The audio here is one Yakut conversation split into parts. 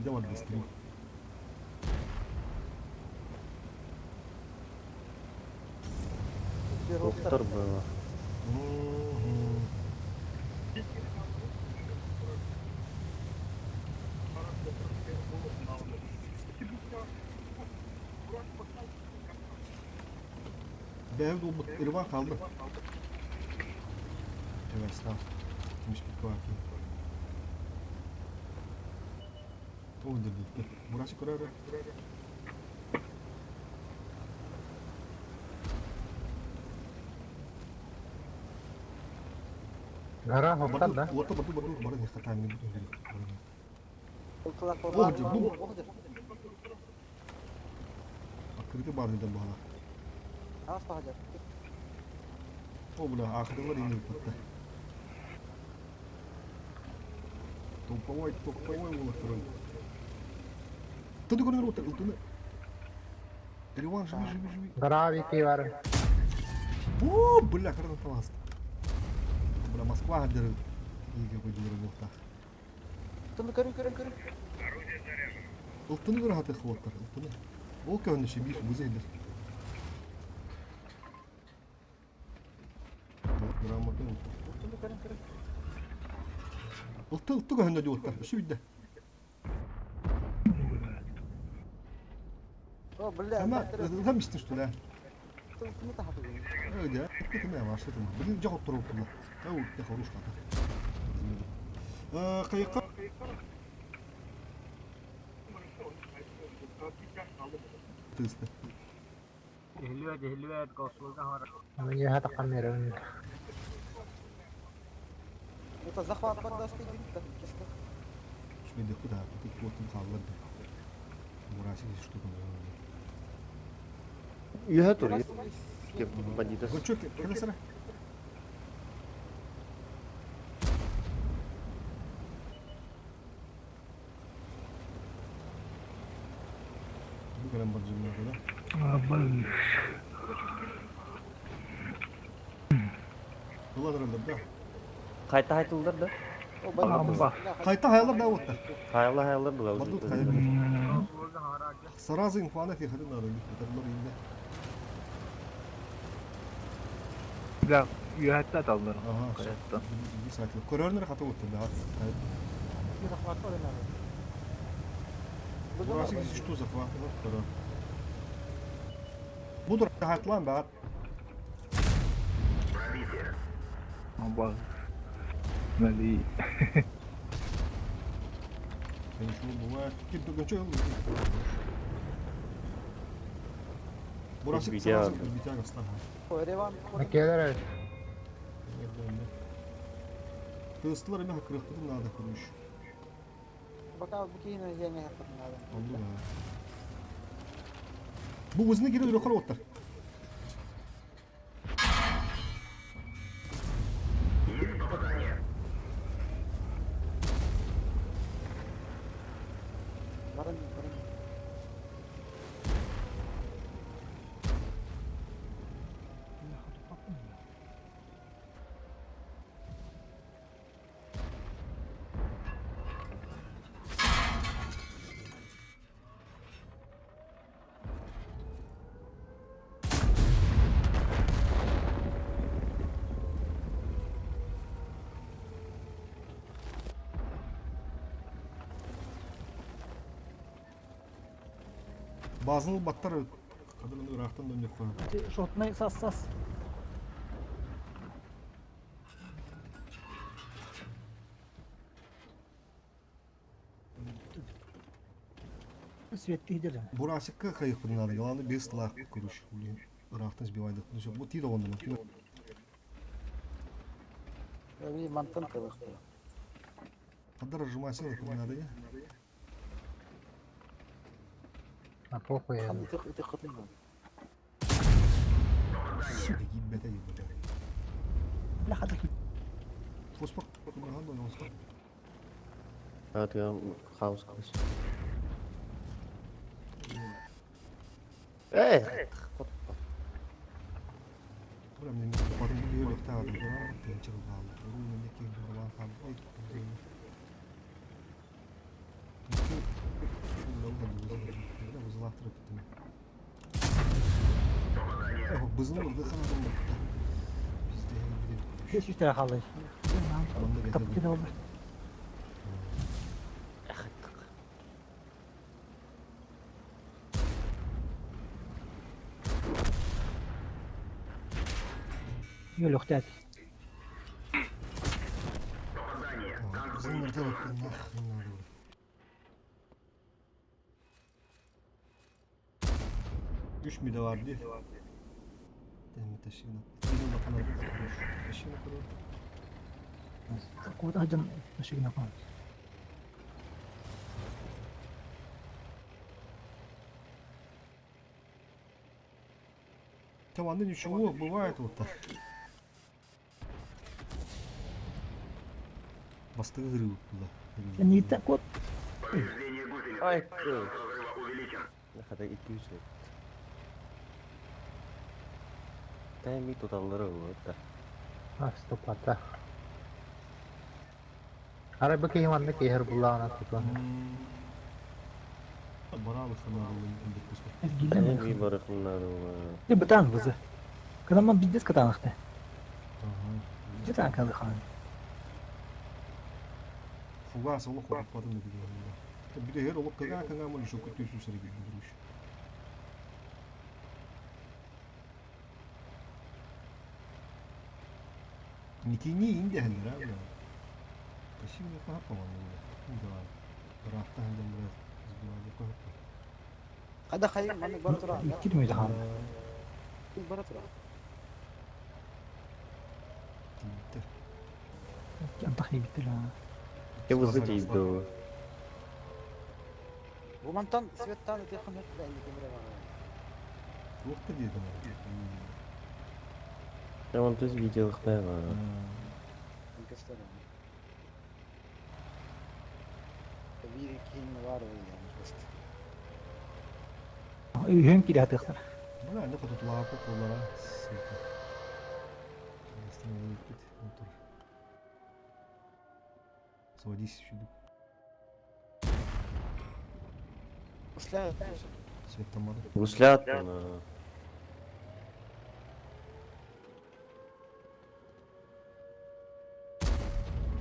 Дьэ барда стрим. Доктор было. Бэйэбит уолбут Иван хаалла. Эвестав. Тимиспит кваки. Ол дебитте. Бурасы көрөрө. Гора хоптар да? Уота баду баду бары не хатаан О, бу Открытый бар да бала. О, бля, ахырылар иңил патта. Топовой, топовой уолаттар. Туду көрөр уоттар, ылтыны. Риван, живи, живи, живи. Гора вики бар. О, бля, хрен таласт. Бля, Москва гадыр. Иге бу буохтах. Тыны көрүн көрүн көрүн. Ылтыны көрө хатых уоттар, ылтыны. Ол көөнүшү бир музейдер. Грамотный ылты. Тыны көрүн көрүн. Ылты ылты көһүнө диоттар. Үсү бидде. О, бля. Ама ылгам истин что ли? Тыны тахаты. Öyle. Кытына баштадым. Бүгүн жок туруп тула. Ау, те хорош хата. Э, кайыкка тысты. Мне хата камера. Это захват поддаст и бит. Шүгәдә куда тут вот қалды. Мурасик что там. Үһэ тур. Бандитас. Вот что, кэлесere? Бу кэлэн бар дьиҥнээх да? Ылла да. Хайта хайтылдар да? Хайта хаялар да оттар. Хайла хайлар да. Бардут хайа. Сразу инфана фихады надо, бит инде. Бля, үөһэттэ аталлар. Ага. Хайаттан. Bir saat. Көрөрнөр хата оттар да. Бурасик что захват? Көрөр. Буdur хатлан баар. Аба. Нали. Конечно, бывает. Ким только что. Бурасик Видео. сразу битяга стага. Накелер. Тыстылар эме хакырыктын надо көрүш. Пока букина я не надо. Oldu mu? Bu өзіне келе үрі оттар. Баран баран. Базын баттар кадырын ырақтан дөндеп қойып. Шотнай сас сас. Светти хидер. Бурасикка кайықпын надо. Яланы бес лақ көрүш. Ырақтан сбивайды. Ну все, бу тиді онда. Би мантан кылык. Кадар жумасын надо я. А похуй. Хам тык тык кытын. Сука, ебета ебета. Бля хата Фоспор кымырган да ойноско. А, ты хаос кылыс. Эй, Бра мен барым бу бөлөк тагы да тенчер баалы. Ру мен эки барбан хам. Сырыттым. Бызын ырды ханадым бакта. Bizde Beş üç tane kaldı. Kapı ne oldu? Yol Бызын ырды бакта нахрен надо. Үш mi de var diye. Demir taşıyın. Bir bakalım. Taşıyın bakalım. Куда один машина кон. Там аны ничего, бывает вот так. Бастығы куда. Не так вот. Ай, Хата 200. Тайми туталлары вот. Наступата. Арай бу киһи манна киһэр буллаҕына тутуон. Баралы хана Тайми барыхнары. Не бытан вызы. Когда man пиздец катанахты. Ага. Где там калыхан? Фугас олох оппатын да билген. Bir her олох кага кага мол шо күтүсү сире билдириш. Митини инде хәлләр а бля. Спасибо не по-моему. Да. Рафта хәлдән бер сбивали кахапа. Қада қайын маны бара тұра. Кирмейді хан. Бара тұра. Антахни битти ла. Я вызыте иду. Бу мантан светтан өте қымет бәйні кеміре бар. Ух ты дедим. Я вон тут видел хлеба. Bir кейін бар ол yani просто. Үйін кире атықтар. Бля, не тут лапу колора. Сука. Остановить мотор. Заводись сюда. Гусля Свет там надо. Гуслят.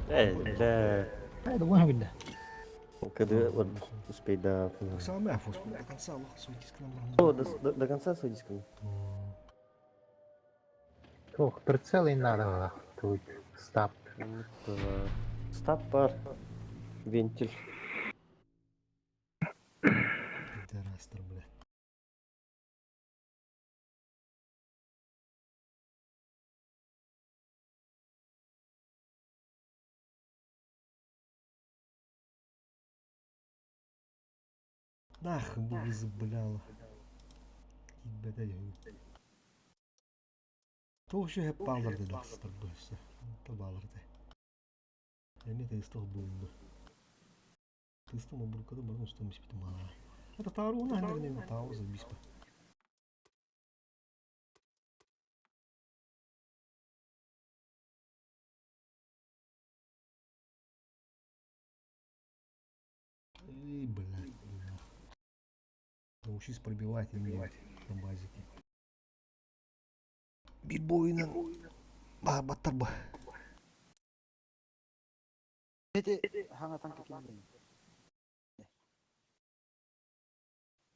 Э, бля. Это вон күнде. Когда вот успеть до... Самое фос, до конца лох свой диск нам. О, до конца свой диск. Туох, прицел и надо тут. Стап. Стап пар. Вентиль. Пидорастер, бля. Нахуй бы забляла. Тоғышы хеп балырды ластыр бөсі. Та балырды. Эми тестох булду. Тестом обрукада бар устам испитим. Это тару на хендерне тау за биспа. Эй, блядь. Научись пробивать и на базике. Битбойнан. Ба, баттар ба. Эти хаңа танка кимден.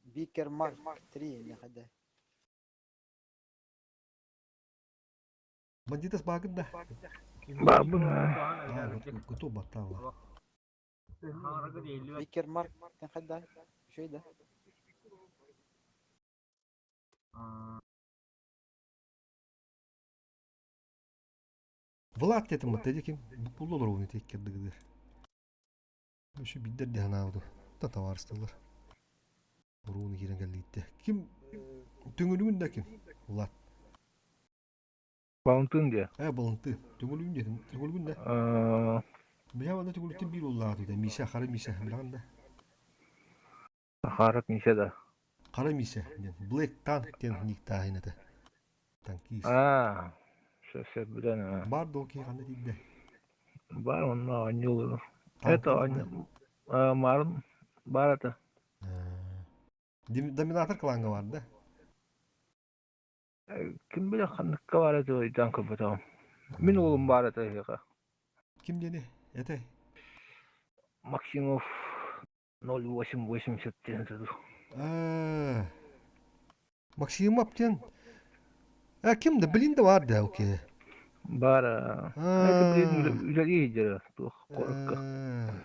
Бикер Марк 3 не хада. Бандитас багын да. Бабын. А, кто батала? Бикер Марк тен хада. Шөйдә. Влад дедим мат ким букуллар оны тек кирдигидер. Ошо биддер диханауду. Та товарыстылар. Уруну кирен келдикте. Ким түңүлүгүн да ким? Влад. Валентин де. Э, балынты. Түңүлүгүн дедим. Түңүлүгүн да. Бия ванда түңүлүктен бир уллаа да. Миша, кара Миша, билган да. Харак неше да. Кара Миша. Black Tank ден никтахинете. Танкист. А, все билен. Бар доки кандай дейди. Бар онна аньыл. Это ань марын бар это. Доминатор клаҥҥа бар да? Ким билэр ханныкка баар этэ өйдөөн көрбөтөҕүм. Мин уолум баар этэ эһиэхэ. Ким диэни? Этэй? Максимов 0880 диэн этэ дуу. Аа, Максимов диэн А ким да блин да бар да окей. Баар это блин үлэлии сылдьара туох куоракка.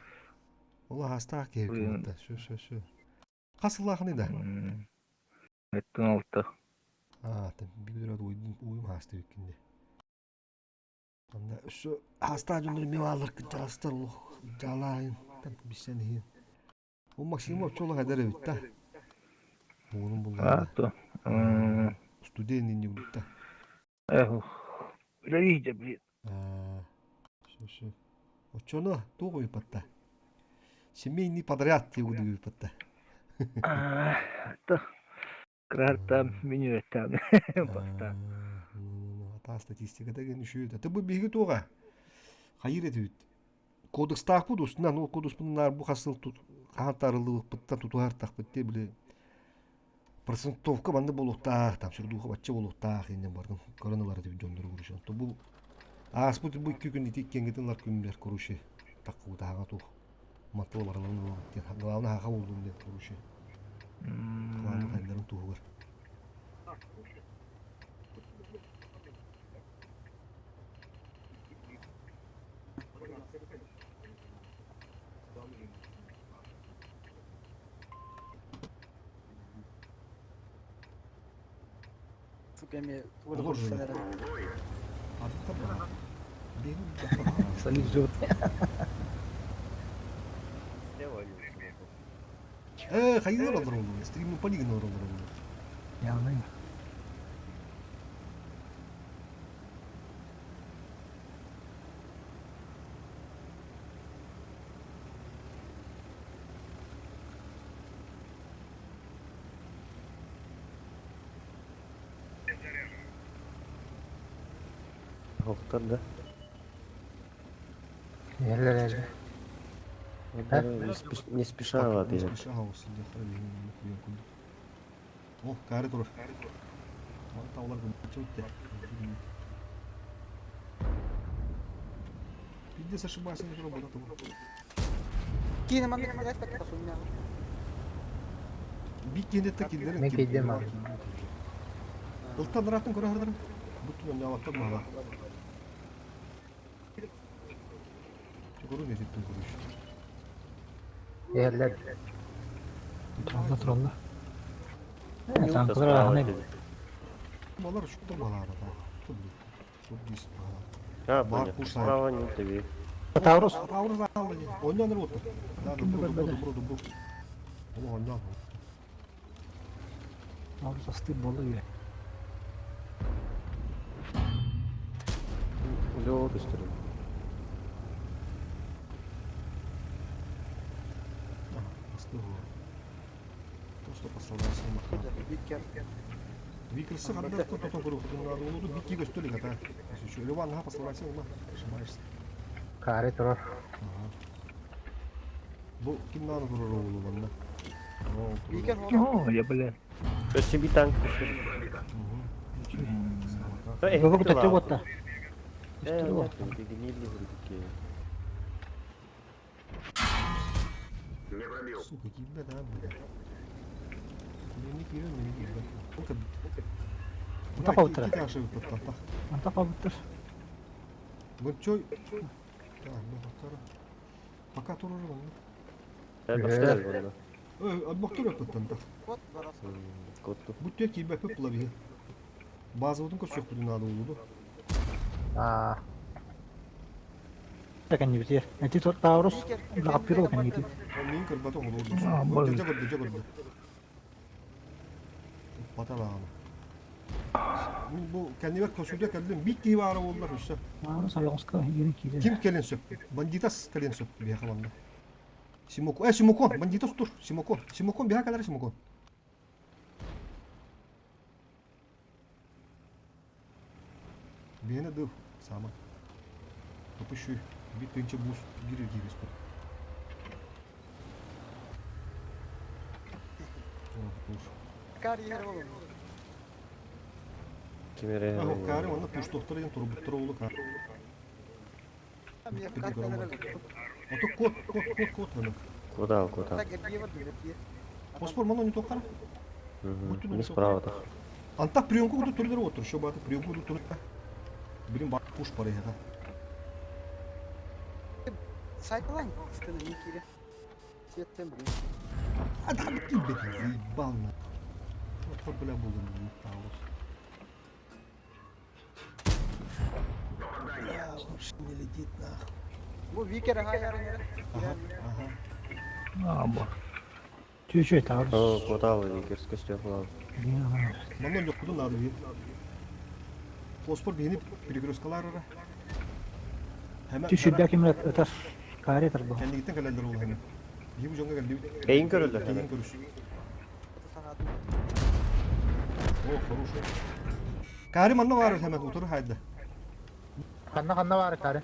Ол аһастаах киһи куората. Сү сү сү. Хас сыллаахыный да? Эттэн алта. Аа, биир уйум хаасты бүккинде. Онно өссө хаастаах дьоннор эмиэ бааллар кырдьаҕастар олох дьаалаайын билсэн иһин. Ол Максимов оччолох эдэр эбит да. Уолун буллаҕына. А, то. Студент инни булта. Эх, үлэлиир блин. Все, все. Оччону туох уйуппатта? Семейный подряд диye уйуппатта. То кырартам минүөттам бастаан. Ата статистиката ген үшүйөт. Аты бу биһиги туоҕа? Хайыр этибит. Кодекстаахпыт устунан ол кодекспутун бу хасыл хаһан таарыллыбыппыттан тутуһартахпыт дии били процентовка манны буолуохтаах там сүрдууха бачча буолуохтаах иннин бардым көрөн ылар этибит дьоннору короче онто бу ааспыт бу икки күн ити иккиэнгитин ылар күннэр короче таккубутааҕа туох мантыл барыларын ылабыт диэн главное хаха буоллун диэн короче главное хайдарын туһугар. Сука, эми тугу да көрсөн эрэ. Салют живот. Э, хайыылар олороллор, стримы полигон олороллор. Явно. Охтор да. Эллер Не спеша Не спеша О, кары турар. Таулар көмөчү Пиздец, ошибайся, не работа. Киин маннык билээт суня. Биккенетте киллерин. Мен кийдим аны. Ылтан ыратын көрө хардырым. Бут ойнаабаттар мала. Чукуру не типтин көрүш. Эллер. Туралла туралла. Танкалар ахны. Балар шукта балар да. Тут тут дис. А, понятно. Справа не тебе. Таурус. Таурус алды. Ойнаныр отыр. Да, добро, добро, добро, добро. Ол ойнан. Таурус асты болду үйе. Үлө көстөрүм. Асты го. Просто посылайся маха. Биккер. Викерсы хандар тотон көрүп отурган болду. Бикки көстөлүк ата. Еще Иван ха посылайся ума. Ошибаешься. Кары турар. Бу ким наны турар оолу манна? Бикер О, я, блин. Өссө би танк. Бөгө төттө ботта. Э, Сука, кимде да бля. Мени кирен, мени кирбе. Антапа утыра. Кита ашып туттата. Антапа буттар. Гончой. Так, ну повтора. Пока турар манна. Э, адмактыр туттанда. Вот барас. Котту. Бу тек кирбе көп була бие. Базовдун көчөк будун ады болду. Аа. Такан битер. Эти тор Таурус лаппиро кан ити. Мен көрбөтө болду. А, Көрдү, көрдү, көрдү. Баталааны. Мен бу кәннебер көсүдө кэллим. Бит киһи баара буоллар өссө. Таурус айоңска ири кире. Ким кэлин сөп? Бандитас кэлин сөп биһиэхэ манна. Симоко, Симокон, бандитас тур. Симокон. Симокон биһа кэлэр Симокон. Биһиэнэ дыл саама. Топущуй. Бит тынча бус бир киирис тур. Кар иһэр буолуҥ. Ким эрэ Кары онно пуштуохтар диэн турбуттар оҕолу кар. Ото кот, кот, кот, кот гына. Куда, куда? Поспор мано не тоққара. Не справа так. Антах приемку куду турдер отыр, шо баты приемку куду турда. Билим бар пуш пары хага. Сайтлайн, стены не кире. Цветтен блин. А да ты блядь, заебал на. Вот бля буду не таус. Бля, вообще не летит нахуй. Бу Викер аха ярын. Ага, ага. Аба. Чуть-чуть Таурус. О, куда вы, Викерс көстө Манна yok надо bir. Фосфор бейни перегрузкалар ара. Hemen Түшүрдә кимрәт ытар. Каретер бу. Кәннигиттен кэлэллэр ол hemen. Биһи бу дьоҥҥо кэллибит. Эйин көрөллөр. Эйин көрүш. О, хороший. Кари манна бар hemen утур хайда. Ханна ханна бар кары.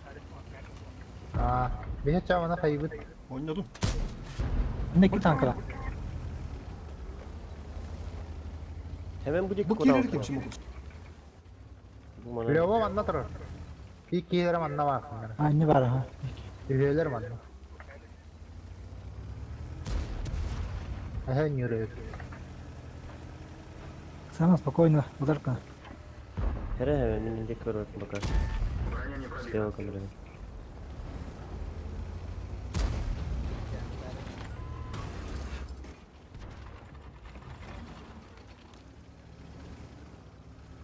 Аа, биһи чаамана хайбыт. Ойнодум. Ники танкра. Hemen bu Бу куда киирэр ким симок. Бу мана. Лево манна турар. И киилер манна бар. А, не бар, ага. Үһүөлэр манна. Эһэ нүрэ. Сама спокойно, ударка. Хере hemen мен инде көрөт пока. Слева камера.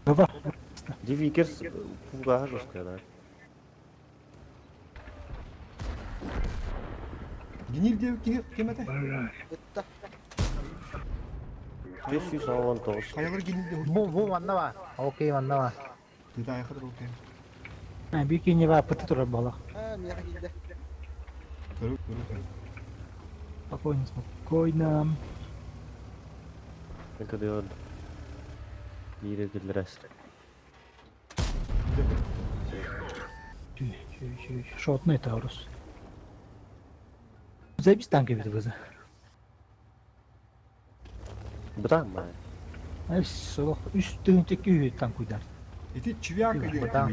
Баба. Ди Викерс пуга жесткая, да. Генил деп ки кемете? Ытта. 519. Хаялар генил деп. Бу бу манна бар. Окей манна бар. Ты айхыр окей. А, бики не бар, пыты турар бала. А, мияха киирдэ. Көрү көрү. Спокойно, спокойно. Когда Бире киллерес. Шотный Таурус. Забись танки бит бызы. Бра ма. Эс, үс тыгынча күйі танк уйдар. Ити чвяк или Да.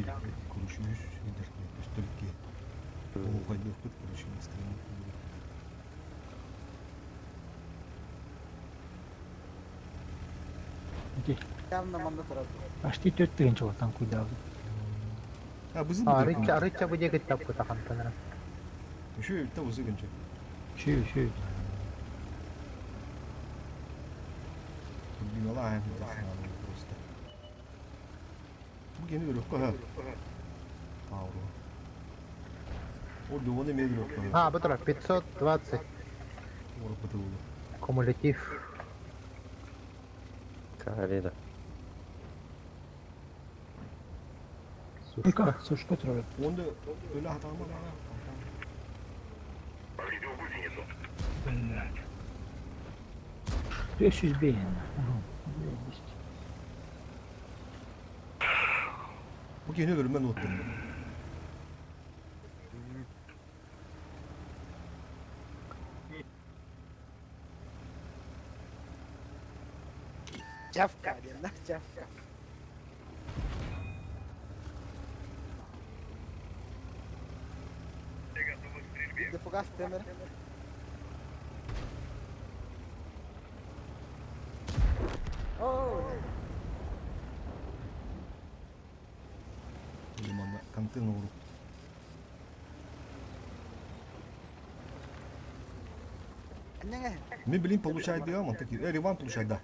Короче, үс үстөлкө. О, хайдык бит, короче, настроение. Ити, Явно манна турар. Ашти төрт тыгынча танк уйдар. А бызы Аа, рыча рыча бу диэки таппыта хантанара. Еще та узы гынча. Шүй, шүй. Бинала просто. Бу гени өрөккө ха. Тауру. О, Леоне мен өрөккө. Аа, бу турар 520 Ора бытылы. кумулятив. Кареда. Сушка. Сушка, сушка турар. Онда өлө хатама да. Блядь. 500 бейн. Бу гени өрөмөн отты. Чавка диэн, да, чавка. Дефугас темер. О, Лиманда контейнер уру. анняҥэ. Мен билин получает да, ман таки. Э, Иван получает, да.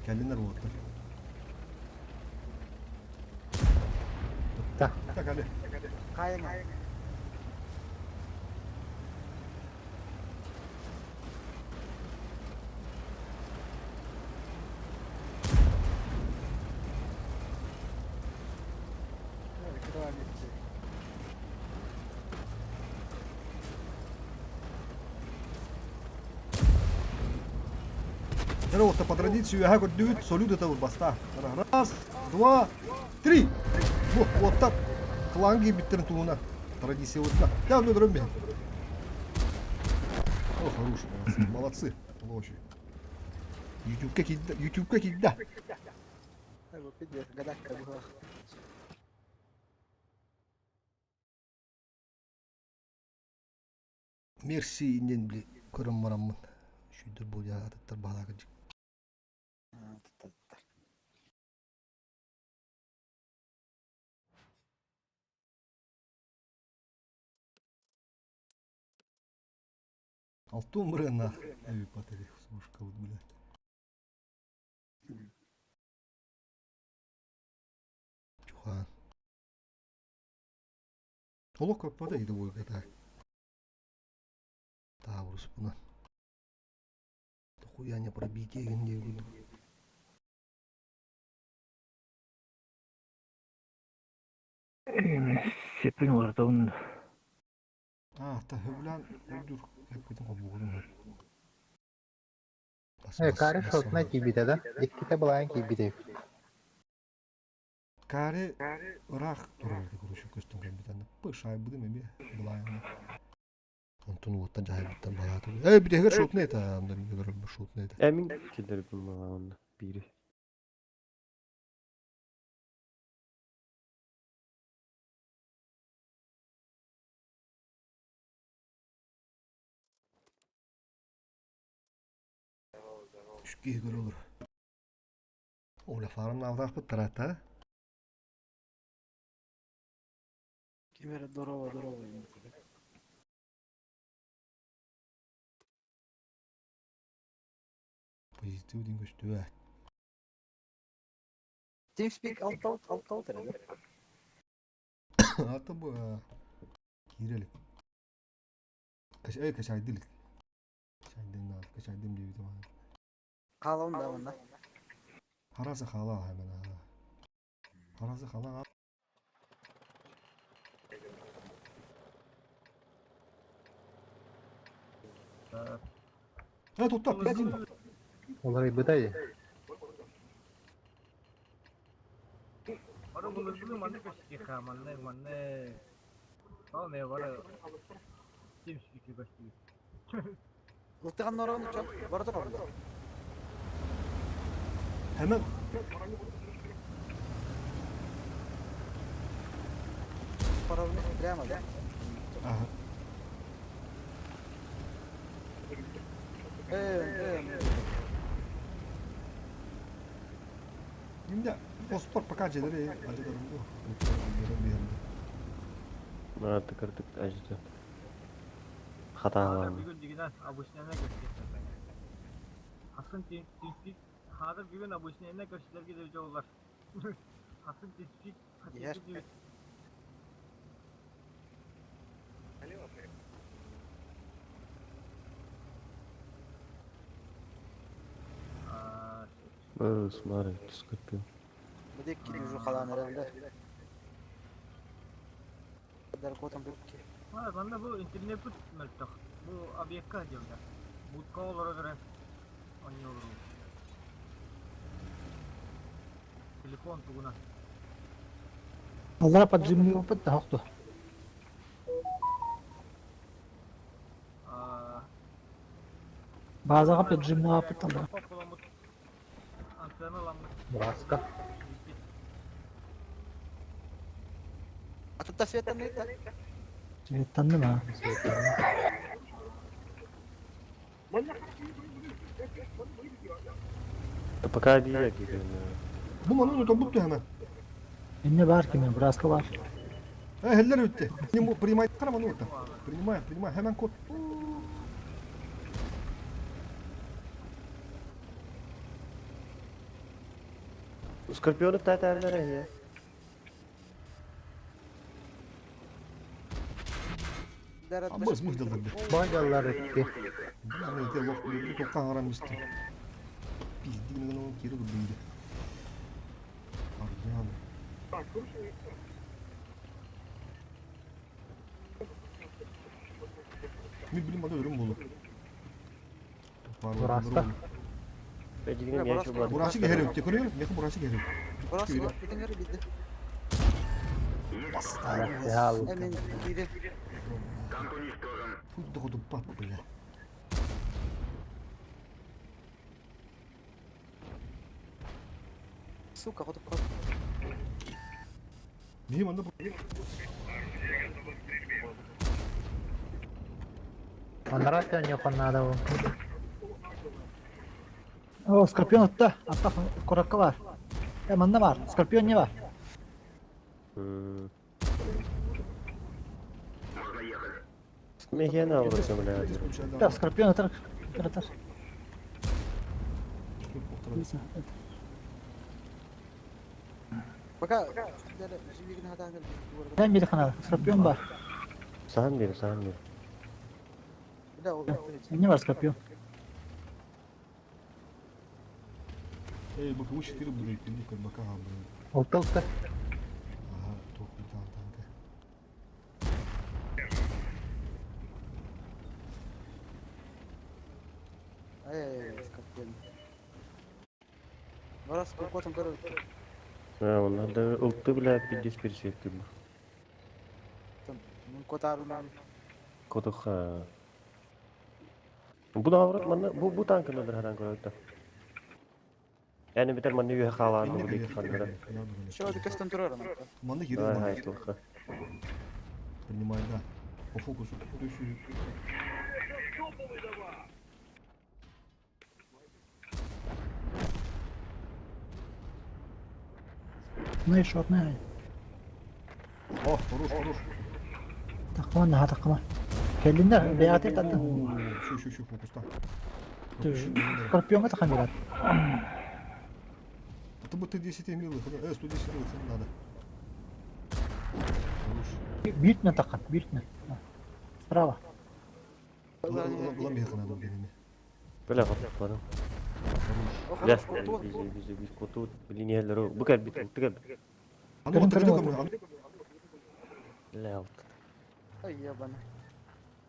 Кэллинер вот. Да. Так, али. Хаайаҥа. Здорово, по традицию я говорю, салют это вот баста. Раз, два, три. Вот, вот так. Кланги биттерин туына. Традиция вот на. Я ну дроби. О, хороший, молодцы. Молодцы. Лоши. Ютубка киирдэ, Ютубка киирдэ. Мерси иннин били көрөн бараммын. Шүйдер буолуя атыттар баһалаакы Алтын бырыаннаах эбиппат эби сушкабыт бile. Чухаан. Олох көппөтө иди буолга Таабырыспына. Тохуя не пробитие диэн курдук. Сеппин уларытабын. Аа, та хөбүлээн өйдүүр эппитин холбугун. Э, Кари шотна киирбитэ да? Иккитэ былаан киирбитэ. Кари ыраах турар короче көстөн кэлбит Пышайбыдым эмиэ былаан. Онтон уоттан дьаһайбыттан балаата. Э, бүтэһигэр шотный это, анда мин шотный это. Э, мин киллэрбин балаҕанна биири. Үс киһи көрө олор. Оля фарм наалдаахпыт тарата. Ким эрэ здорово, здорово Позитив диэн көстүбэт. TeamSpeak алта алта алта эрэ. Ата бу киирэлик. Кэш кэшайдылык. Кэшайдым наар, кэшайдым диэбитим аҕай. Хаалабын да манна. Харасы хаала hemen ha. Харасы хаала. Э, тутта, пятин. Уларыйбыта дии. Ары былыргы манны көстүөххэ, манны манны ол не бары TeamSpeak көстүү. Ылтыган норон чоп бара турар. Hemen Паровник прямо, да? Ага. Э, э. Şimdi Ospor пока дьиэлэри ажыдарым дуо? Artık artık acıdı. Хатаалаан. Бүгүн дигинен обычныйна көстүөххэ. Хатын TeamSpeak хазыр бүгүн обычныйна көстүлэргэ дебит олар. Хатын TeamSpeak Иһэр. хатын дебит. Ы, смотри, скорпион. Бу дикки уже халаан эрэ билэ. Даркотан букки. Манна бу интернет бут мөлтөх. Бу объектка дьылда. Будка олоро көрөн оонньуулур. Телефон тугуна. Аллара поджимный опыт да хохту. Базаға поджимный опыт алла. Антенна ламмыт. Браска. Атытта светтан да? Светтанны ма? Пока биир киирэн. Бу манан утан hemen. Инне бар киме, браска бар. Э, хеллер өттө. Не принимай караман ута. Принимай, принимай hemen код. Скорпионы тәтәрләре я. Абыз мыхдалар. Багалар икки. Бу не лох токкан харам исти. Пиздигин гана кири бу Арган. Ми билим ады өрүм болу. Бураста. Бәдигин я чубла. Бурасы герек өттө көрөр, мех бурасы герек. Бурасы бар, битин гәрі бидdi. Ял. Эмен бири. Фу, доходу пап, бля. Сука, хоту Биһи манна Оннара төннүөххэ наада ол. О, Скорпион отта. Атта куракка бар. Э, манна бар. Скорпион не бар. Мехианы албыта бля. Да, Скорпион атар. Атар. Пока Ben bir kanal. Скорпион бар. Сахан бери, сахан бери. Не бар Скорпион. Эй, боковой 4 буду идти, ну как бока, блин. Ултылты. Ага, только там танка. Эй, Скорпион. Раз кокотом короче. А, он надо улты, бля, 50 пересветты. Котуха. Бу да манна бу бу танканы бер харан көрөттө. Яни битер манна үйе халаан бу дик ханнара. Манна кирен Ай манна. хай туха. Принимай, да. По фокусу. Ну и шот, не. О, хорош, хорош. Такма, на такма. Келдиндер, беаты таттын. Еще, еще, еще, фокус так. Скорпионга тахан берет. А то бы ты 10 милых, 110 милых надо. Хорош. Биртне тахан, биртне. Справа. Ламбеха надо убить. Бля, хоппадым. Бля, биз биз коту линиялары бу кел бит, бу кел. А ну, вот это Бля, алт. Ай, ебана.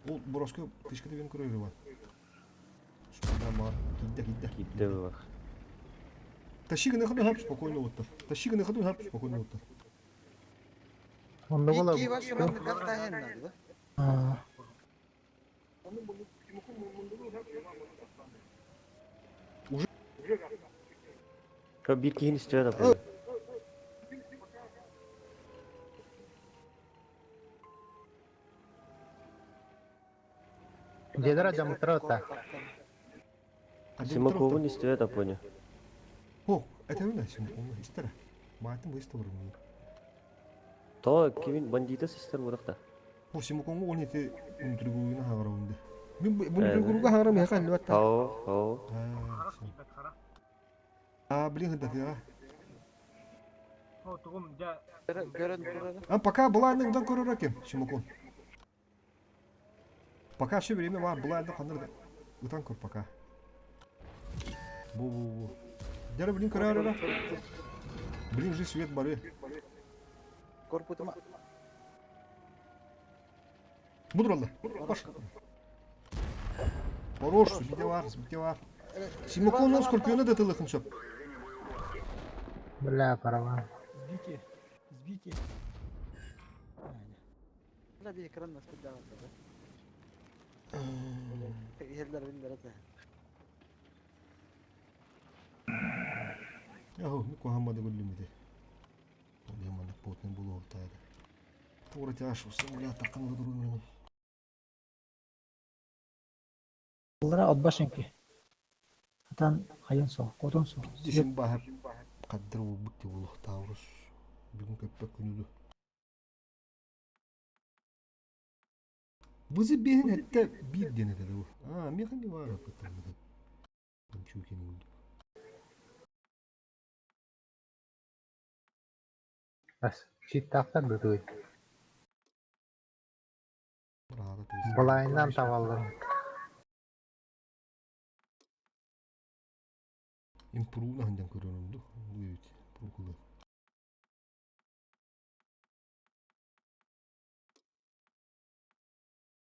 Ол бұрасқы тышкы деген көрер бар. Шуда ма, кидде, кидде. Кидде бар. Тащи на ходу, спокойно вот так. Тащи на ходу, спокойно вот так. Онда бола. Уже. Бир кихин истиyor да. Дедара жамтыра Симаковун истиyor да понял. О, это вина Симаковун истера. Матын выставлю. То кимин бандита систер буракта. О, Симаковун он эти внутригуна хагарунда. Мен внутригуга хагарам я калли ватта. Хау, хау. А, блин, да ты, а. А пока была иногда көрөрөкем Симакон. Пока все время бар была иногда ханыр ытан көр пока. Бу-бу-бу. Дәрі блин көрөрө. Блин же свет бары. Корпутума. Будралды. Баш. Хорош, бите бар, бите бар. Симакон скорпиона да тылыхын шоп. Бля, парабан. Сбите. Сбите. Бля, bir ekran nasıl devam ediyor? Yerler binler hadi. Яго, ну кухаммады гүллүмүдэ. Ол потный булу тайды. Тура тяш, усым бля, таққан дурун. Булара от башенки. Атан хайын со, котон со. Дишин бахар каддыр бутти булу таурус. Бүгүн көппөк күнүдү. Бызы бехин хетте бир денеде бу. А, механи бар апытыр. Чукен улду. Бас, читтақтар бөтөй. Былайынан табалдым. Импруна хандан көрөнүмдү. Бу прукулы.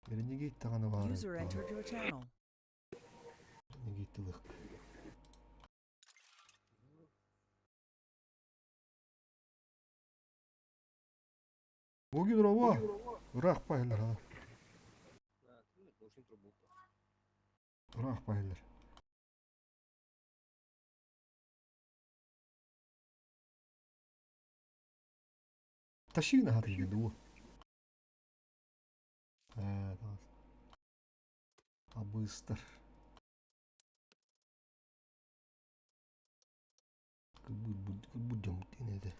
Renegade таганы бар. User entered your channel. Renegade тылык. Боги дрова. Рах пайлар. Рах пайлар. Тащи наһаа дуу. Ээ, таҕыс. Абыыстар. Кырбыт дьоммут диэн этэ.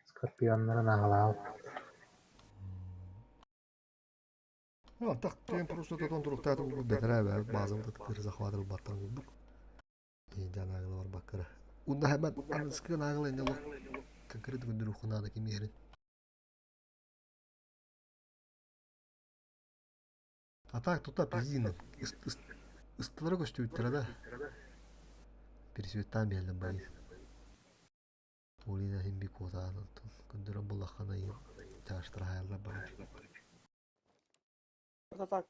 Скорпионнарын аҕалаабыт. Ну, так прям просто тотон туруктааты курдук бэтэрээ бээр баазабыт ытыктыыр захватыр баттан курдук. Дьан аагыла барбаккара. Унна хэмэн аныскы наагыла инне олох конкретно күндүрүххү наада ким иһэрин. А так тута пизинен ыстылара көстүбүттэрэ да. Пересветтаан биһэллэн байы. Улина химби куотаан оттон күндүрэн буллаххана чааштыраһаяллар барар. Это так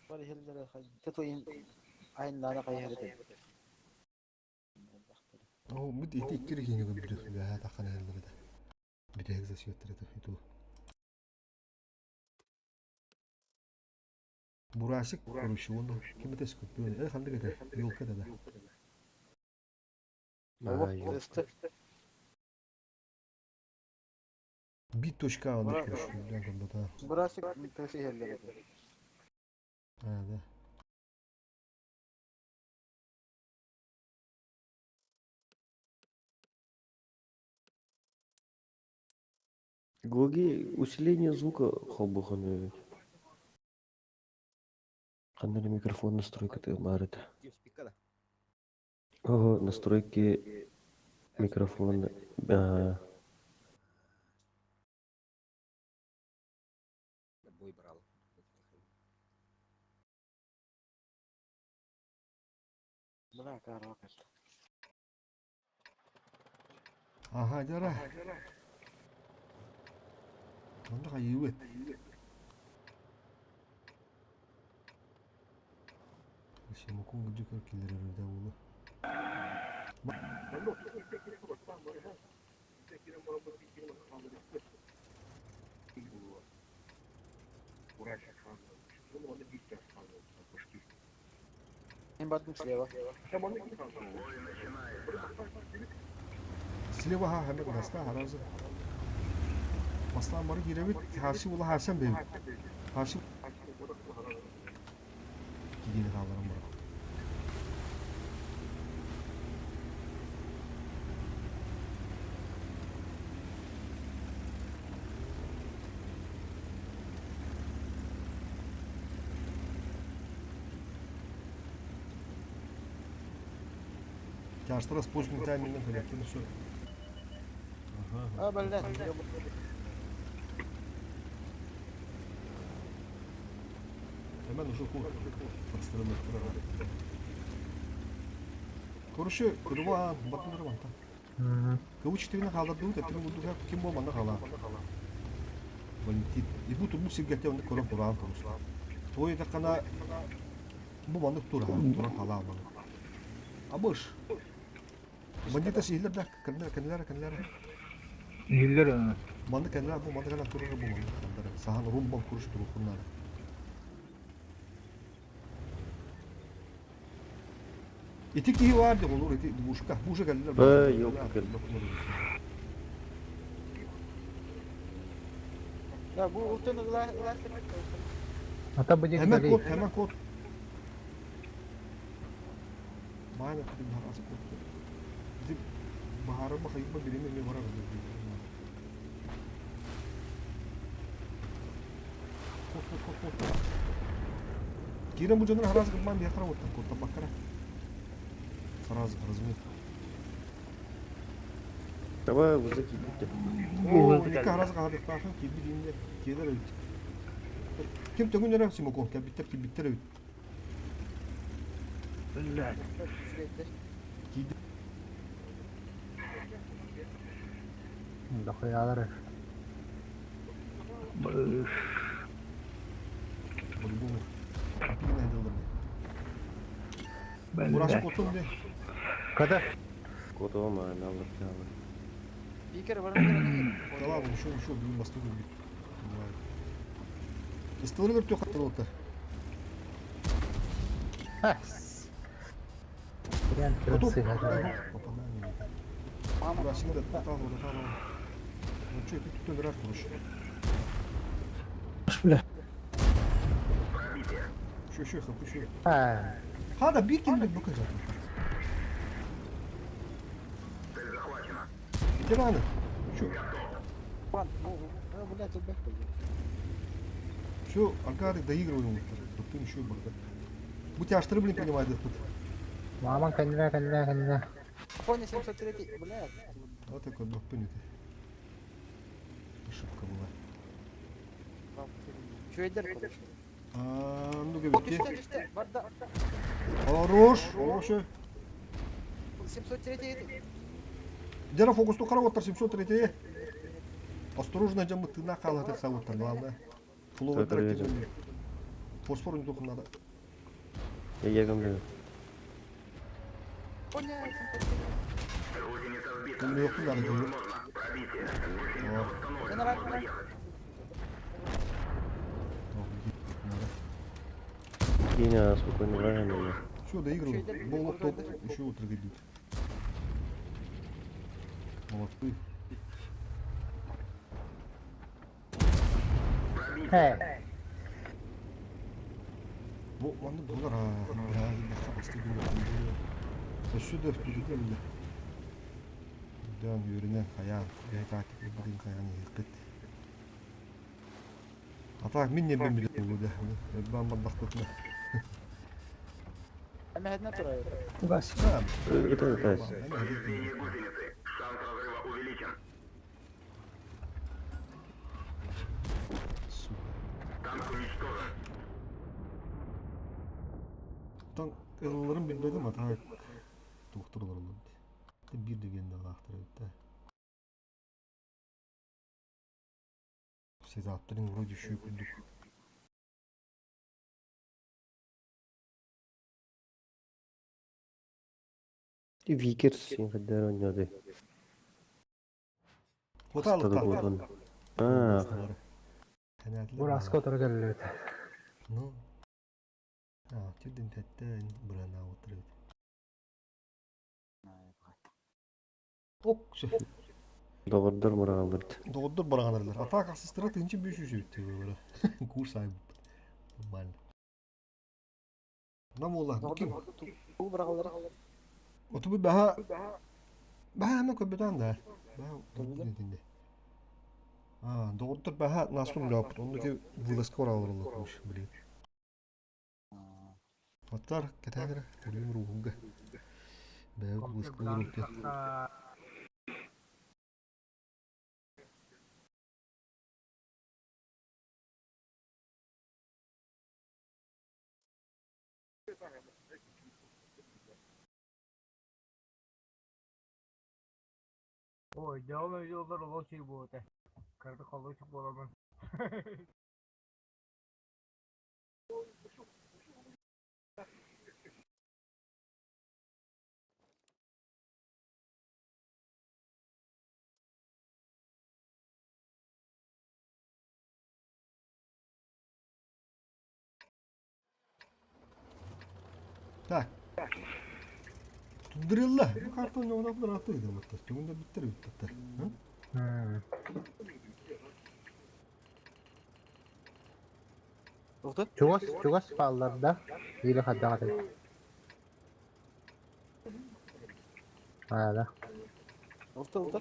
бар иһэллэрэ тытыйын айыннаана хайыһар этэ. Оо, бу ити икки регионы көрбүтүм. Үөһээ таххан иһэллэр этэ. Бүтэһик засветтер этэ иту. Бурасик короче, уонна ким этэ скорпион. Э, ханнык этэ? Елка этэ да. Бит точка онно көрүшүллэн көрбөтө. Бурасик тыасы иһэллэр этэ. А, да. Гоги усиление звука холбоһон Ханна эрэ микрофон настройката баар этэ. Ого, настройки микрофона Аха, дьара. Онно хайыыбыт? Симукун гүдү киллэрэр да буолуо. Мин бардым слева. Слева ха ханнык наста харазы. Бастаан бары киирэбит, хаасы ула хаасан бэйбит. Хаасы киирэн хааларым бара. Тяжтара с поздним таймингом коллективно все. А, блядь. Hemen уже Подстрелы. Короче, кырва, батын рванта. Кылыч тигинэ хааллардыбыт, эттин курдук ким буол манна хаалаа. Валентин. И бу турбут сиргэтэ оннук көрөн тураан турус. Той этаххана бу маннык тураан туран хаалаа маннык. Абыш. Бандита сиһиллэр да кэннилэр кэннилэр кэннилэр. Иһиллэр Маннык кэннилэр бу маннык кэннилэр турар бу маннык кэннилэр. Саһан румбан куруш турухуннара. Ити киһи баар дьэ олор ити двушка. Буша кэллилэр. Б, елка кэллэ. Да, бу ултан ыла ыла Ата бу диэки Hemen кэлий. код, hemen код. Маана кытын баһарас код. Ити баһарыма хайыма билими эмиэ барар. Код, код, код, код. Киирэн бу дьоннор хараас гыммаан биһиэхтэрэ уоттан куттаппаккара. Сразу размер. Давай вызыки будьте. Оо, икки хараас хаһадыктаахын киирбит инде киэлэр эбит. Ким төҥүн эрэ Симаков кэлбиттэр киирбиттэр эбит. Блядь. Киирди. Дохуялар. Быш. По-любому. Апигин айдалар. Бурашып Блядь. котум де. Когда? Котома, налыпталы. Пикер баран Да ладно, еще, еще, бүгүн бастык өлбүт. Ыстылары көртүөх хаттырылыттар. Кирэн кирэн Готов. сыһа. Мама. Бля. Şu şu kapı şu. Ha. Ha da bir kelime bu kadar. Ветераны. Şu Бу, блядь, элбэх буолла. Все, Аркадий доигрываем. Ты еще бардак. Будь аж блин, понимает этот. Маман кэннэ кэннэ кэннэ. Япония 703, блядь. Вот такой был понятый. Ошибка была. Үчүгэйдэр короче. А, ну О, говорите. түстэ, түстэ, барда. Хорош, хорош. 703 Дера фокусту қарап 703. Осторожно, жамы тына қалады сауыттар, главное. Фуловый Так, трактор. Фосфор не только надо. Я гамлю. Япония 703. Там легко надо делать. О, Генерал. надо. Киня спокойно врагами. Все, доигрываем. Болот топ. Еще утро ведут. Молодцы. Hey. Бу манны булар а. Өссө да впереди бile. Дан yürünen хаян, я так бүгін хаян yıkıt. А так мин не бен биле булды. Ben бардактытны. Эмэһэтинэ турар. Тугас. Это это. Танк ылларын билбедим, а так доктор олар. Bir дегенде лақтырып да. Сезаптырын вроде еще күндүк. Викерс син хаддар ойнады. Хоталык Стады болгон. А, Бу раска отыра келлибит. Ну. А, түрден тәттен бұрана отырып. Ок, Доғырдар мұрағалырды. Доғдыр барағанарлар. Атак асыстыра тынчы бүйші жүйті бара. Курс ай Нормально. Нам ола. Ким? Бу бырагалар. Отубу баха баха аны көбөтөн да. Баха көбөтөн. А, доғдыр баха насум жауап. Онда вылазка оралыр блин. Оттар кетәгер үлем руһунга. Бәй вылазка оралыр. Ой, devam ediyorlar olan şey bu öte. Kardı kaldı çok olamam. Так. Тундырылла. Бу картон оңнап ратты иде вот. Түгүндө биттер биттер. Ухты? Чугас чугас бааллар да. Или хаддагаты. А, да. Ухты, ухты.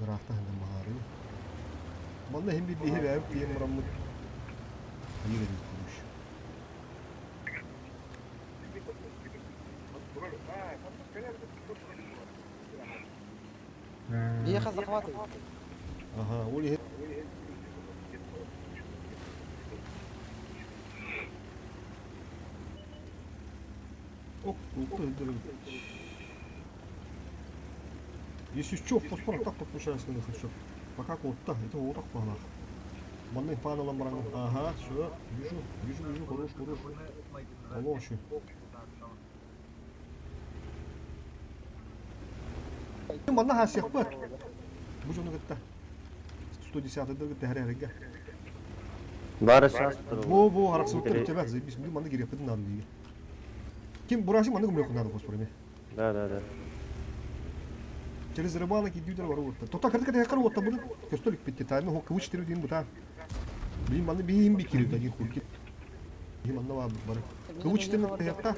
Рафта ханды махары. Манна хим би бихи бәп тием мараммыт. Хайыр эдит күмүш. Бияха захваты. Ага, оли Ок, ух Если что, фосфор так подключается на хорошо. Пока кот-то, это вот так погнал. Манны фаналам баран. Ага, все, вижу, вижу, вижу, хорош, хорош. Алло, еще. Манна хаасыахпыт. Бу дьону кытта 110-дар кытта хэрэргэ. Бары шанс Бу бу харахсыбыттар үтебет заебись. Мы манна кириэхпитин надо диye. Ким бураши манна көмөлөхүн надо хоспор эме. Да, да, да. Через рыбалок идүүдер бар уотта. Тота кырдык кырдык уотта буну. Көстөлүк битти. Тайны хокка кыбыч тирү дин бута. Блин манна биим би кирүү таги хурки. Биим манна бар бары. Кыбыч тирү тыякта.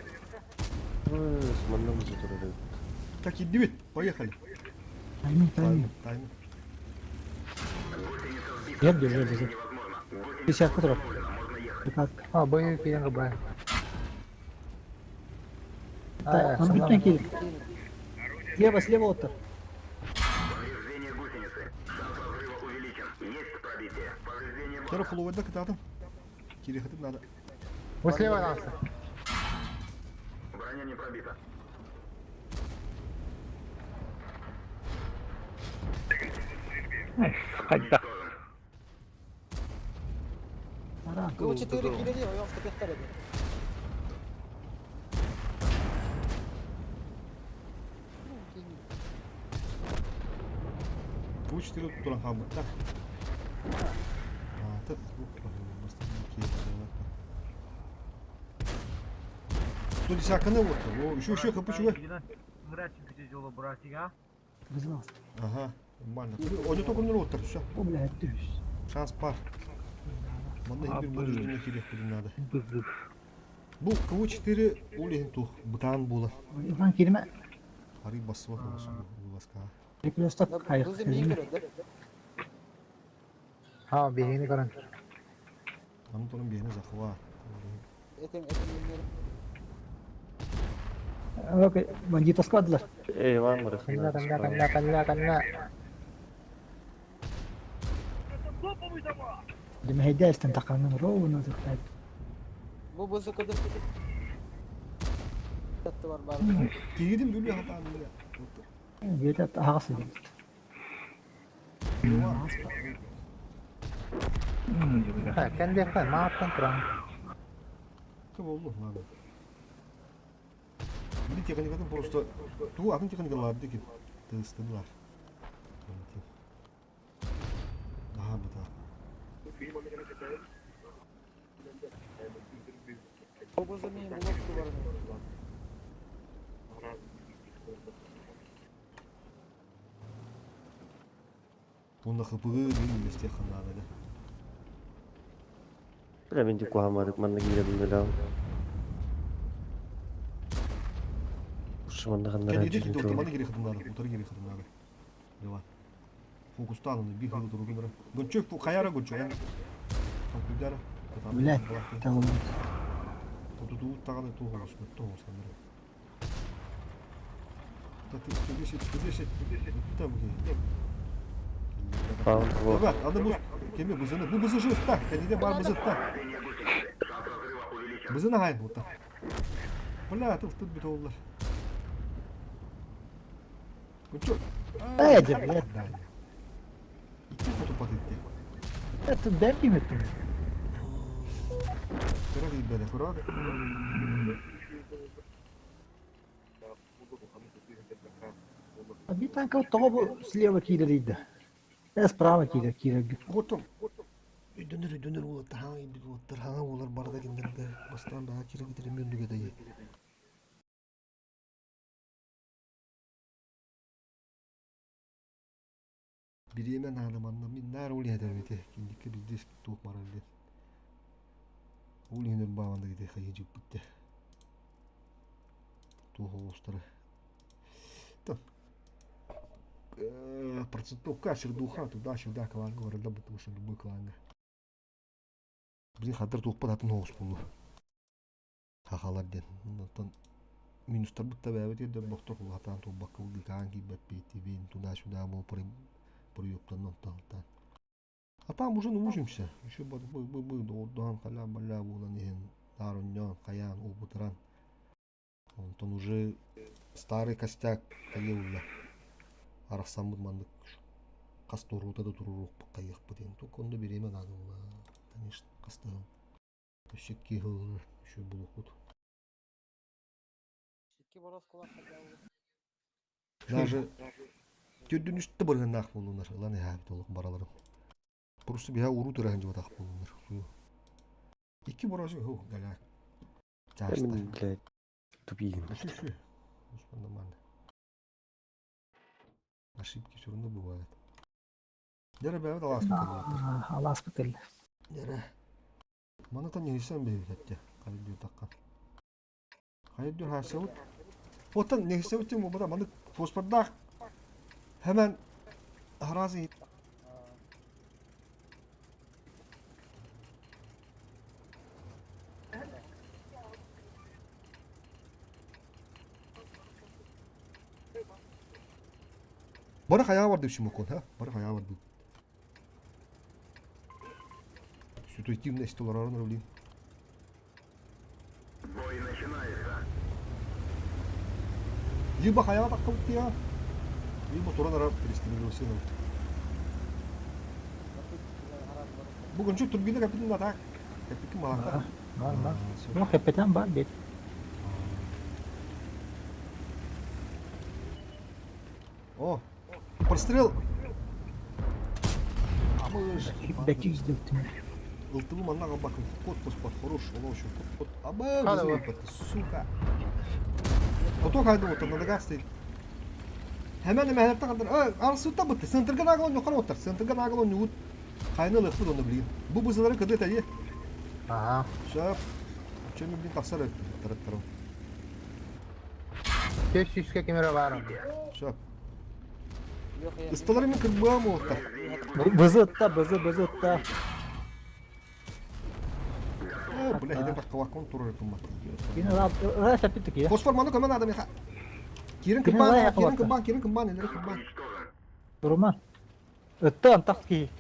Манна музы турар. Так идибит. Поехали. Тайминг, тайминг. Тайминг. Я держу, держу. 50 турар. Десятка. А, бою киен рубай. Аны бүттен киир. Слева, слева оттар. Второй холовойда кытаатым. Кириэхэтин надо. Вы слева нас. Хайдах. Ара. КВ-4 киирэ ойох тепехтер эбит. Кыбыч тирү туран хаалбыттар. Аата 110-каны вот. О, еще еще хп чуга. Вызывался. Ага, нормально. Они только не оттар, все. О, блядь, түс. Шанс пар. Манна бир модульный керек будем надо. Бызык. Бу КВ-4 ол тух бытаан була. Иван киирмэ. Арый басыба bu баска. Перекресток хайых. Бызы миин көрөдөр. А, бегини көрөн. Аны тонун бейне захват. Этим этим миин Окей, бандитов складлар. Эй, Иван, Канна, канна, канна, канна, канна. Демэйдэ тақанын ровно тықтайды. Бу бызы көдөр. Татты бар бар. Кигидим бүле хатаан. Бетет ағасы дейді. Ха, кенде ха, мааттан туран. Кім oldu ладно. Били техникатын просто ту атын техникалар деки тыстылар. Ага, быта. Бу бызы миин булып бар. Онда хпг мен үлесте ханады да. Бля, мен де куамадык манна кииребин бөлөм. Ушу манна ханнара Кәдеде киде отаманы керек хатынады, утары керек хатынады. Лева. Фокустан оны бих хылы тургунра. Гончок фу хаяра гончок я. Там кудара. Блядь, там Туту таганы тугы тугы сандыр. Та ты 110, 110, 110. Там где? Паун, вот. Ребят, аны бу кеме бызыны. Бу бызы жив так, кәдеде бар бызы так. Бызыны хайын вот так. Бля, тут тут бит олар. Гончок. Эди, блядь. Икки хоту патытты. Это бәм киметтім. Кыра дейбеде, кыра. Bir tanka тоғы бұл слева киирер дейді. Э, справа киирер, киирер. Хотум. Өйдөнөр, өйдөнөр улаттар, хаң бит улаттар, хаң олар барда киндерде. Бастан баа кире китере мөндүгө дайы. Биремен аламанна мин нар ули хедербите. Киндикке билдис тук маралды. Ули хенер бааванда ките хайы жуп битте. Тух оостары. Там. Процентовка сердуха туда-сюда кланга барда, потому что любой кланга. Блин, хадыр тух пататын оос болу. Хахалар ден. Онтон минустар бутта бәбет ерде боқтор хатан тубакка улгикаан кийбэт бейти туда-сюда бол проёптан онтан. А там уже научимся. Еще бы бы бы бы дордан халя баля булан иһин даруньон хаян убутаран. Онтон уже старый костяк кайылла. Арахсаммыт мандык касторута да турурук кайык бутен. Только онда береме надо була. Конечно, каста. Өссө кихыл еще булукут. Икки борос кулак Даже Төрдүн үстэ бырыһыннаах буоллунар, ылан иһээбит олох бараларын. Просто биһа уруу төрөһөн дьыбатах буоллунар. Икки боросы ху галяк. Чаастар. Блядь, тупигин. Үсү үсү. Нормально. Ошибки все равно бывают. Дәрі бәбіт аласпыт кэллэ. Аласпыт кэллэ. Дәрі. Маны та нехисэн биһибит хайдүү таққан. Хайдүү хаасыбыт. Оттон нехисэбит тем буолбата маны фосфордаах hemen harazı Бары хайа бар деп Шимокон, ha? Бары хайа бар деп. Ситуативно истоларарын блин. Либо хайаҕа таххыбыт тиа, либо туран ара перестимулировался. Бүгүнчү турбина капитан атак. Капитан малака. Бар, бар. Ну, капитан бар бит. О, прострел. Амыш. Бәки издептим. Ылтыбы манна бакын кот поспат хорош, ол очень кот. Аба, сука. Ото кайды вот на ногах стоит. Hemen hemen her takıldır. Арсута бытты. Центрга наглон юқары оттар. Центрга наглон юут. Хайны лыхпыт оны блин. Бу бызылары кыды тәйе. Ага. Шап. Чем блин тақсар тараттарым. Көс сүүскэ кемере баар. Шап. Ысталары мен кырбыам оттар. Бызытта, бызы, бызытта. О, бля, хиден бак кавакон турар тумат. Кини ла сәппит ки. Фосфор маны көмөн адам яха. Кирин Кирин кымбан, лая кирин кылатта. кымбан, кирин кымбан, элери кымбан. Турма. Ытты антах ки.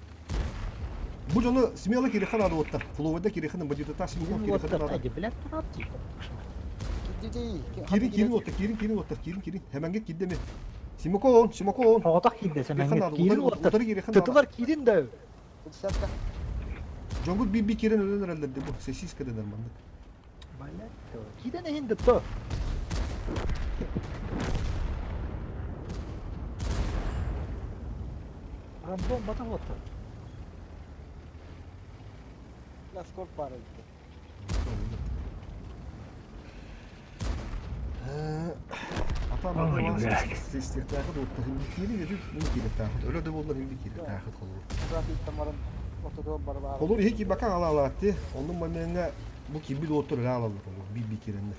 Бу жону смело кирихан ады оттар. Фловада кирихан бандитата симон кирихан ады. Әди, блядь, турат. Кирин кирин отта, кирин кирин отта, кирин кирин. Hemen git gidemi. Simoko on, Simoko on. Тоғытақ киді сен Кирихан ады. Кирин отта. Утары кирихан ады. Тытылар кирин да. Жонгут би би кирин өлөн эрелерди бу. Сосиска денер мандык. Блядь, киден эхинди то. Рандом батақ отта. Скорп бар edi. Ата сестертағы отта химди кири деді, мин кири тахыт. Өлө де болла химди кири тахыт холур. Холур ихи бака ала алатты. Onun моментine bu kibi de otur ala alır olur. Bir bir kirenler.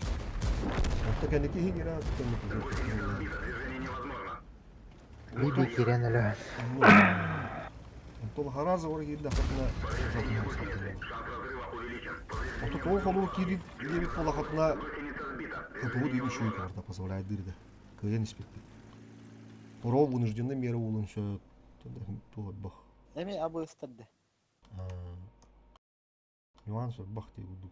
Hatta kendi ki hira kendi Би кирен эле. Онтон хараза ора кирди хатына Ото тоҕо холур кири диэбит буолахатына КПУ диэн үчүгэй карта позволяет дырда. Кыайан испеппит. Пороо вынужденный меры улун все туох бах. Эми абы ыстарды. Нюанс бах дии курдук.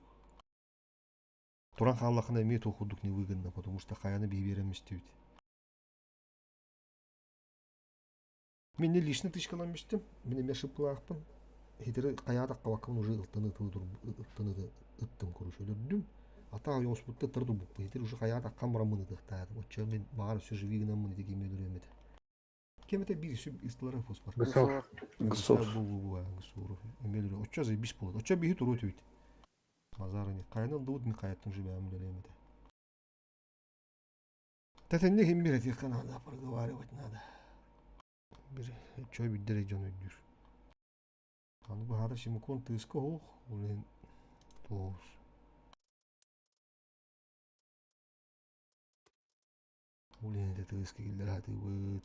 Туран хааллахына эмиэ туох курдук невыгодно, потому что хайаны биһи Мен не лично тычкаламмыштым. Мен эмиэ шыппылаахпын. Хитери хайаатакка уже ылтаны ылтаны ыттым короче өлөрдүм. Ата йоспутта тырду букпу. Хитери уже хайаатаккан барамын ытыктаатым. Оччо мен баар өссө живи гынаммын ити кимме өлөрөм этэ. Кемете бир сүп истылара фосфор. Гусов. Гусов. Бу бу бу Гусуров. Эмме өлөрө. Оччо заебись болот. Оччо биһи туру өтүбүт. Мазарыны. Кайнан дуут ми каяттын жибэм өлөрөм этэ. Тэтэнне ким бир этиэххэ надо, проговаривать надо. Бир чой биддere дьон өйдүүр. Аны баһара Симукон тыыска оһуох, ол тоос. Ол иһин тыыска киллэр хатыыбыт.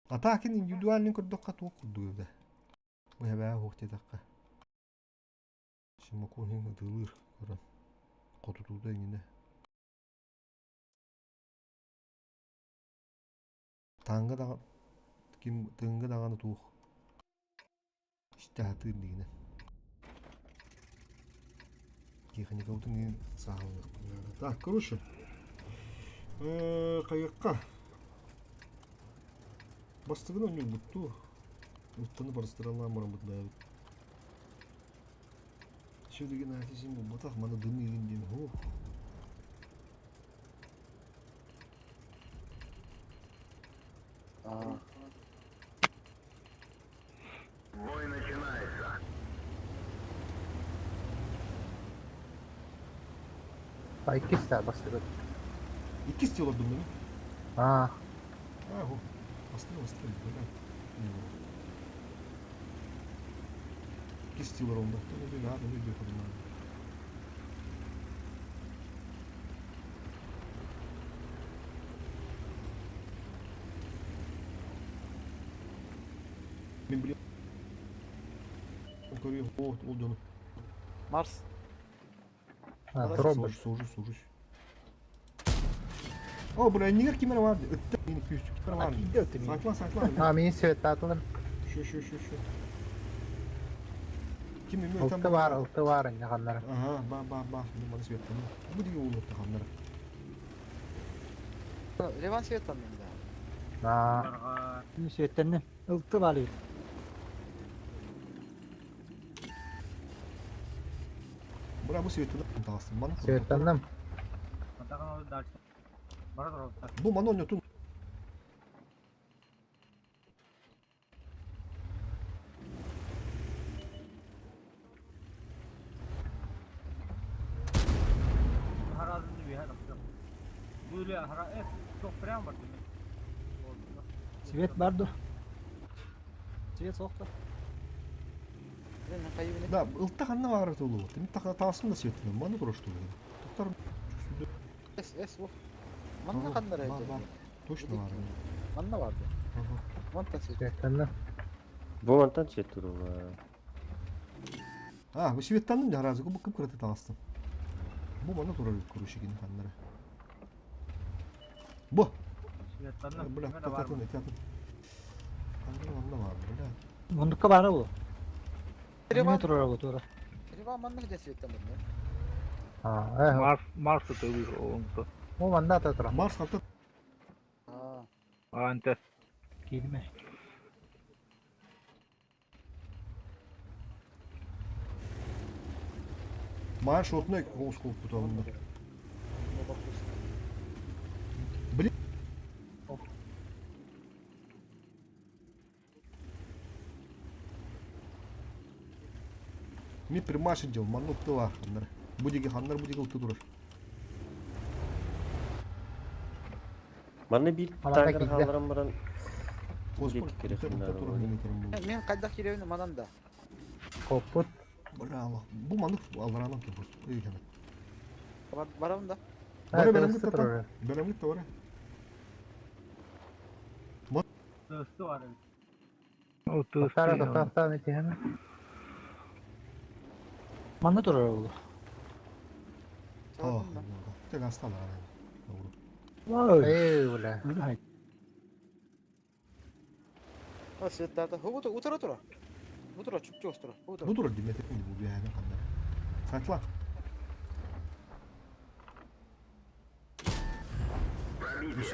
Атаакин индивидуальный көрдөххө туох курдук эбэ. Бу эбээ оһуох диэтэххэ. Симукон иһин ытыылыыр көрөн. Хотутуута иҥинэ. Таҥга даҕа ким тыҥга даҕаны туох истэ хатыыр дигинэ. Техникабытын иһин саҕалыахпын наада. Так, короче. Хайыкка. Бастыгын ойнур бутту. Уттаны барыстыралаан бараммыт бэйэбит. Еще деген айтысым болбатах, мана дымы диэн хоо. Аа. А иккис да бастыбыт. Иккис дии олордум да Аа. Аа, бастырым, бастырым, бля. Иккис дии олордум. Мин блин көрүө о ол дьону. Марс. Робот. Сужусь, сужусь, сужусь. О, бля, нигер кимер бар. Ытта мени күүстүк кимер бар. Сакла, сакла. А, мин светтаатылар. Şu, şu, şu, şu. Ким эми Алты бар, алты бар инне ханнара. Ага, ба, ба, ба. Мен маны светтанам. Бу диге улутта ханнара. Реван светтанным да. Аа. Барга. Мин светтеннем. Ылты бар Бра бу светтанам тагыстым. Маны. Светтанным. Атаган ол дальше. Бара турар. Бу маны ойнотун. Харазын bir her Böyle hara et çok prям бар demek. Свет бар ду. Свет соқты. Мен хайыбын. Да, ылта ханна бар толу. Мен тагыстым да светтанам. Маны турушту. Токтор. Эс, эс, о. Манна ханнара Ба, ба. Точно бар. Манна барды. Ага. Мантан свет. Светтанным. Бу мантан свет турула. А, бу светтанным да разы. Бу кым кыраты тагыстым. Бу маны турар көрүшүгүн ханнара. Бу. Светланна. Бля, тататын, тататын. Ханнара манна бар, бля. Мундукка бары бу. Реван. Неме турар бу тура. Реван манна где светтанным. Аа, э. Марс, Марс это вышел он-то. Бу манна та тура. Марс хатта Аа. А, анте. Кийдиме. Марш отна голос колуп туталында. Блин. Ми примашин дел, манну тыла ханнар. Будиги ханнар будиги ылты турар. Манна бир Амата тагыр кийди. халларан баран Оспор Бек керек ханнар турар ол. неме турар. Мен кайда киребин манан да. Коппут. Бля, Аллах. Бу манны алларанан кеп. Эй, хана. Барам да. Бара берем Тырысты турар. Берем гит бара. Тысты var. О, Тохтара тысты. тохтара тихәме. Манна турар бу. А, Тек асталар. Вау. Эй, бля. Ой, А светтата. Ху утура тура. Утура чуп чуп тура. Утура. Бу турар димете бу бияна ханнар. Сакла.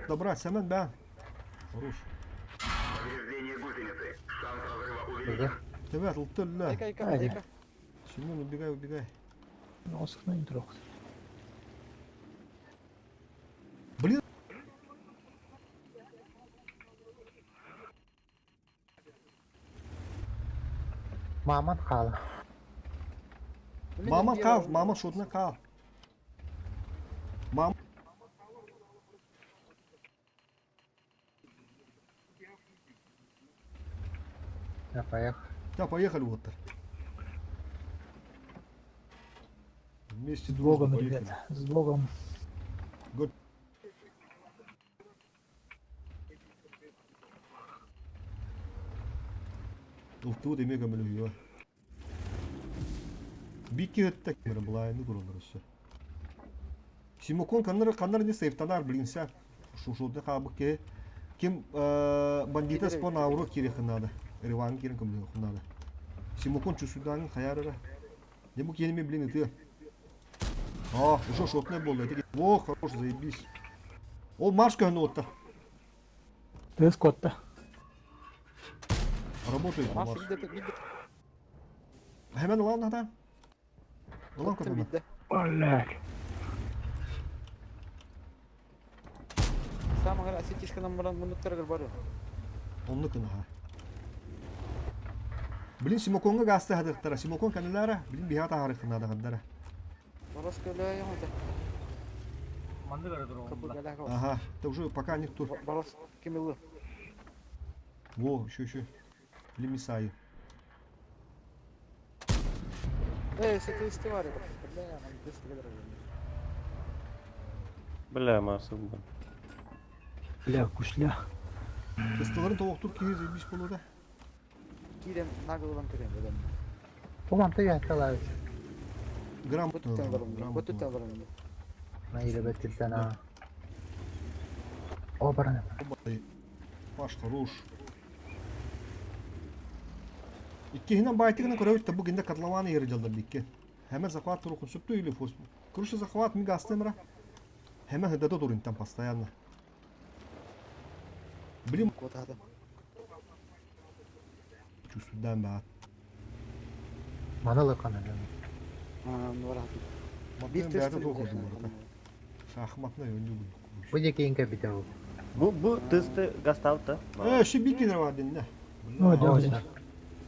Добра, Семен, бя. Хорош. Тебя ылты Айка айка Haydi. айка. Семен, убегай, убегай. Осыкнайын турок. Блин. Маман хала. Мама кал, мама шотна кал. Мам. Я поехал. Да, поехали вот так. Вместе С дружно Богом, поехали. ребята. С Богом. Год. Ылтыбыт эмиэ көмөлөһүө. Бикки өттө кемере былайны туралар өссө. Симокон каннар каннар не сейфтанар блин ся. Шушулда хабык ке. Ким бандита спон ауро кире хынада. Реван кирен көмөлө хынада. Симокон чусудан хаярара. Не бук енеме блин ты. А, уже шотный был. Во, хорош, заебись. Ол марш көһнү отта. Тыс котта. Работает Марс Марс. где-то где Hemen ulan hata. Улан Туттум көрдүм. биирдэ. Блядь. Саамай ассетисканан баран муннуктарыгар барыам. Оннук гынаха. Блин, Симокоҥҥа гаасты хатыахтара. Симокон кэннилээра, блин, биһиэхэ таһаарыаххын наада Борос көлөөйөҥ этэ. Маннык эрэ туругун Кыбы Ага, это уже пока никто. Борос ким ылы? Во, еще, еще. Лемисаю. Эй, сытысты бар edi. Бля, man тысты келер. Бля, масым бар. Бля, кушля. Тыстыларын тоғықтыр киһи заебись болуда. Киирен наглыдан көрөм дедим. Бу манта үөһэттэ Грамотно. Бөтүттэн барым. Грамотно. Бөтүттэн барым. На илебет тилтен а. О баран. Паш хорош. Иккиһинэн баайтыгынан көрөбүт да бу гинде котлованы ери жалдар бикке. Hemen захват турукун сүптү или фос. Короче захват ми гастемра. Hemen хыдата турун там постоянно. Блин, Куотаата. чувствую баат. Маны лыкан эле. Аа, нуара. Бир Мантан тысты. бэйэтэ туох курдук барыта. Шахматна өнү Бу жеке инке бите бу. Бу бу тысты гасталта. Э, шибики бар динне. Ну, да,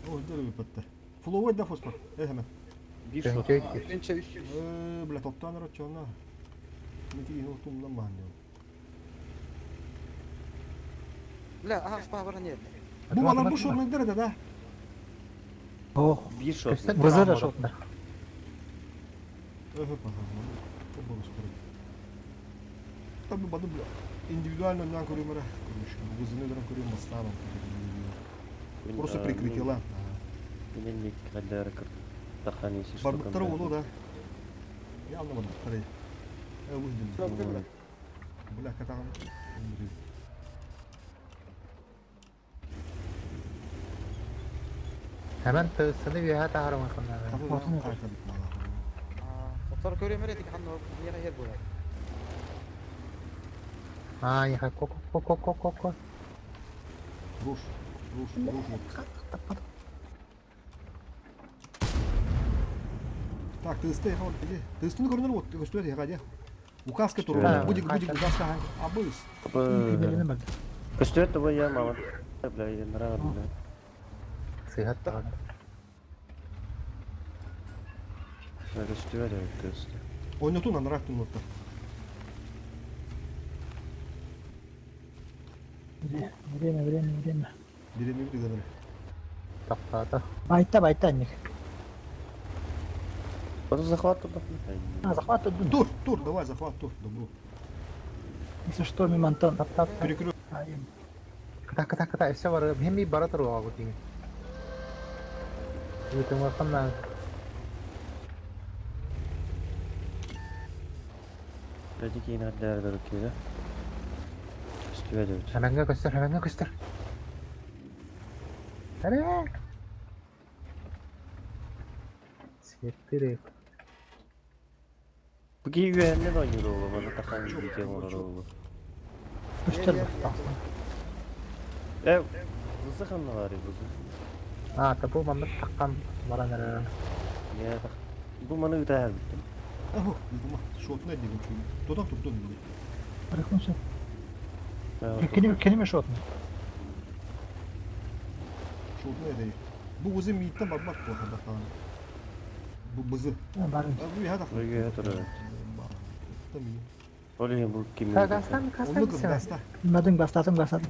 О, дөрү патта. Фловой да фосфор. Э, hemen. Бир шот. Көңкөй. Önче 300. Э, бля, топтан рочона. Мити ну тумна ман. Бля, аха, спа баран yer. Бу балар бу шорнайдыр да да. Ох, Бир шот. Вызыра шотна. Өһө паха. Бу спорт. Tabi бады бля. Индивидуально нан көрүмөрө. Көрүш. Бу зыны дөрөн көрүм бастарым. Просто прикрытие. Мен кадер кыр. Тахани си Барбыттар олу да. Я anlamadım parayı. E bu dedim. Бля, катаган. Hemen тысыны үөһэ таһарым ханна. Токтор көрөм эре тик ханна yer yer була. Аа, яха ко ко ко ко ко ко. Руш, руш, руш. Так, ты ехал, иди. Ты стыны көрінер вот, көстүрет ехал, Указка туру. Да, Будик, будик, қайта. указка. Абыс. Кимелini барды. Көстүөт бу я мама. Бля, я нрав, бля. Сыйхат таган. Көстүөт тысты. Ойнотун анрак туннутта. Время, время, время. Биреме бир дегенер. Токтоото. Байта, байта анник. Потом захват туда. А, захват тут. Тур, тур, давай, захват, тур. Добро. Если что, мимо Антон. Тап тап. Перекрыл. Кыта кыта кыта эссе бар. Хеми бара туруга бу тиги. Үтүң ханна. Бәди кейин хәтләр дөрүк кире. Көстүөт өт. Hemenге көстөр, hemenге көстөр. Әре. Сеттире. Бу ки үйәннен ойныр олу, маны тахани дите олар олу. Көстөр бар. Э, бузы ханналары бузы. А, табу мамыт таккан баран эрэ. Не тах. Бу маны үтә биттем. Аху, дума. Шотна деген чуй. Тодан туптон. Барахунся. Кенеме, кенеме шотна. Шотна дей. Бу өзі миттен бармак бу хада Бу бызы. Барын. Бу хада. Бу туры. Оле бу ким. Кастан, кастан. Оны гаста. Мадың бастатын, бастатын.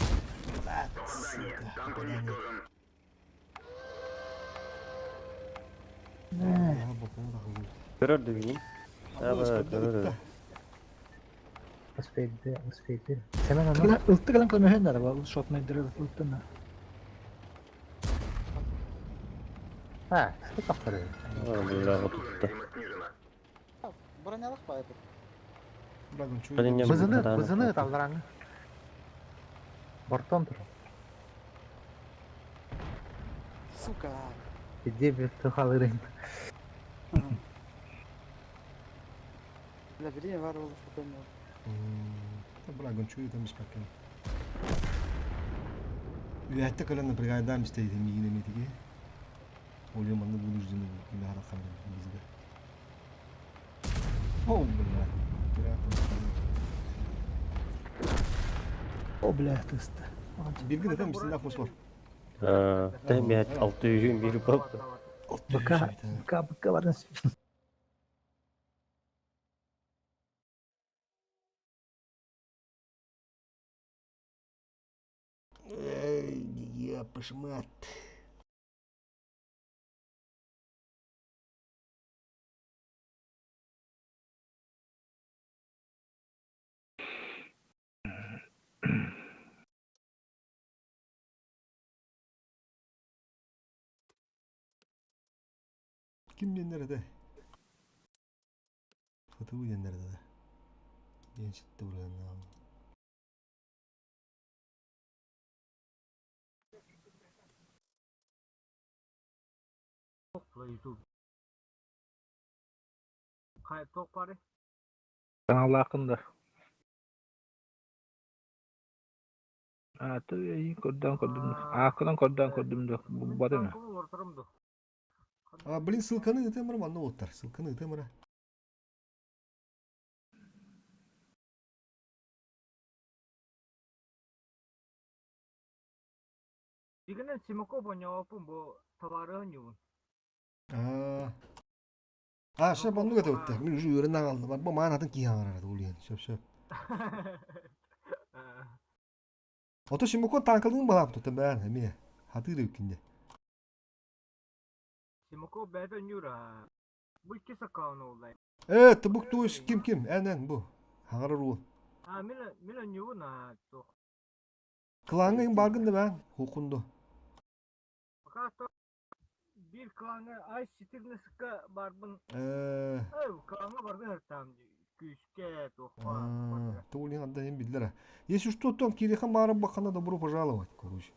Көрөр дегеним. Аба, көрөр. Успейди, успейди. Семен аны. Ылтты калан кылмөһөн да бу шотна дыры ылттын. А, что тактыры? Бля, тутты. Бронялык ба это. Бызыны, бызыны талдараң. Бортон тур. Сука. Иди бир тухалырын. Бля, время бар oldu спокойно. Бля, гончую там беспокойно. Үәтте калана бригадам истейди мигине метиге. Оле манны вынуждены имя харакам бизге. О, бля. О, бля, тыста. Биргин этем бисмилlah фосфор. Тэм алты үйін бір болып. Быка, быка, быка барын. Эй, я пошмат. Ким диэннэр этэ? Хатыбы диэннэр этэ. Диэн ситте бырыаннаам. Туох бары? Таналаахын да. А, ты көрдөөн көрдүм. Ааккынан көрдөөн көрдүм да. Бар эме. А, блин, ссылканы ыытыам манна уоттар. Ссылканы ыытыам ара. Дигенен Симаков оñоопун бу товары ньюун. А, а, сөп оннук этэ бутта. Мин уже үөрэнэн аҕаллым. Бу маан атын киһи аҥарар улуйан. Сөп, сөп. Ото Симаков танкалыын балаап тута бээн эмиэ. Хатыыр эбиккин дэ. Симаков бэйэтэ ньуура. Бу иккис аккаунт оллай. Э, тубук туус ким ким? Эн эн бу. Хаҥарар уол. А, мин мин ньуун а туох. Клаҥҥа иҥ бааргын да бээн. Хукунду. Пока что биир клаҥҥа ай ситирнесыкка барбын. Э, Клаҥҥа барды хартаам күүскэ туохха. Тулин анда им биллэр. Если что, там Кирихан баара бахана добро пожаловать, короче.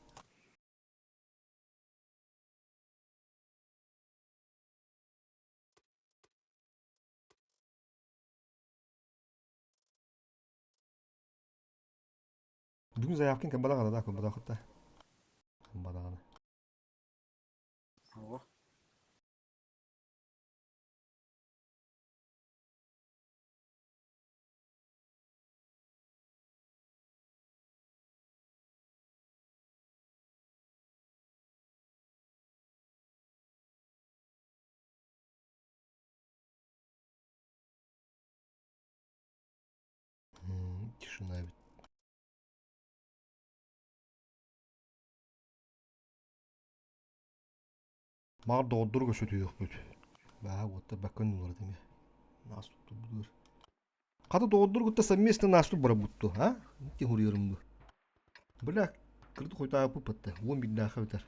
Бүгүн заявкин кымбадаҕана да кымбадахытта. Кымбадаҕана. Ого. Тишина эбит. Маар доҕордорго сөтүйүөхпүт. Баа уотта баккан улар этиме. Нас туттубутугар. Хата доҕордор кытта совместно наступ барабытту, а? Ти хуруйарым бу. Бля, кырды хойутааппыт батта. Уон бирдааха битэр.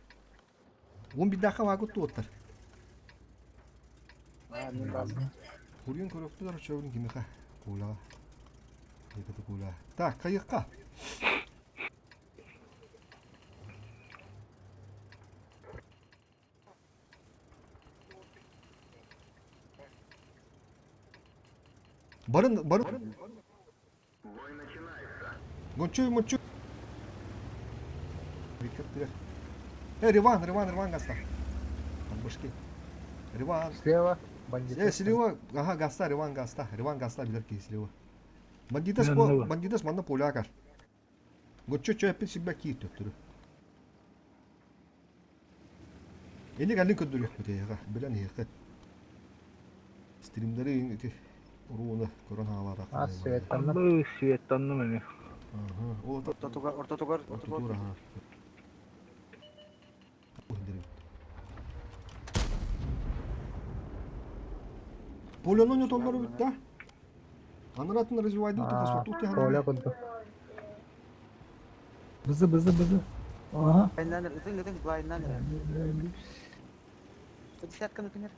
Уон бирдааха ваагут туоттар. А, мин баалым. Хуруйан көрөктүлэр очообун кимиха. Куулаҕа. Екаты куула. Так, хайыкка. Барын, барын. Мочу, мочу. Э, Риван, Риван, Риван гаста. Башки. Риван. Слева бандиты. Э, слева, ага, гаста, Риван гаста. Риван гаста билер киһи слева. Бандитас, бандитас манна полякар. Гоччо чөппүт сибэ киир төттөрү. Эни кэлин көрдөрүөхпүт эйиэхэ, билэн иһиэххит. Стримнэри ити уруона көрөн хаалаатахха. А, светтанным. Бу светтанным эми. Аха, ол Ортотугар, ортотугар, ортотугар ортотугар. аха. Поляны не толлары бит да? Анаратын развивайды паспорту Коля курдук. Бызы, бызы, бызы. Ага. Айнаныр, ытың, ытың, былайнаныр. Десятканы тыңыр.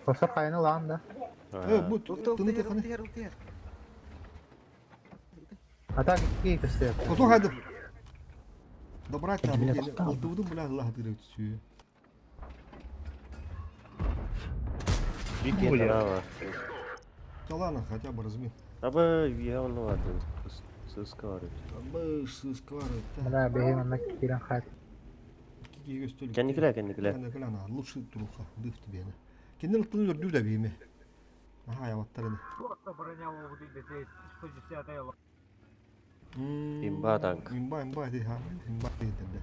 Фосфор хайаны лаан да. Э, бу Улты, тыны улты, теханы. улты, улты. А так икки көстөр. Кото хайды. Добрать там. Бля, тоқтау. Олтыбыдым бля Аллах дыры түсүү. Бик Бля. Талана хотя бы разми. Аба я он ладно. Сыскары. Абы сысквары. Мына бэһи манна киирэн хаат. Кэнникилэ, кэнникилэ. Кэнникилэ лучше туруха дыф тебе. Кеннер тылы өрдүү да биме. Наһаа аябаттар ини. Просто броня буолбут десей 110 олох. Имба танк. Имба, имба ити ха. Имба диһинтэрдэ.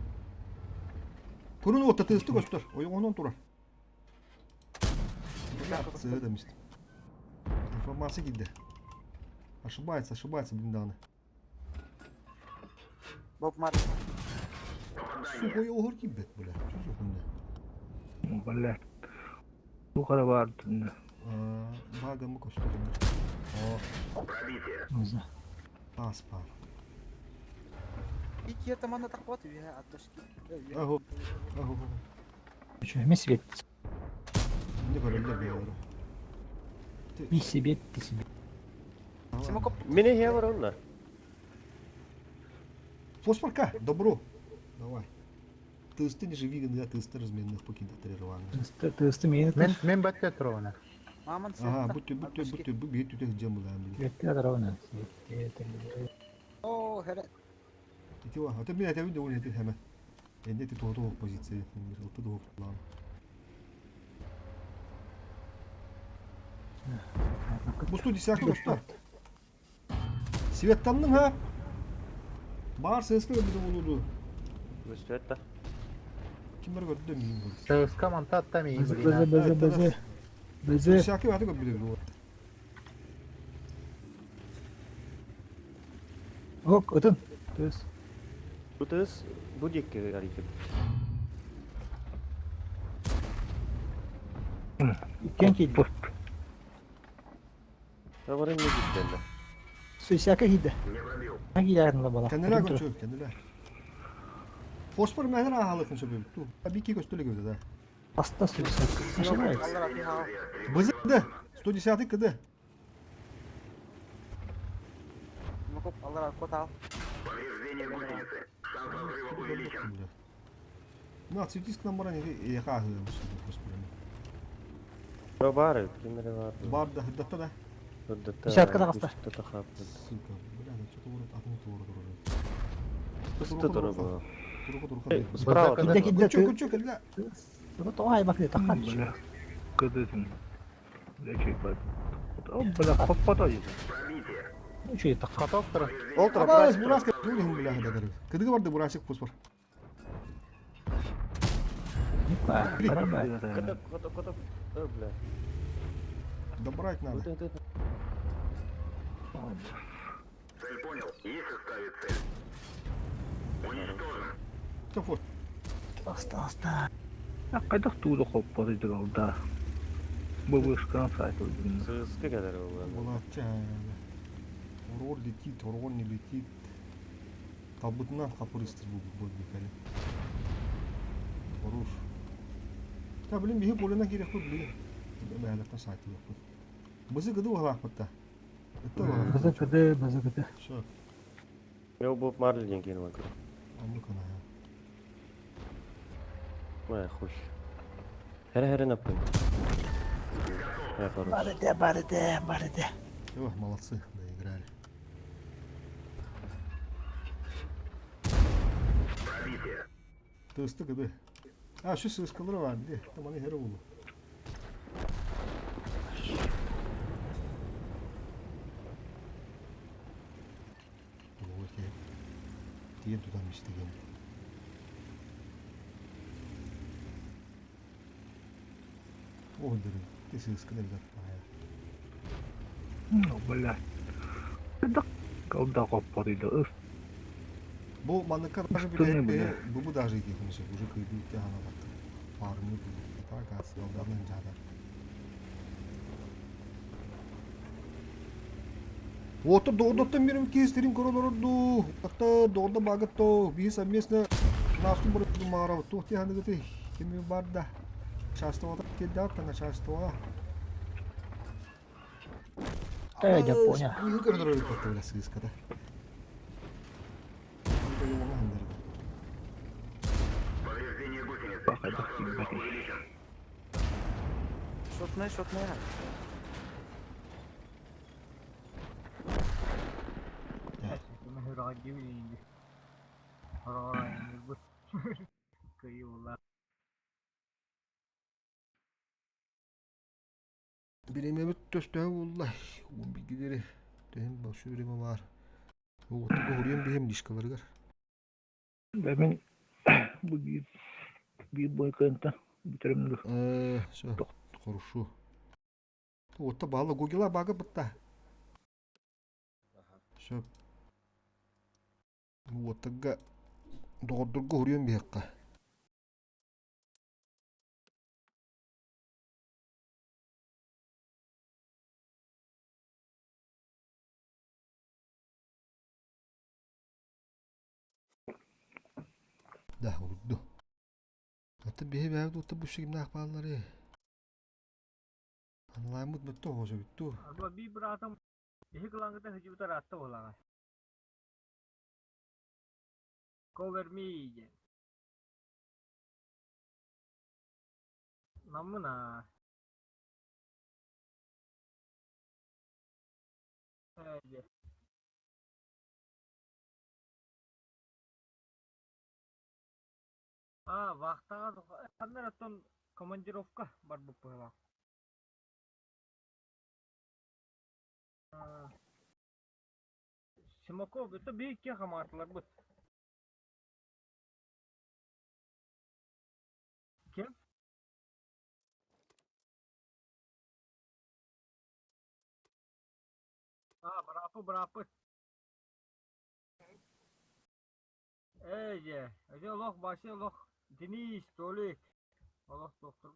Курун уотта тыысты көстөр. Ойоҕунан турар. Сыһы да мист. Информация киирдэ. Ошибается, ошибается, блин, даҕаны. Боб Мар. Сух ойоҕор киирбэт, бля. Чё за хуйня? Бля. Бу хара баар түннэ. Баагамы көстөр. О, таас баар. Икки тамана тахпат үһэ атташки. Аһо. Аһо. Үчүгэй свет. Не көрөллөр бэйэлэрэ. Ми себе ти себе. Симакоп. Мин эһиэ бар онно. Фосфорка, добро. Давай. Тысты не живи, да, тысты разменных покинда тренированных. Тысты миин Мен мен бәттэ туругуна. Маман Ага, будьте, будьте, будьте, будьте, будьте, где мы да. Светти ровно. О, хере. Ити ва, а ты меня тебя видел, ты хеме. Энде ты того позиции, ты того план. Бусту десятка көстөр. Светтанның ha. Бар сыска көрдү болуду. Көстүөт да. Кимдер көрдү мин көрдүм. Сыска мантатта миин Бызы билина. бызы бызы. Бызы. Десятка баты көрдү. Ок, ытын. Тыс. Бу тыс бу диэки арыйдым. Иккен киирди. Табарын не диттенде. Сүйсәкә киирде. Киирәгин бала. Кенделер көчү, кенделер. Фосфор мәһер ахалыкын сөбү. Ту. Бики көстөлө көдө да. Аста сүйсәк. Ошибается. Аллар аты хаа. Бызы 110 кд. Симакоп аллар аты котал. На, цветиск нам баран и ха фосфор. Бар, кимдер бар. Бар да, хыдатта да. Десятка да хаста. Сука, бля, да что-то урод, атын тууру туру. Пусты туру бу. Туру туру. Справа. Кидде кидде. Көчө, көчө, кэллэ. Тоҕо айбак диye таккан. Бля. Кыдысың. Бля, чей бар. О, бля, хоппата дейді. Үчүгэй таккан. Каток тура. Ол тура, Абаас, бурасик тура. бураска, тууру бля, хыдатары. Кыдыгы барды бурасик фосфор. Карабай. Кытып, кытып, кытып. О, бля. Добрать надо. Вот это. Кто фос? Аста аста. Қайдақ туды хоппата дейді алда. Бұл вышкан сайт өлдім. Сыска кадar ол. Булача. Урор летит, урор не летит. Талбытынан капырыстыр бу бу бекали. Хорош. Та блин, биһи полена керек қой, блин. Бәләктә сайты юк. Бызы гыды углак бутта. Это Бызы кыды, бызы кыды. Все, Мен бу Марлин келіп отыр. амы кана. Ой, хуш. Хәре хәре напын. Ай, хорош. Барыде, барыде, барыде. Все, молодцы, доиграли. Тысты гыды. А, şu sıskıları var diye. Tamam, her oldu. Diye tutan işte gene. Oh derim. This is gonna be Бля. Қайдақ алда хоппата дейді. Бу манныка даже Үстүнэ биле биле. бу бу даже идея все уже кыйды тяна бат. Парны бу. Так асылдан жадар. Отыр доғдоттан берім кестерин королорду. Атта доғда багытто. Би совместно насту бір мара тухти хандыгы кими барда. Часто кедат на часто. Э, Япония. Үйін көрдір өліп бля сыскада. Қайдақ тиіп Шотнай, шотнай. Мен hırağa gibi indi. Hırağa indi bu. Kıyıyorlar. Билеме бит Төстөһө буолла. Билгилери төһүн большой время бар. Уоттуга хуруйан биһим дискаларыгар. Бэмин бу биир биир бойканта бүтэрим ду. Э, все. Хорошо. Уотта баала гогила бага бытта. Все. Уоттага доҕордорго хуруйан биһэкка. Да, урду. Аты биһи бэйэбит уотта бу кимнээх бааллары. Аналааммыт бөттө оҕособүтту. Арба би братым иһи кылаҥыта хыдьыбыта ыраатта буолаҕа. Cover me диэн. Наммын аа. Ээ диэ. Аа, вахтаҕа ханна эрэ оттон командировка барбыт быһыылаах. Аа, Симаков, это биир хамаатыларбыт. Ким? Аа, быраапы, быраапы. Ээ, дьэ, ити олох вообще олох Денис, Толик, олох доктор.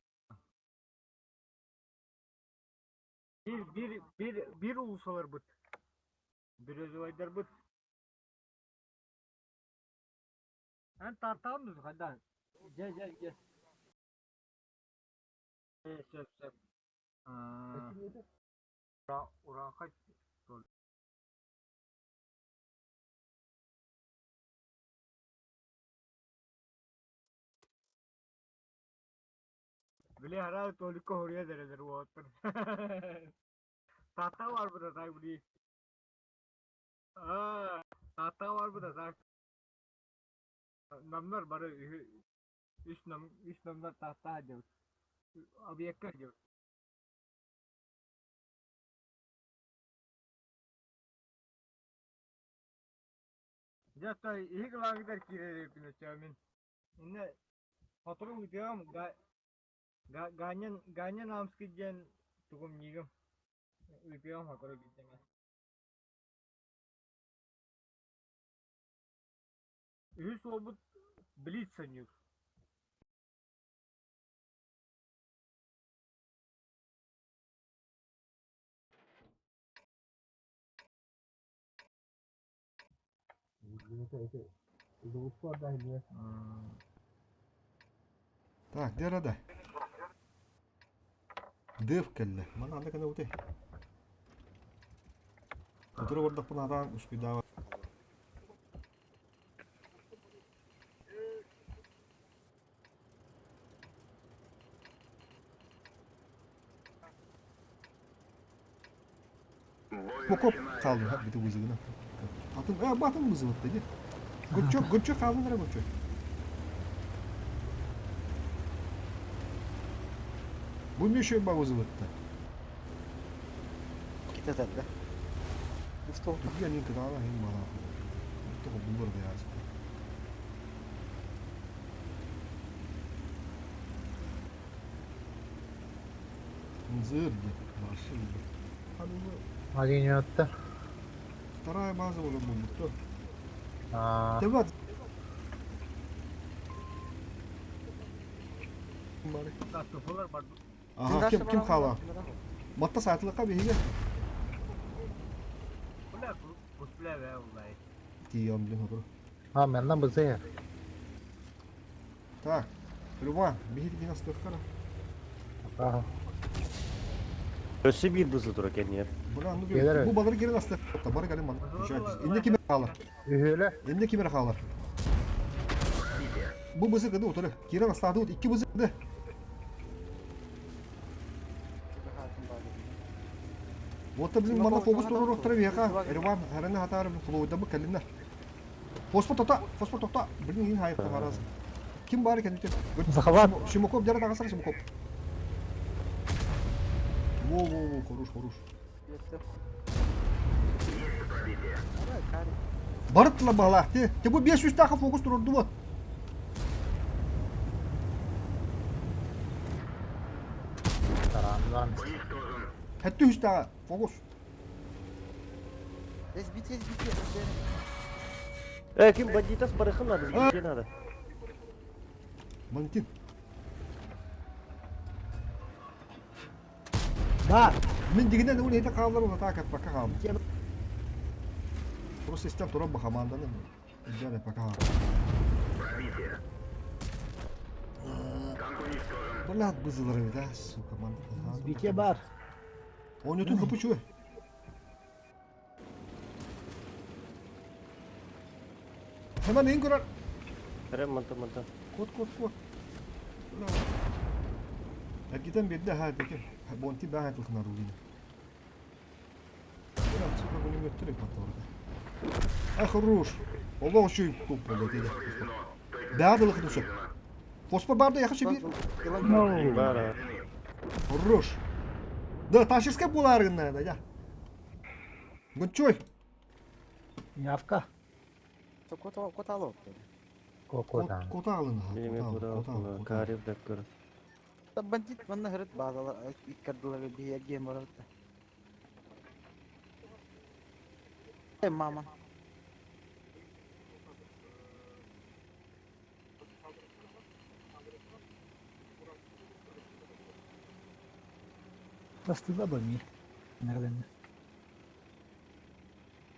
Биир, биир, биир, биир уулуссаларбыт, березовайдарбыт. Эн Тааттаҕын дуу, хайдах? Дьэ, дьэ, дьэ. Ээ, сөп, сөп. Аа, Урааҥхай Били араа Толикка хоруйа дэрэлэр уолаттар. Таатта барбыта так били. Аа, Таатта барбыта так. Намнар бары үс нам үс намнар Таатта диэбит. Объекка диэбит. Дьэ, оттон иһик ылааҥҥытыгар киирэр эбиппин оччоҕо мин. Иннэ сотору ыытыаҕым Ганя Ганя Намский диэн тугум ньиигим ыытыаҕым сотору биирдэ Үһүс уолбут Блиц саныыр. Так, где рада? Дыв кэллэ. Мана анда кэнэ утай. Утары бардахпына атаан ускуйдаабат. Бокоп хаалла бити вызыгына. Атын э батын вызыватты ди. Гоччо гоччо хааллар гоччо. Бу еще ба вызыватты. Китетэллэ. Түргэн кытаана хин бала. Тоҕо булар да яаспы. Зыр машина. Огнеметта. Вторая база уже будет. Аа. Давай. Ага, ким ким хаала? Матта саатылыкка биһиги. Тиийэн блин отур. А, манна бызы. Так, Люба, биһиги астыахтара. Ага. Өссө биир бызы тура кэнниэр. Бра, ну Келер. бу балары кирен астыахта, бары кэлин ман. Инне кимер хаалар? Үһүөлэ. Инне кимер хаалар? Бу бызы кыды утары. Кирен астаады икки бызы кыды. Вот блин, манна фокус туруруохтара биһиэхэ. Эрван, хараны хатаарым, хлойдамы кэлиннэр. Фосфор тота, фосфор тота. Блин, иин хайыхта хараас. Ким баар кэннитин? Захват. Шимаков дьара таҕасар Шимаков. Во-во-во, хорош, хорош. Барыттыла баһылаах ти. Те бу 500 таха фокус турорду вот. Тарааннаан. Хэтти үстаға фокус. Сбить, сбить, Э, ким бандитас барыхын надо, сбить надо. Валентин. Бар. Мин дигинен уни хите хааллар уна таак пока хаалбыт. Просто истэн турар бу хамаанданы. Илдьэн пока хаалбыт. Блядь, бызылар эбит, а, сука, манда. Сбитие бар. Ойнотун хапы чуэ. Hemen in көрөр. Эрэ мантан мантан. Кот, кот, кот. Эргитэн биэрдэ аһаа диэки. Бонти бааһа тылхынар улина. Сука, пулеметтер патторда. Ай, хорош. Олох үчүй туп болду диде. Баа дылыхын сөп. Фосфор барды яхшы бир. Бара. Хорош. Да, таширская буолааргынна да, я. Гончой. Явка. Кота Кокодан. Кота алын. Неме куда карив деп көр. Бандит манна хөрөт базалар иккардылар биһиэргиэн барарта. Э, мама. Тастыга бами. Нерлен.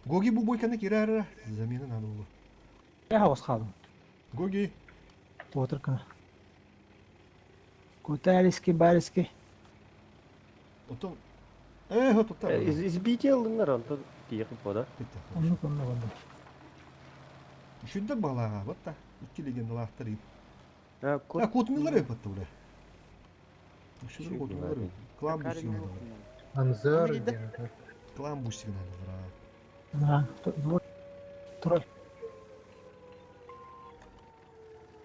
Гоги бу бойканы кирәр. Замена надо было. Я хаос халым. Гоги. Отыркына. Куталиски, бариски. Отон. Э, отон. Избитие алыннар онтон тиехи пода. Оннук оннук оннук. Үшүндер балаға, вот та. Икки легендалаахтар ип. А, А, кот. котмилар эп атты уле. Үшүндер Үшүндер котмилар бар. эп. Клан бусигин. Анзор. Клан бусигин алар. Да. Трой.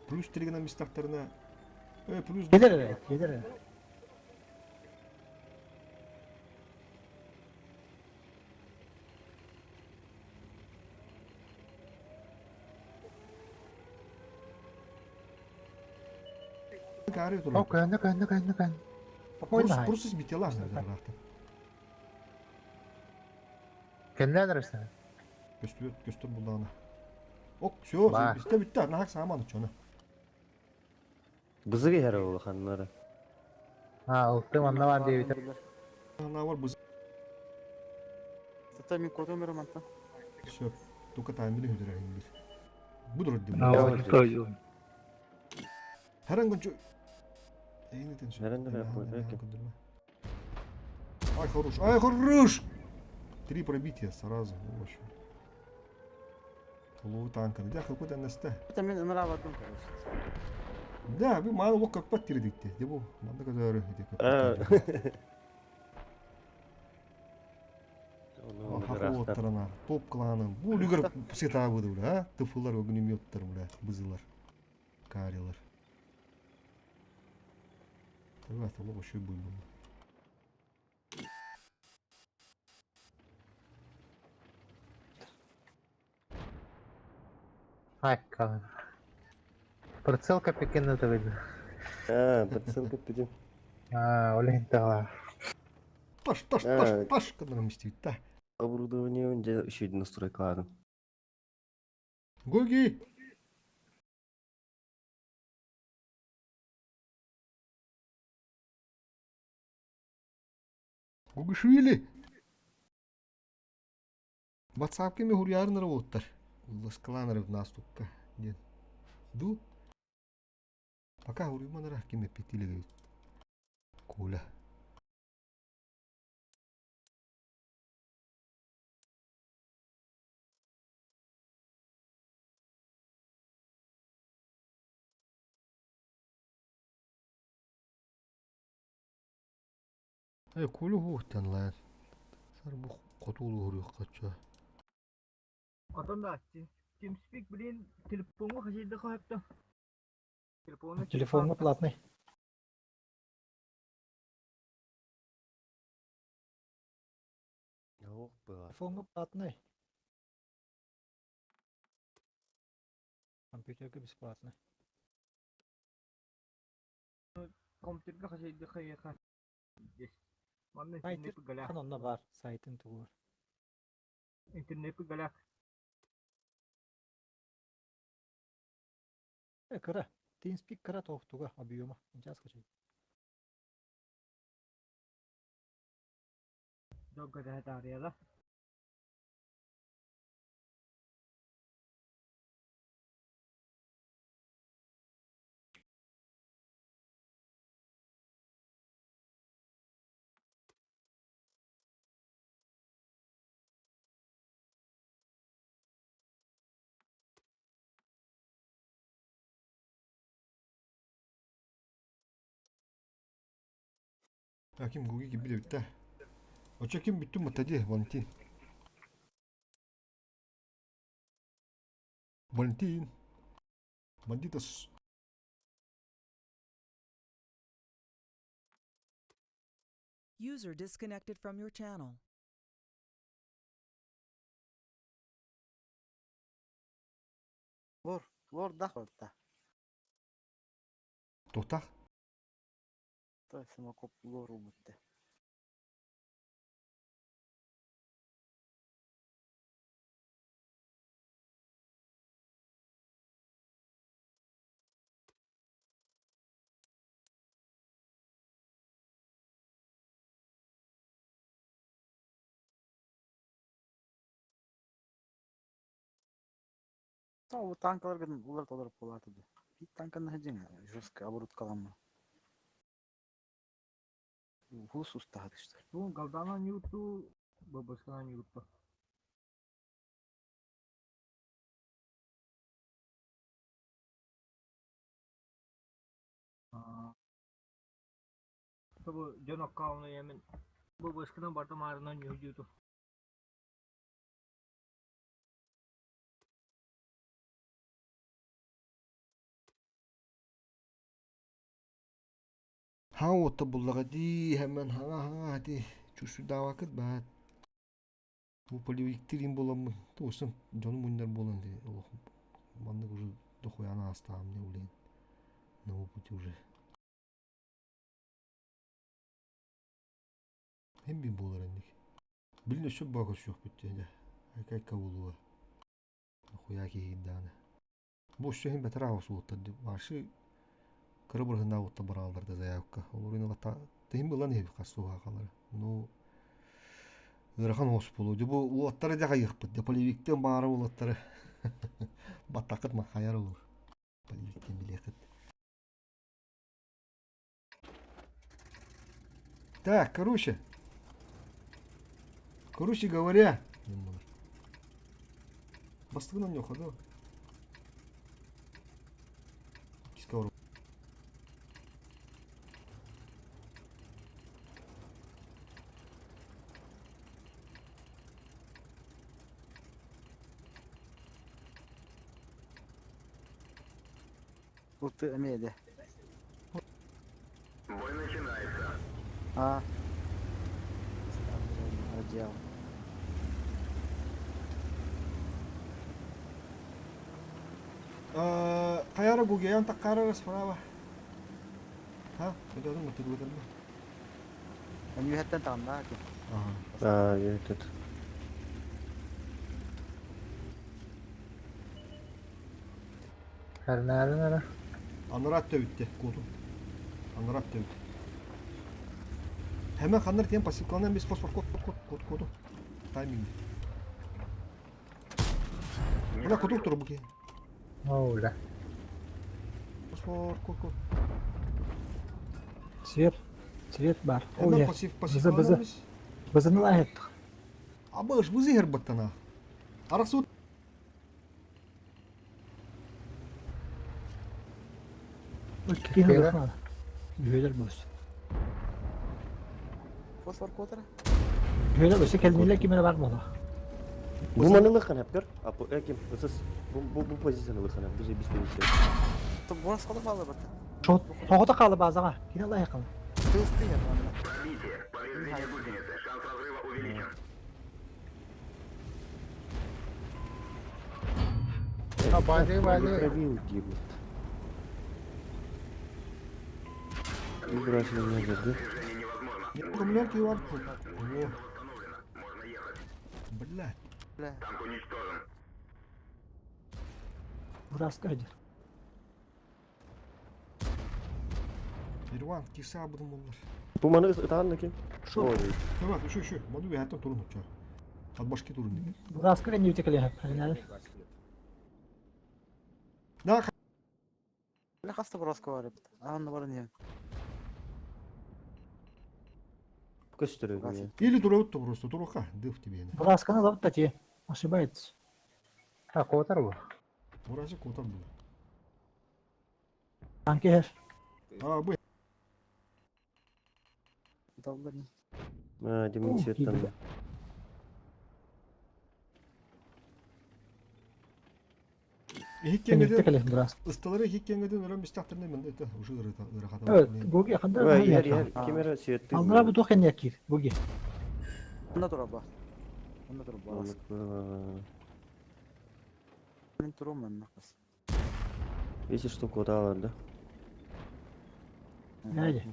Плюс 3 гына мистактарына. Э, плюс Келер эле, келер эле. Кары О, турар. көнө көнө көнө көнө. Спокойно. Просто избитие лажны рахта. Кеннен ресен. Көстүбөт, көстөр булдагына. Ок, все, Ба. битте битте. Нахак саман чона. Бызыгы хәрі ол ханнары. А, ылты манна бар диэбит. На бар быз. Тата мин котум романта. Все, только таймини хүдүрә бир. Будур дим. А, что Харан гончу. Эйнетен şu. Харан да yapma, peki. Ай, хорош, ай, хорош! Три пробития сразу, в общем. Лу танка, да, какой-то наста. Это мин ынра бардым, короче. Да, вы мало лук как подтвердите. Где бу? Надо казары, где А. Хакуоттарына, топ кланы. Бу люгер сета буду, бля, а? Тыфылар, огнеметтар, бля, бызылар. Карилар. Ребята, лоб еще будет. Ай, калын. Прицелка пекин это видно. А, подсылка пидем. А, олень тала. Таш, таш, таш, таш, когда мстить, да. Оборудование онде еще один настройка ладно. Гоги! Гугишвили! Ватсапками гурьярныр оттар. Ласкаланыр в наступка. Ден. Ду. Пока гурьманыр кеме петили. Коля. Э, Коля хуhtан лан. Сар бу котулу гурьюк кача. Потом да, TeamSpeak, блин, телефонга хасидда хапта. Телефонга Телефонга платный. Суох быһа. Телефоҥҥа платнай. Компьютерга бесплатно. Компьютерга хасыйды хайыха. Манна Сайты интернет галях. хан онно баар сайтын тугур. Интернет галях. Э кыра. TeamSpeak кыра тоохтуга объема. Сейчас скачай. Догга таарыйала. Аким Гуги кибили бүтэ. Очо ким бүттүм мутади Валентин. Валентин. Бандитос. User disconnected from your channel. Лор, лор дах орта. Тохтах. То самокоп лор убутта. Бу танкалар улар толору буолаата дии. Биир танканы сылдьыҥ жестко оборудкаламмын. Уус устаһа түстэр. Бу Галдана ньуутуу, Бабыскана ньууту. Бу дьон аккаунна ямин Бабыскана барта маарынан ньууту. Хаҥа уотта буллаҕа дии, хэмэн хаҥа-хаҥа дии, чувствуйдаабаккыт баат. Бу полевиктириин буоламмын, тугусын дьону мунньар буолан дии, олох маннык уже дохуян аастаҕым дии улейн на опыте уже. Һин бин буолар инник. Билин өссө баа көрсүөхпүт дии, айка-айка буолуо. Хуя киһигин даҕаны. Бу өссө иһин бэтэрээ аҕыс уолаттар дии. Вообще кыра бырыһыннаах уоттар барааллар да заявка. Олорун ылата тиһин ылан иһэбит хас суоһаахалары. Ну ыарахан оҕус буолуо. Дьэ бу уолаттары дьэ хайыахпыт. Дьэ полевиктен баара уолаттары баттаххыт махайар olur. Полевиктен билиэххит. Так, короче. Короче говоря, Бастыгынан не ходу. Киска Урты эмиэ дэ. Бой начинается. А. Раздел. Хайара гугеян таккара справа. Ха, это мы тут выдали. Үһэттэн таҕыннаа ки. Ага. А, этот. Эрнээрин эрэ. Анарат төбүттэ, куотум. Анарат төбүт. Hemen kanlar тем пассивкаланан без фосфор кот кот кот кот Тайминг. Бля, кутук туру буки. Оуля. Фосфор кот кот. Свет. Свет бар. Hemen Ой, пассив Бызы, бызы. пассивкаланан без. бызыны лаһыттык. Абыш, бызы хербаттана. Арасу Киһи Үһүөлэр бус. Фосфор куотара. Үһүөлэр өссө кэлнилэр ким эрэ бар буолла. Бу маны лыхан әпкер. А по эким, ысыс. Бу бу бу позицияны лыхан әп. Биз биз позиция. То борос холо баалы бата. Шот тоҕото хаалы базаҕа. Кини лаһы Тылсты я манна. Пробитие. Повреждение гусеницы. Шанс разрыва увеличен. А, базы, базы. Пробил гибнет. Выбросил меня, да? Аккумулятор Иван. О. Блядь. Бля. Бураска идет. Ирван, киса будем олар. Бу маны ытаан ким? Шо? Давай, еще, еще. Маду я там турун уча. От башки турун деген. Бураска не утекли. Да, Бля хаста бураска бар эбит. Аанна баран иһэн. Көстөрөр. Или турабыт просто туруха, дыв тебе. Бурасканы ловит тати. Ошибается. А, куотар бу. Мурасы котар был. Танки хер. А, бы. Даллар. А, демонстрирован. Не утекли Бураска. Ысталары хиккенгеден өрөм бистахтырны мен это уже ырахата. Evet, Буги ханда. Иһэр иһэр кемера сүйөттү. Алнара бу туох кэннэ киир. Буги. Онно тураба. Онно тураба. Мен турум манна кас. Если что, куда да? Näde?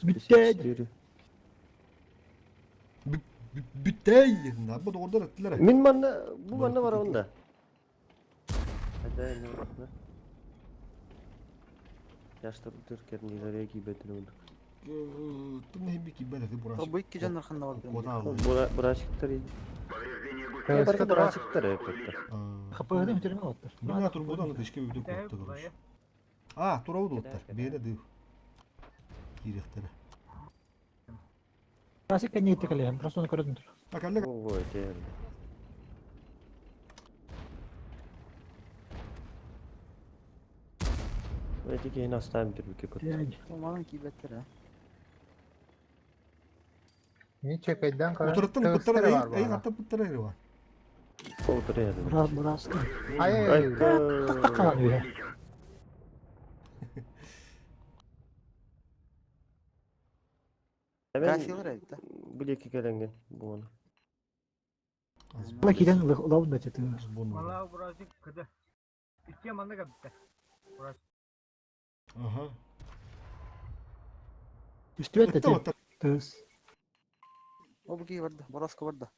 Бүттэ. Бүттей. Наба доғырдар еттілер. Мин манна бу манна бар онда. Хада не бар. Яштыр кернилere кийбетин oldu. Тым не бики бәле бурасы. Бу икки жаннар ханна бар. Бура бурасиктар. Тыыска тура. Бурасиктар эпетте. Хапыгын өтөрмө оттар. Мина турбудан да тишке үйдө котты короче. А, турабы доттар. Бене дыв. Кирехтер. Бурасик не утекли. Просто оны көрөдүм. Так, алла Ой, те. Эти кейин оставим бир кот. Манан кийбеттер а. Не чекайдан кара. Отырыттан Тыыстара пыттара бар эй, бу. хатта пыттара Ирван. Отыра. Бурас Бураска. Ай, ай, ай. Таккан үе. Гасилар эбит да. Билеки келенген бу маны. Була киден ловут да тeti. Мала бурасик кыды. Икки манна кабитте. Ага. Үстүөт Ытта тeti. отта. Тыс. О бу ки барда. Бураска барда.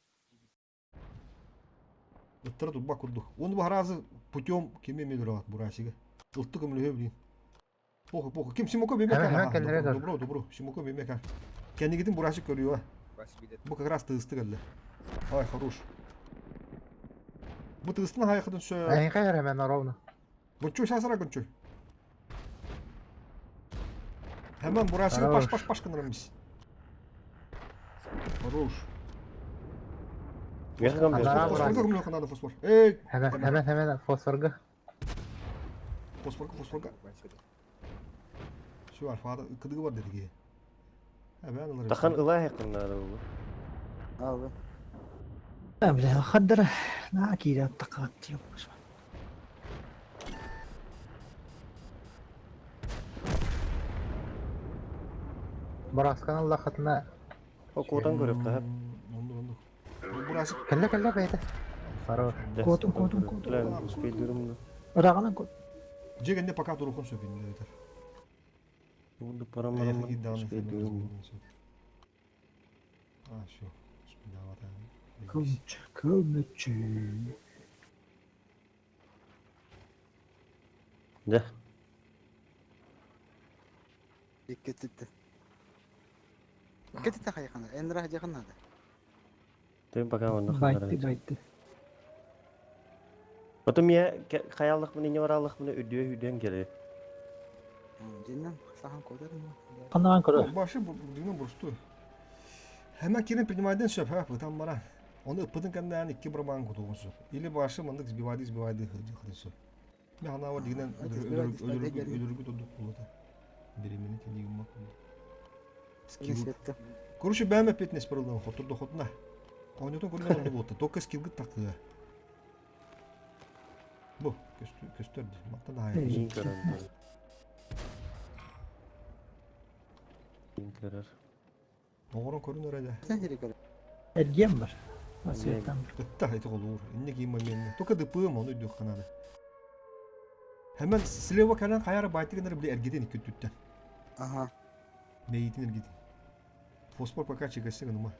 Ыттара турба курдук. Он бу харазы путем кеме медурат бурасига. Ылтты көмлөһө билин. Похуй, похуй. Ким Симоко бемекан. Hemen, hemen kendileri Добро, добро, добро. Симоко бемекан. Кенигитин бурасик көрүө. Бу как раз тысты келди. Ай, хорош. Бу тыстын хайкыдын сө. Эн хайар hemen ровно. Гончой сасыра гончой. Hemen бурасига паш Хорош. паш паш кынырмыз. Хорош. Мехгам Ана, Фосфорга бурасик. көмлө кынады фосфор. Эй, Hemen hemen hemen фосфорга. фосфорга, фосфорга. Şu alfada кыдыгы бар деди. Ha ben alırım. Тахан ылай кыннары бу. Алы. Бля, хаддара. На кире таккан тип. Бураскан Алла хатына. О куотан көрөк та. Онду онду. Бурасы Кэллэ кэллэ бэйте. Хорош. Куотун, куотун, куотун. Успейдирим. Ырагынан кот. Жегенде пока турухун сөпин дедер. Бу парамарам. Успейдирим. А, все. Успейдавата. Көмчү, көмчү. Да. Икки титте. Икки титте хайкана. Энра жакынады. Тем пока он Байтты, байтты. Потом я хаяллык менен не баралык менен үдүө үдөн келе. Жиннен сахан кодер. Канаган көрө. Башы дигнен бурсту. Hemen кирин принимайден сөп, ха, бытан бара. Оны ыппытын кәндән икки бармагын кутугун сөп. Или башы мындык сбивайды, сбивайды хыды сөп. Мен ана бар дигнен өлөргү тудук болот. Беремени тенигим бак. Скилл. Короче, бәмә петнес барылдан хотурду хотуна. Ойнотон көргөн онду болот. Только скиллгы такы. Бу, көстөрдү. Мактан ай. Иң көрөр. Иң көрөр. Оңорон көрүнөр эле. Сен жери көрө. Эргем бар. Асыттан. Ытта эти голуур. Инне кийин моментне. Только ДПМ оны үйдө канады. Hemen слева кэлэн хайа эрэ баайтык гынар били эргитин икки өттүттэн. Ага. Мэйиитин эргитин. Фосфор пока чигэссе гыныма.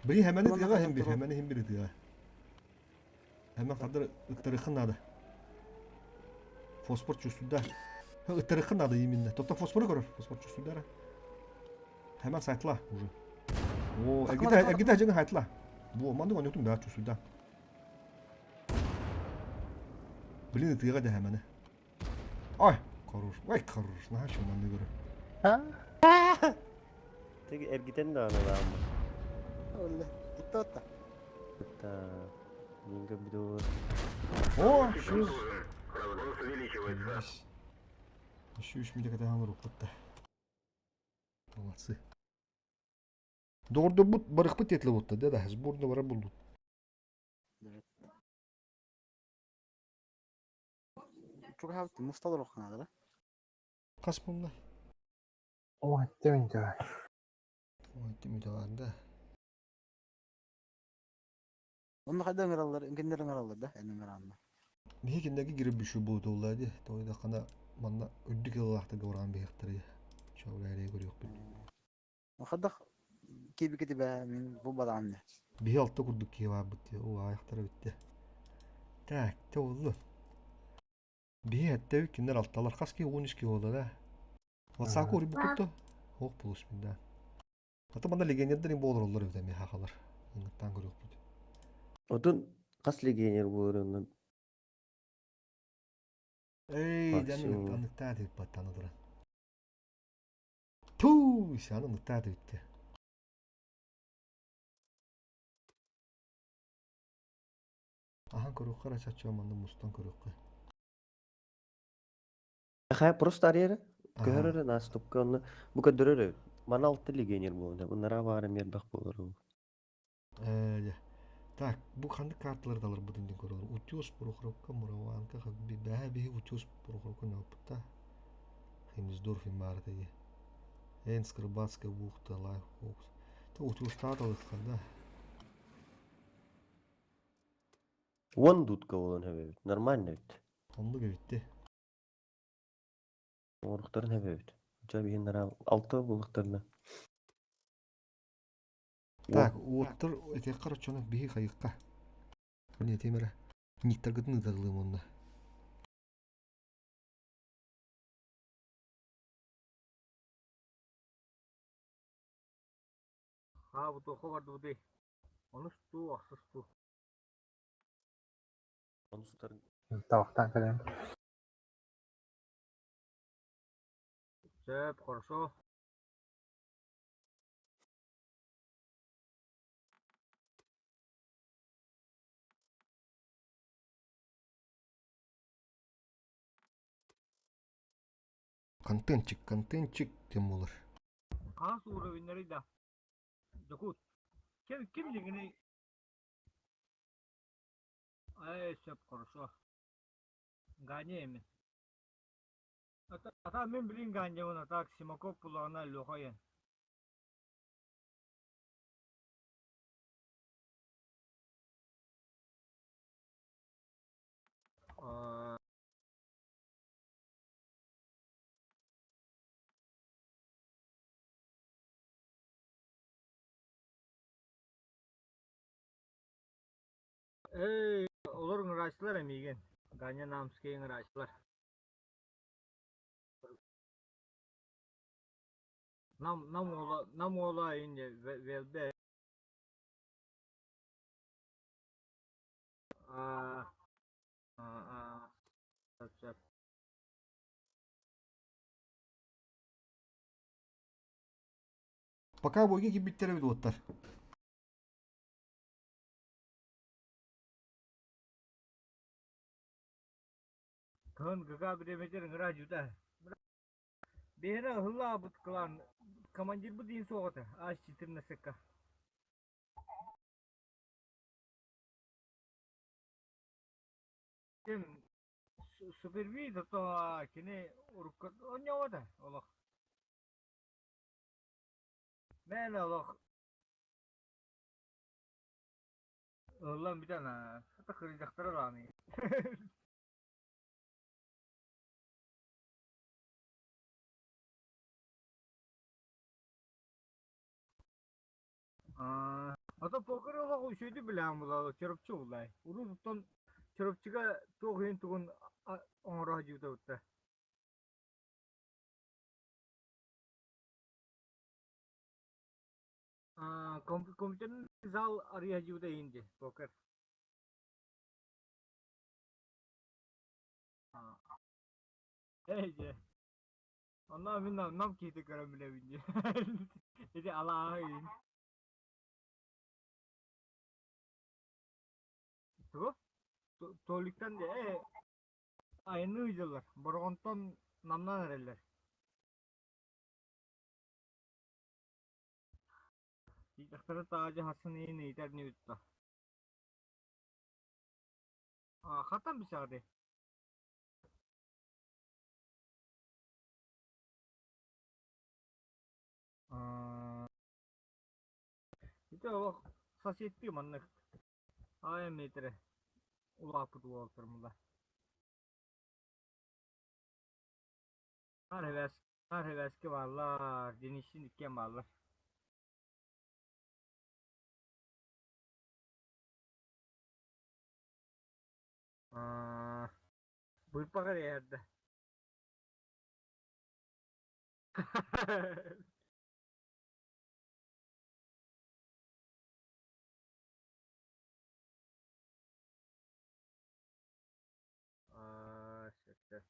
Били хэмэни тыаҕа иһин бир, хэмэни иһин бир ытыаҕа. Хэмэн хадыр ыттарыххын наада. Фосфор чувствуйда. Ыттарыххын наада именно. Тотто фосфору көрөр. Фосфор чувствуйда эрэ. Хэмэн сайтла уже. О, эргитэ, эргитэ дьиҥэ сайтла. Бу маннык онньутун баар чувствуйда. Блин, ытыаҕа дэһэмэни. Ой, хорош, ой, хорош, наһаа чуманны көрө. Тек эргитен даҕаны ылааммын. Олла. Итта Та Минга бидор. О, şu. Еще үш мүнүүтэ кэтэһэн олорукпут да. Молодцы. Доҕордорбут барыхпыт диэтилэ да, да, сборная барар булбут. Чугаһаабыт муста олороххунаадара. Хас буолла? О, эттэ Ой, түмүтэ да. Онно хайда ыҥыраллар, кинилэр ыҥыраллар да, эн ыҥыраанна. Биһи киндеги кирип бүшү буутулла ди. Тойдаххана манна үрдүк ыллаахтарга баран биһиэхтэрэ. Чоолээрээ көрүөхпүт. Хайдах киирбикити бээ, мин бу бараанна. Биһи алта курдук киһи баарбыт дии. Оо, аайахтара бүттэ. Так, те оллу. Биһи эттэбит кинилэр алталар. Хас киһи 13 киһи буолла да. Ватсаку урбукутtu. Ох булус мин да. Ата манна легионердер им буолар оллор эбит эмиэ хахалар. Ыңыттаан көрүөхпүт. Отун хас легионер буолар оннун? Эй, Максимум. аныктаа дип баттаны туран. Туу, саны ныктаа дипти. Ахан көрүөххэ эрэ чачча манна мустан көрүөххэ. Хайа просто арыйара. Аха. Көһөр эрэ наступка онно бу көрдөрөр эбит. Мана алты легионер буолуна. Bunlara баара миэрбэх буолар ол. Ээ, так, бу ханнык карталарды аларбытын диэн көрөлөр. Утес, Прохоровка, Мурованка, бэһэ биһи Утес, Прохоровка ньооппутта. Хемисдорф иммаарата дии. Энск, Рыбацкая бухта, Лайф Фокс. Та Утестаат алыхха да. Уон дудка буолан эбит. Нормально эбит. Оннук эбитти. Оҥоруктарын эбит. Дьэ биһин алта буолуохтарына. Так, уоттар этиэххэ короче биһи хайыкка. Мин этиэм эрэ. Никтаргытын ыыталыым онно. Аа, бу туохха бардыбытый? Онус туу, ахсыс туу. Онустар Табахтан кэлэн. Сөп, хорошо. Контентчик, контентчик тем болар. Хаас уровеннары да. Докут. Ким ким дигини? Ай, сөп, хорошо. Ганя эми. Ата, ата мен билин Ганябын, ата Симаков булаҕына Леха ен. Эй, олор ыҥырааччылар эмиигин. Ганя Намскай ыҥырааччылар. Нам, нам уола, нам уола инде велбе. А, а, а, сөп, сөп. Пока бойга кирбиттэр эбит уоттар. Кыһын ГК бириэмэтигэр ыҥыраа дьүтэ. Биһиэнэ ыһыллаабыт кылаан командирбыт диин суох этэ, аас 14-ка. Ким супервид то кини урукку онньоҕо олох. Мээнэ олох ыһыллан бүтэн хата кырдьахтара даҕаны. Ото покер олох үчүгэйдик билэҕин буолла, Чурапчы буллай. Урут оттон Чурапчыга туох иһин тугун оҥоро сылдьыбыта. Компьютерный зал арыйа сылдьыбыта иһин дии, покер. Ээ дьэ. Онно мин нам киһитэ көрөн билэбин дии. Ити алааһы иһин. Тугу? Толиктан ээ айанныы ыйдылар. Бороҕонтон намнаан эрэллэр. Дьахтары таадьа хассын иһин ыйытар ньүтта. Хатан бисэҕи? Ити олох соседтыы маннык аайа метрэ улааппыт уолаттарым була. Наар эбээски бааллар, Денисин иккиэн бааллар. Быырпах эрэ иһэрдэ. Аа, сөптөөх.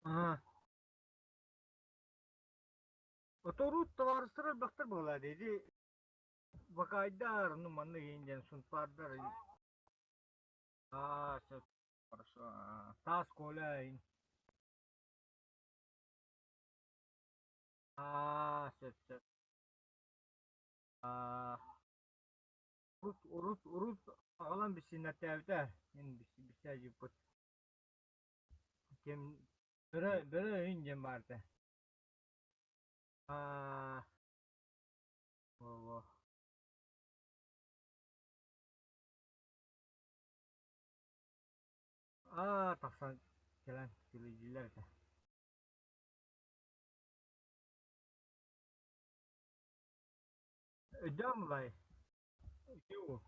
Аа, Оторут табаарыстар элбэхтэр буолаа дии. Ити Бакайдар, ну манна иһин диэн сунтаардар. Аа, сөп. Хорошо. Таас Коля иһин. Аа, сөп, сөп. Аа, урут, урут, урут аҕалан биссиннэртээбитэ. Мин биссээдьиппыт. Ким бөрө, бөрө иһин диэн баар этэ. Аа, буолуо. Аа, тахсан кэлэн күлүйдүлэр этэ. Өйдөөн булай. Үтүө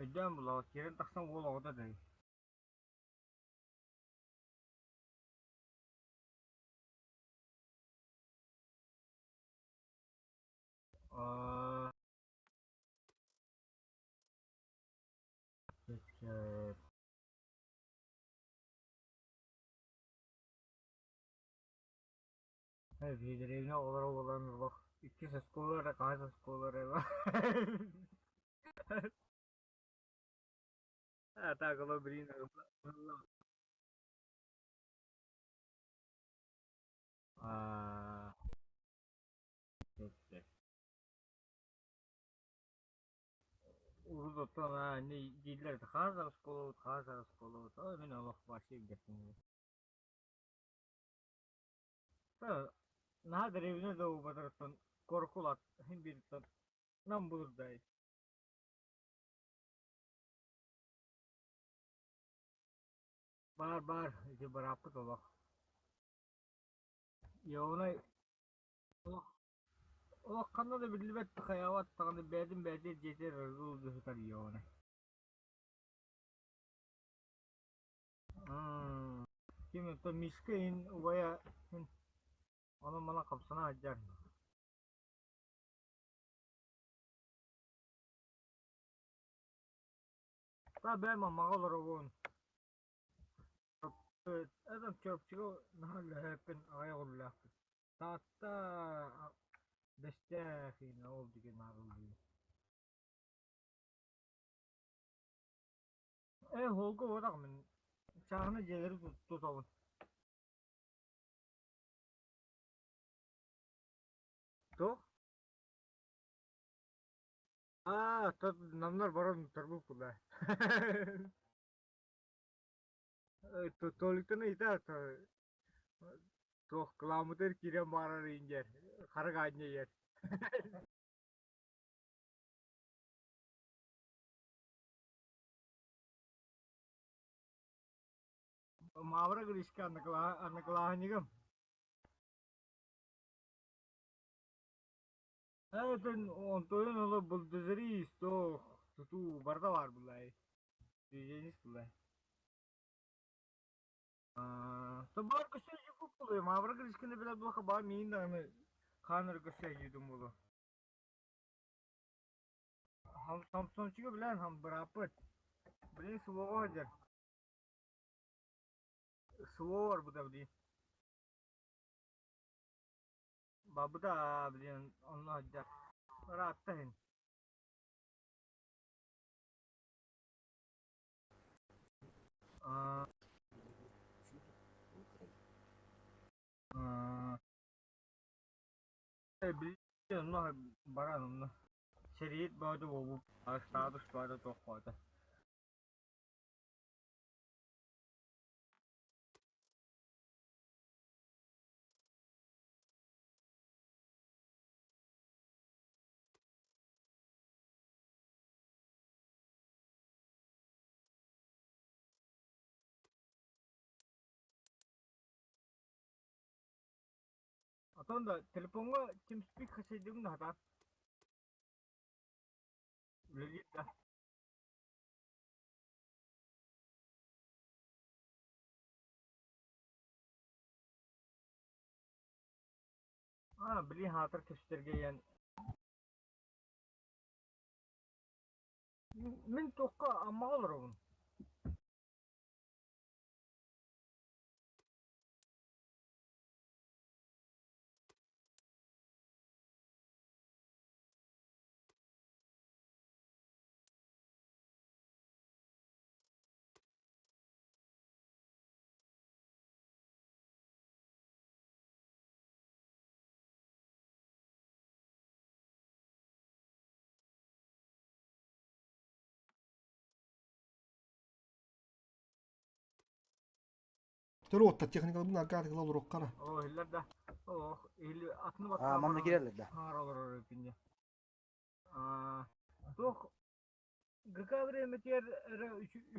Өйдөөн булаа, киирэн тахсан уол оҕото дэй. Аа, Биэдэрийэ оҕолоро буолан олох иккис оскуола эрэ хаһыс оскуола эрэ А так оно блин Аа Урут оттон аа инньэ дииллэр этэ хаас оскуолабыт, хаас оскуолабыт, оо мин олох вообще билбэппин Наһаа дэриэбинэ да убатарыттан куоракка иһин биириттэн нам булурдай. Баар баар ити бырааппыт олох. Йоонай олох олох ханна да биллибэт хайаабат даҕаны бэйэтин бэйэтэ дьиэтигэр арыгы сытар йоонай. Ким это Мишка иһин убайа иһин онон-манан хамсана сылдьар. Та бэйэм мамаҕа олоробун. Этом Чурапчыга наһаа үлэһээппин, аҕыйах үлэлээхпин. Таатта Бэстээх иһин ол диэки наарыллыы. Ээ, уолга уотах мин чааһынай дьиэлэри тутабын. Туох? Аа, намнар баран турбуппут ээ. Толиктан ыйытар туох кылааммытыгар киирэн барар иин диэн харах аанньа иһэр. Мавра Гришка одноклассником. Это онтон оло бульдозерист, ох, туту барда бар булай. Движенист булай. То бар көсө жуп булай. Мавра Гришканы биле булха бар мин да ханыр көсө жудум булу. Хам Самсончуга билен хам брапыт. Блин, слово хадер. Слово бар буда блин. Бабыда блин, онно хадер. Раттахин. Блин, онно баран онно. Сериит баады болу. Статус баады тоқ баады. Атон да телефонга TeamSpeak хасайдыгын хата. Үлелит да. А, блин, хатыр кестерге ян. Мин тоққа аммаға олар. Төрө отта техникалы бун аркады кылал уроккара. О, хиллер да. О, или атны А, манна киреллер да. Хар пинне. А, тох ГК время тер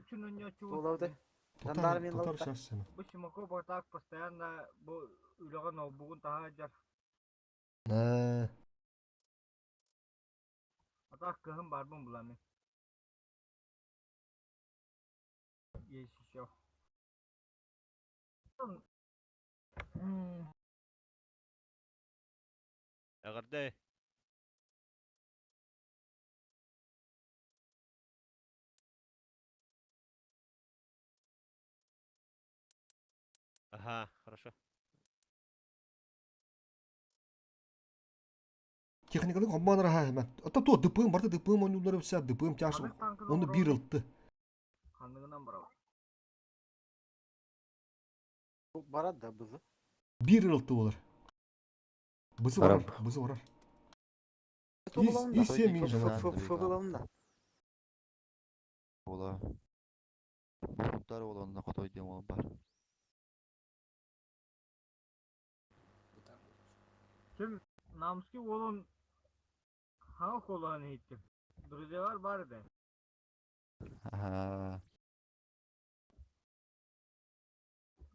үчүн оньочу. Туолауды. Татар Жандарм татар лаута. шассыны. Бу Симако так постоянно бу үлөгөн ноутбугун таха жар. На. Атак кыһын барбын булами. Есть еще. Эҕэрдэ. Ага, хорошо. Техникалы комбанара ха хәмә. Ата то ДПМ барда ДПМ ойнулары вся ДПМ тяшы. Оны бир ылтты. Ханныгынан барабы. Барат да бызы. Бир ылтты болар. Бызы Барам. барар, бызы барар. Туолауын да. И семь мин жана. Фыгылауын да. Ола. Бурунтар ола хотой дем ол бар. Ким Намский олун хаңа колуан хейттим. Друзьялар бар да. Ага.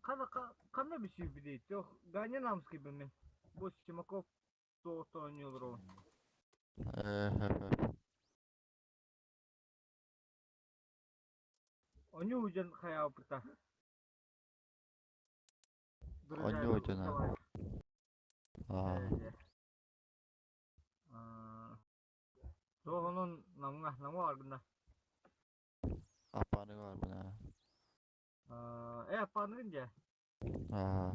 Кана кана bir şey bileydi. Yok, Ganya Namский мен. Бу Симаков тоғыта ойнолор ол. Оню ужан хаяпыта. Оню ужан, а. А. Тоғынун намга намга аргында. Апаны бар буна. Апаны же. А.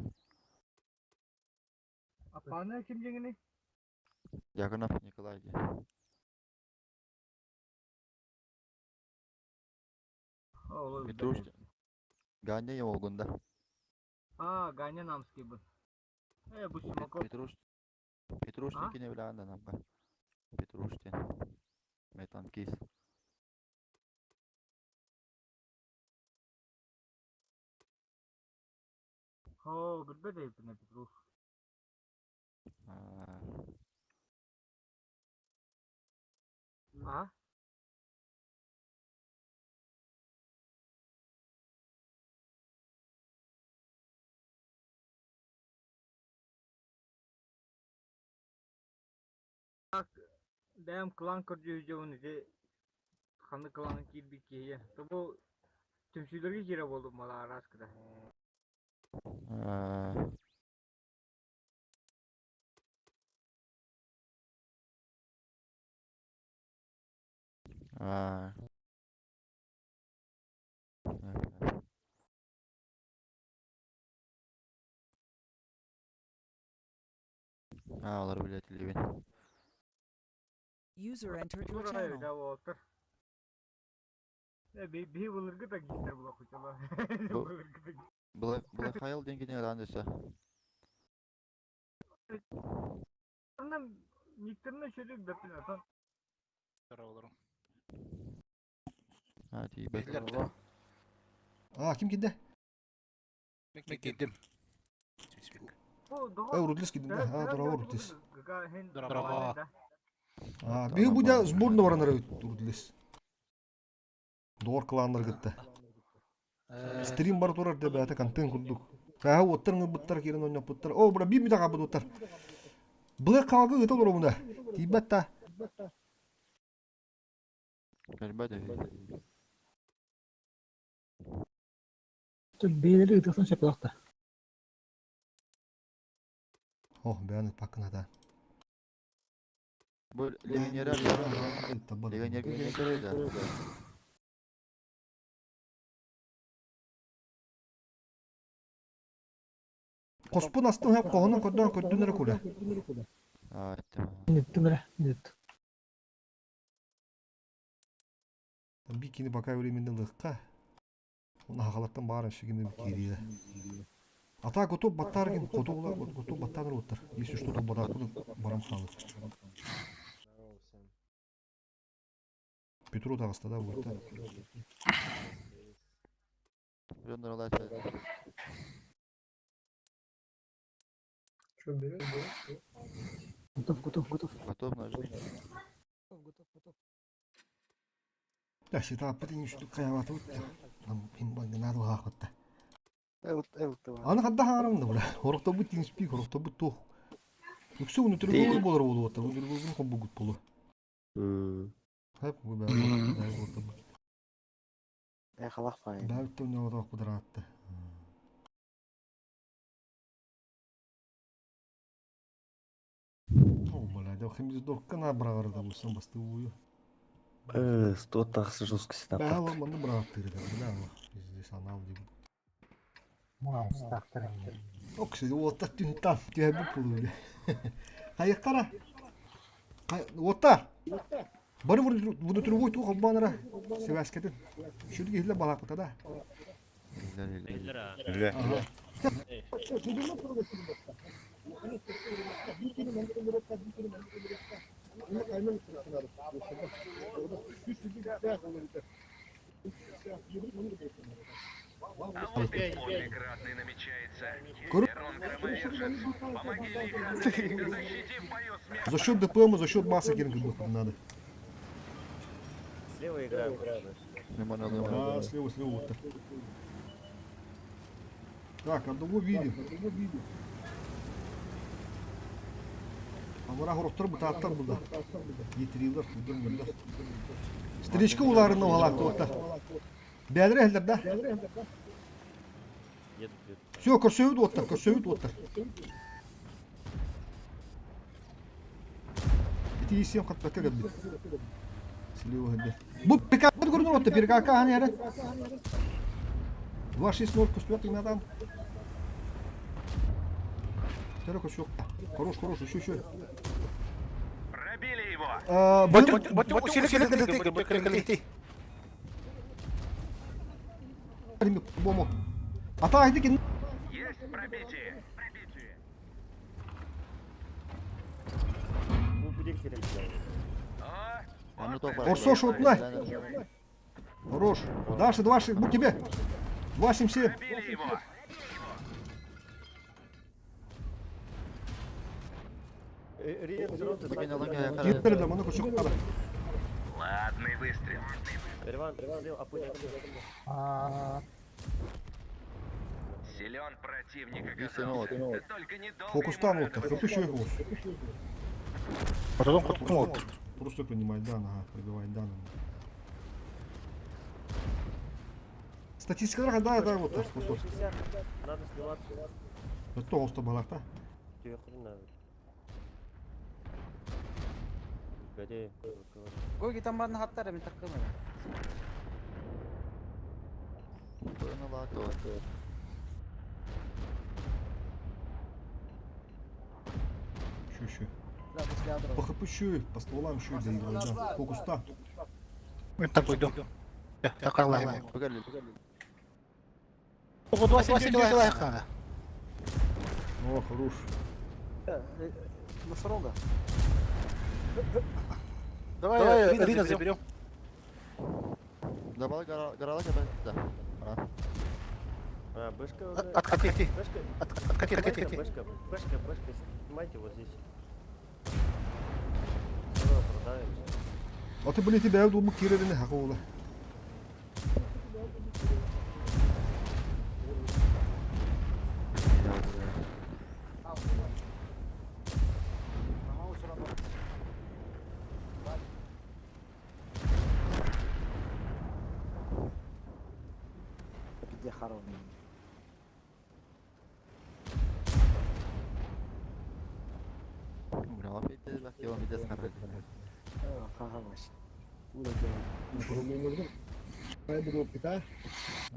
Апаны ким жеңини? Якунов Николай. Ол Петруш. Ганя олгунда. А, Ганя Намский бу. Бу Симаков. Петруш. Петрушникини билаанда намга. Петруштин. Метанкис. Хо, билбе дейпине Петруш. А. А? Бэйэм кылаан көрдьүүһүдьэбин ити ханнык кылааҥҥа киирбит киһи. Тобу түмсүүлэргэ киирэ буоллум мала араас кыта. Аа. Аа, олор билэтилибин. User entered your Тур channel. да уолаттар. Биһи былыргы да гиттер була кучала. Бу- Былыргы да Black Хайл диэн кини ыраан өссө. Никтерне шөдүк бэппин атан. Аа, тиийбэт. А, ким киирдэ? Киирдим. Бу Э, Урутлис киирдин да? А, дорово Урутлис. Дорово. А, биһи бу дьа сборная баранары Урутлис. Доор кланнар кытта. Стрим бар турар да бэйэтэ контент курдук. Кааһы уоттар ыҥырбыттар киирэн оонньоппуттар. Оо, бра биир мүтэ хаалбыт уоттар. Блэк хаалга ыыта олоробуна. Тиийбэт да. Кэлбэт үһү. Бэйэлэри ыытыахтан сөп да. Ох, бэйэн ыппаккын хата. Бу легионера легионерге киирсэрэ да. Хоспун астын хөп хоһунан көрдөөн көрдүнэрэ кулэ. Аа, эттим. Минуттум эрэ, минут. Бикини пока временно лыкка. Оны хахалаттан баар шигини киириэ. Ата готов баттаргин коту готов баттаныр оттар. Если что-то баракуду барам халы. Петру таҕыста да буолта. Готов, готов, готов. Готов нажми. Да, ситааппытын үстүк хайаабатыбыт. Наадылаахпытта. Аны хадда хаҥарам да була. Хорохтобут тиҥспик, хорохтобут туох. Үксэ унутургуй болар буолуоттар, унутургуйгун хоббугут болу. Хап, бу бää буолтабыт. Бää үттэ унньоҕотоох кудраатта. О, бля, да химиздорка на брагарда булсан басты ую. Сто тахса жестко Бää сетап. манны брааттыр да, бля, здесь анал дип. Окси, уотта түнтан, түһәбүт булу. Хайыктара. Уоттар. Бары внутревой тух албанара. Связкатын. Шүрге хилле балакыта да. Илер, илер. Ага. За счет ДПМа, за счет массы киринг надо. Слева играем. А, слева, слева вот так. Так, одного видим. Амара хороқтар бұтаттар бұлда. Етрилер, бұлдар, бұлдар. Стричка уларына олақ тоқтар. Бәдір әлдер да. Все, көрсеуді оттар, көрсеуді оттар. Ити есем қатпаққа кәбді. Слева хәдер. Бұл ПК көрінір отты, ПК ханы әрі. 2-6-0 көстуат игнатан. Второй кусок. Хорош, хорош, еще, еще. Пробили его. А, Бому. А та айдыки. Есть пробитие. Пробитие. Орсо шотна. Хорош. Дальше, дальше, будь тебе. 2-7-7. Пробили его. Киттер да, маны кусок надо. Ладный выстрел. Силен противник оказался. Да только недолго ему Фокустан вот радоваться. так, еще его. Хотон хотун олтур. Просто принимай дан, ага, пробивай дан. Статистикалар да, да, вот так, вот, вот. Надо сливаться. Это осто балакта. Түйөкүн надо. Бәде. Гой там барын хаттар мен таккым. Тойон алаат. Щу, щу. Да, после ядра. По хп щу, по стволам щу, да играй, да. Фокуста. Мен койдум. Такарлайм. Бу кэлли. Ого, 27 лайк. О, хорош. Носорога. Давай, Рина заберем. Дабал гарала кэбэ. Да. А. А, бэшка уже. Откати. Бэшка. Откати, откати, откати. Бэшка, бэшка, бэшка, снимайте вот здесь. Скоро продавимся. А ты, блин, тебя думаю, кирерини хакула. Мама усурама. Где хоромин? Браво, бите, бак, я вам бите сахар. Хорош.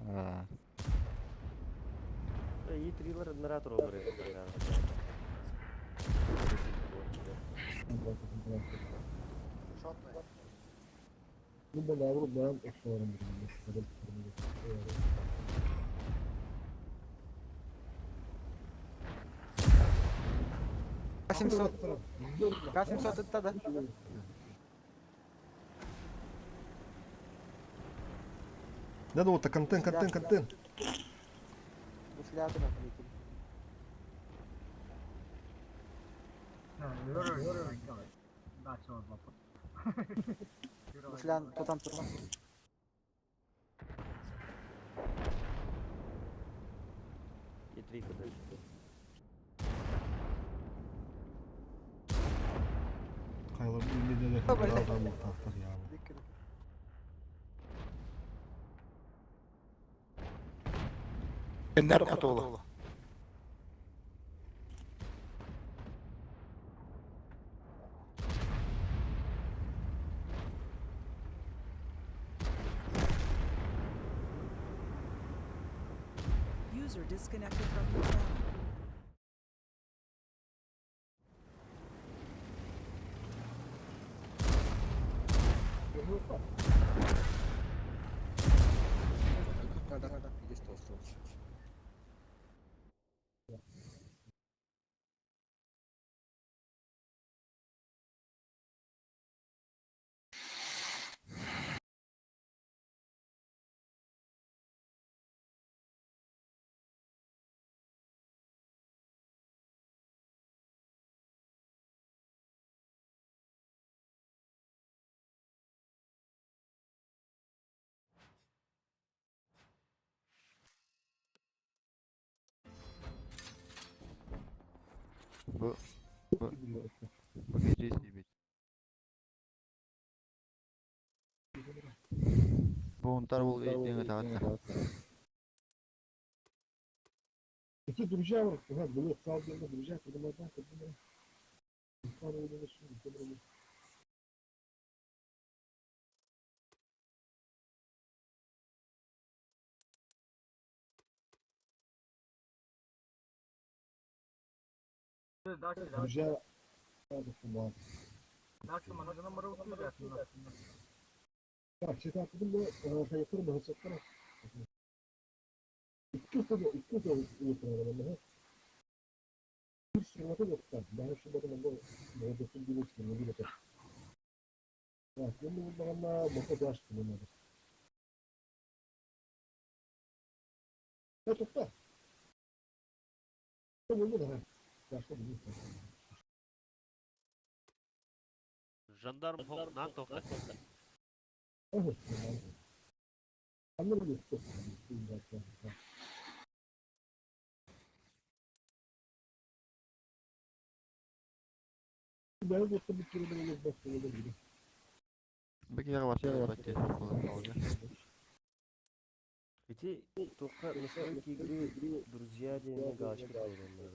А. И триллер генератор обрез. К-700. К-700 это да? Да, да, вот так контент, контент, контент. После ядра полетели. После тутан туран. И три куда. Хайлар, не, не, не, да, да, вот так, так, я. Эннер хотола. User disconnected from your channel. Бу бу бу кежи бит. Бу унтар бул эйтең таатта. Эти друзья, было друзья, когда мы так, когда мы Друзья, Так, Жандарм на тоқта. Ити туохха настройки игры друзья диэҥҥэ галочка туруораллар.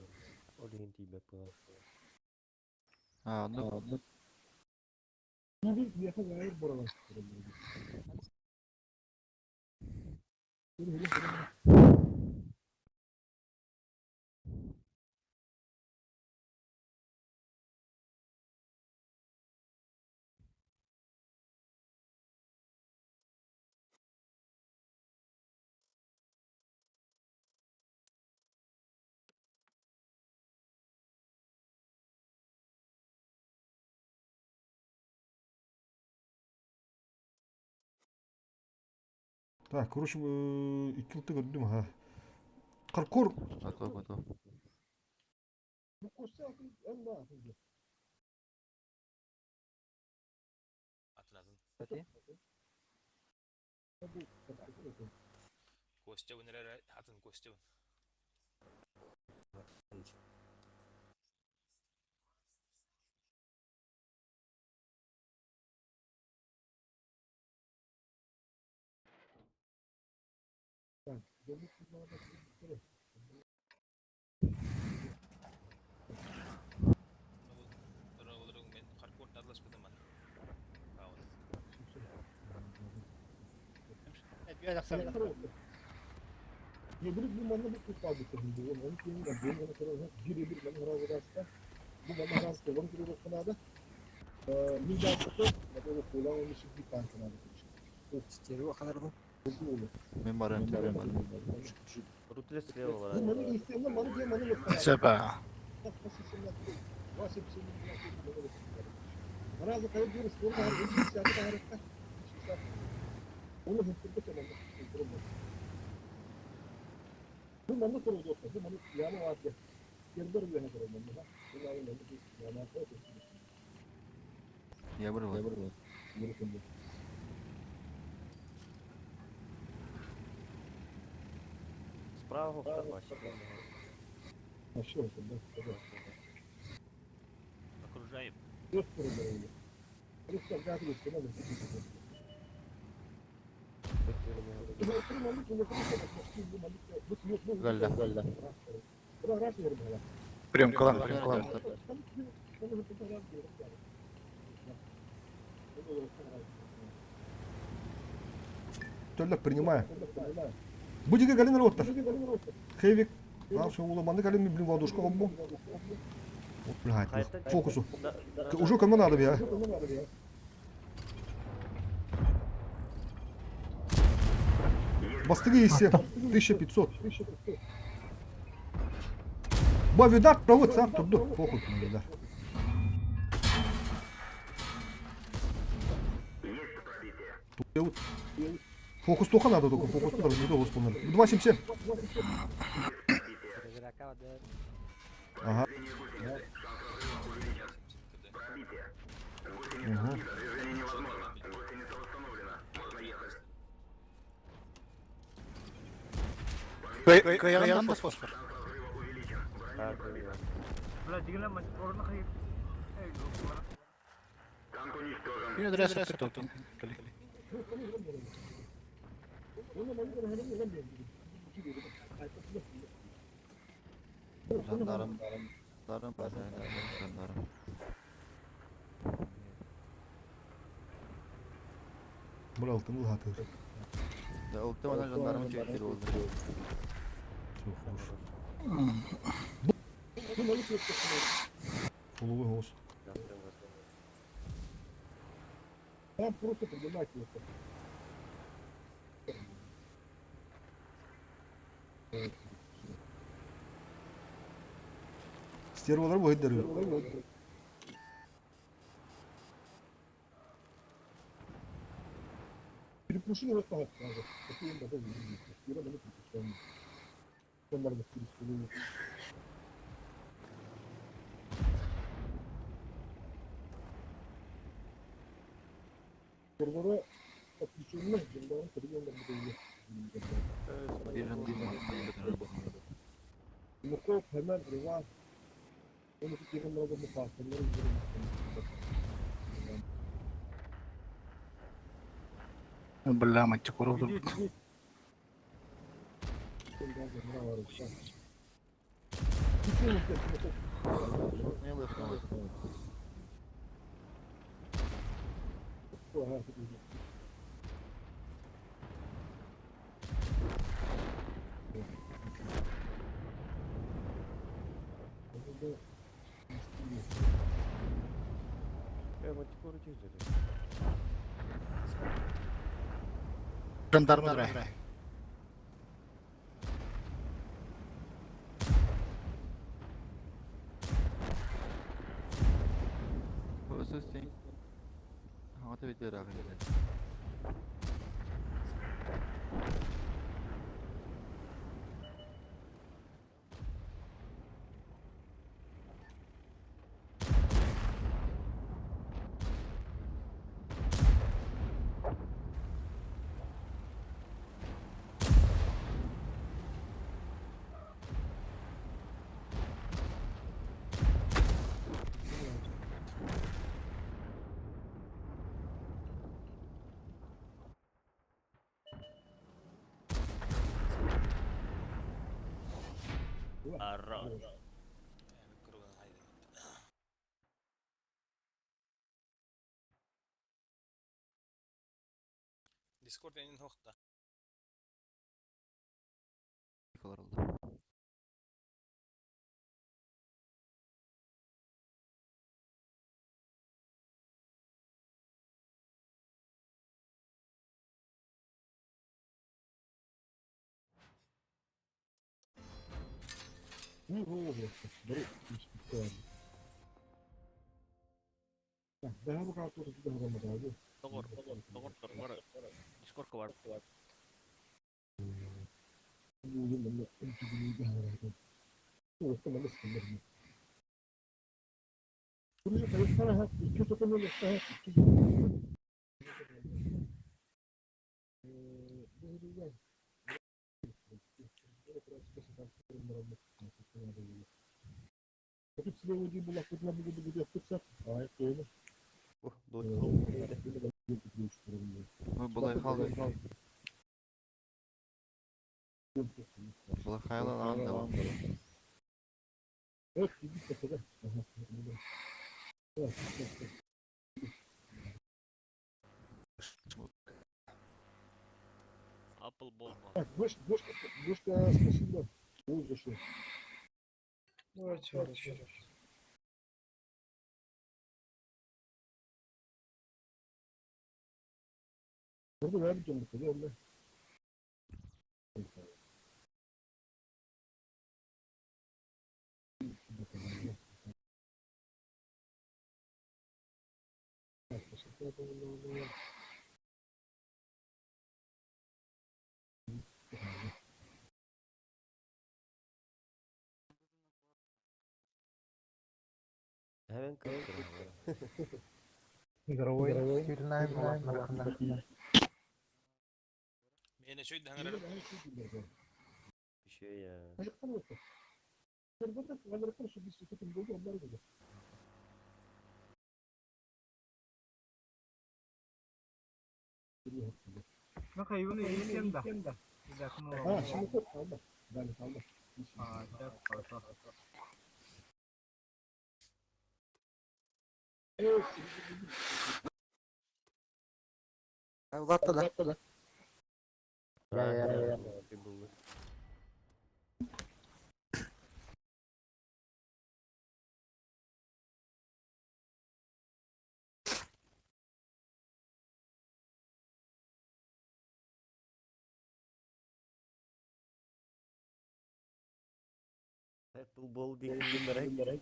Ол иһин тиийбэт буолар. А, ну. Так, короче, икки ылта көрдүм ha. Каркор. Готов, готов. Костя өнерер атын Костя. Мен Харкор тадласпытым аны. Мен барам, мен барам. Рутля слева барар. Сепа. Я брал. Справа второй. Окружаем. Галля. Галля. Прием калан, прием калан. Төллөк принимаю. Будига Галина Роттер. Хевик. Наша ула манны Галина, блин, ладошка обму. Вот, блядь, фокусу. Уже кому надо, бля. Бастыги все. 1500. Бавидар провод сам турду. Похуй на видар. Фокус только надо только, фокус надо, не то восполнили. 2,77. Ага. Угу. Кыяган да фосфор. Жандарм. Жандарм, жандарм. Бір алтын ұлғаты. Да, ұлтты мана жандарм чектер oldu. Все, хорошо. Половой голос. Стервалар bu hedder. Bir жандарм. Бля, мантикора турбут. Мантикора тиздери. Жандарма дра. Сөстен. Хаңата битер ахын. Arra. Discord enin hohta. Oldu. Доҕор, доҕор, бары Discordка бар. Былай хал. Былай хайла лан да. Apple болма. Hemen kırık. Игровой сюрнайм улахна. Мені шөйді хаңарар. Bir şey ya. Ну хайваны естем да. А, сейчас, хорошо. Улатты да. Я я я. Bir buldu. Apple Ball diye merak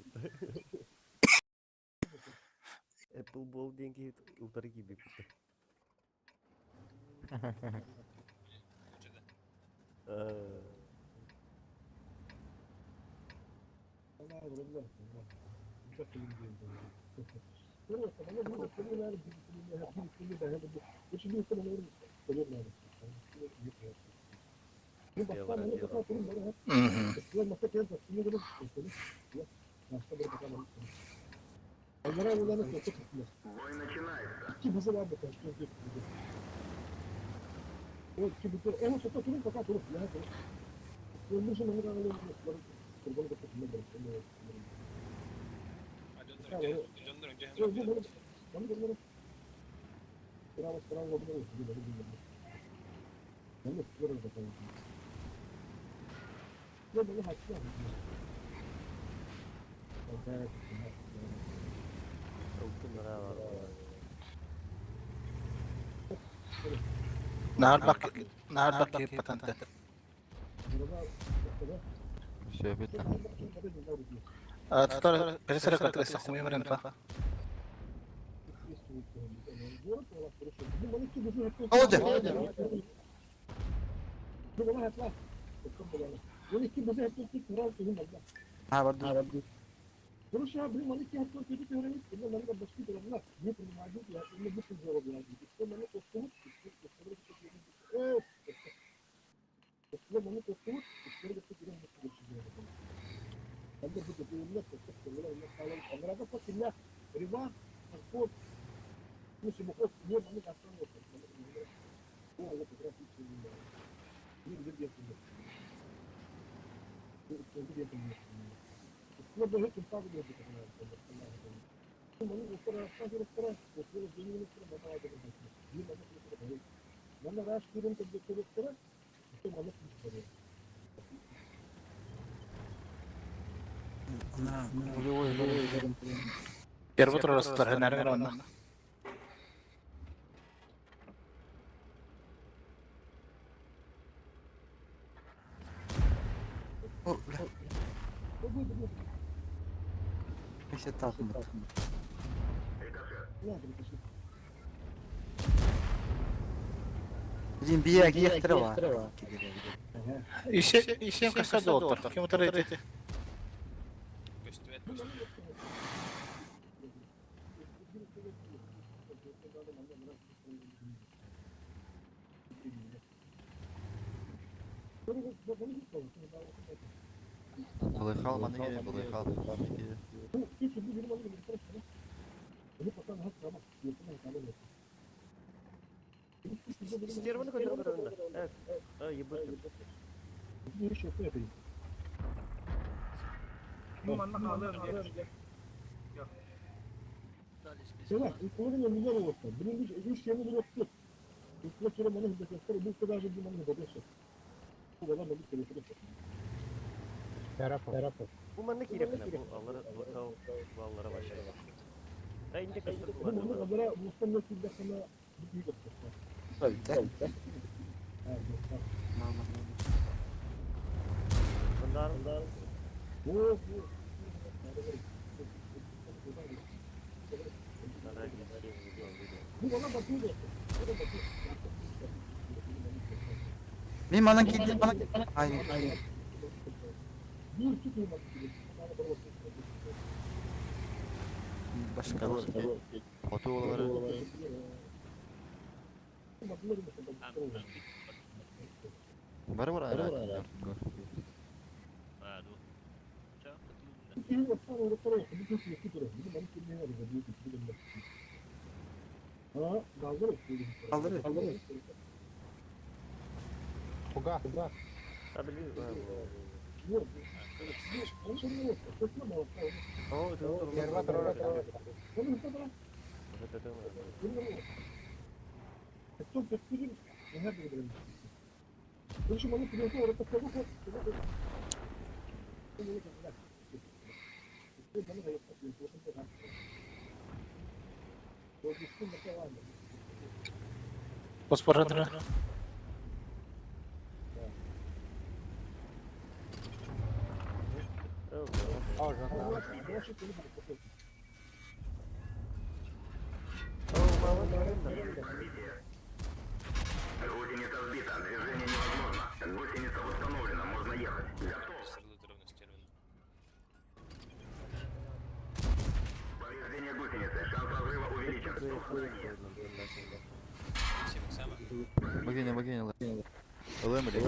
Apple Ball diye ki ultarı gibi. Наар бак киһи патанты. Все, бит. Тутар пересere катыры сахмый мөрен па. Ha барды. Первый турастар хэнэрин онна. О, бля. Еще тахмыт. Блин, бия гехтер бар. Исе исем каса доттар. Ким утар эти? Көстүбэт көстүбэт. Былыхал маны керек, былыхал. Стерваны көтөрөр онда. Э, ебут. Мин манна хаалыам диэн. Терапов. Бу манна кииреп бу аллара блокау бу аллара башы. Та инде көстөр Öldü. Bunlar Мин манан киирдим, манан Ай. Башка. Хоту олары. Бары бар ара. А, ду. Ча, кытылында. Алыр. Хуга, хуга. Та блин. О, это Первый турастар. Фосфор хэнэрин. Сырылы дровны стервен. Сем сама. Богиня, богиня. Лэм или?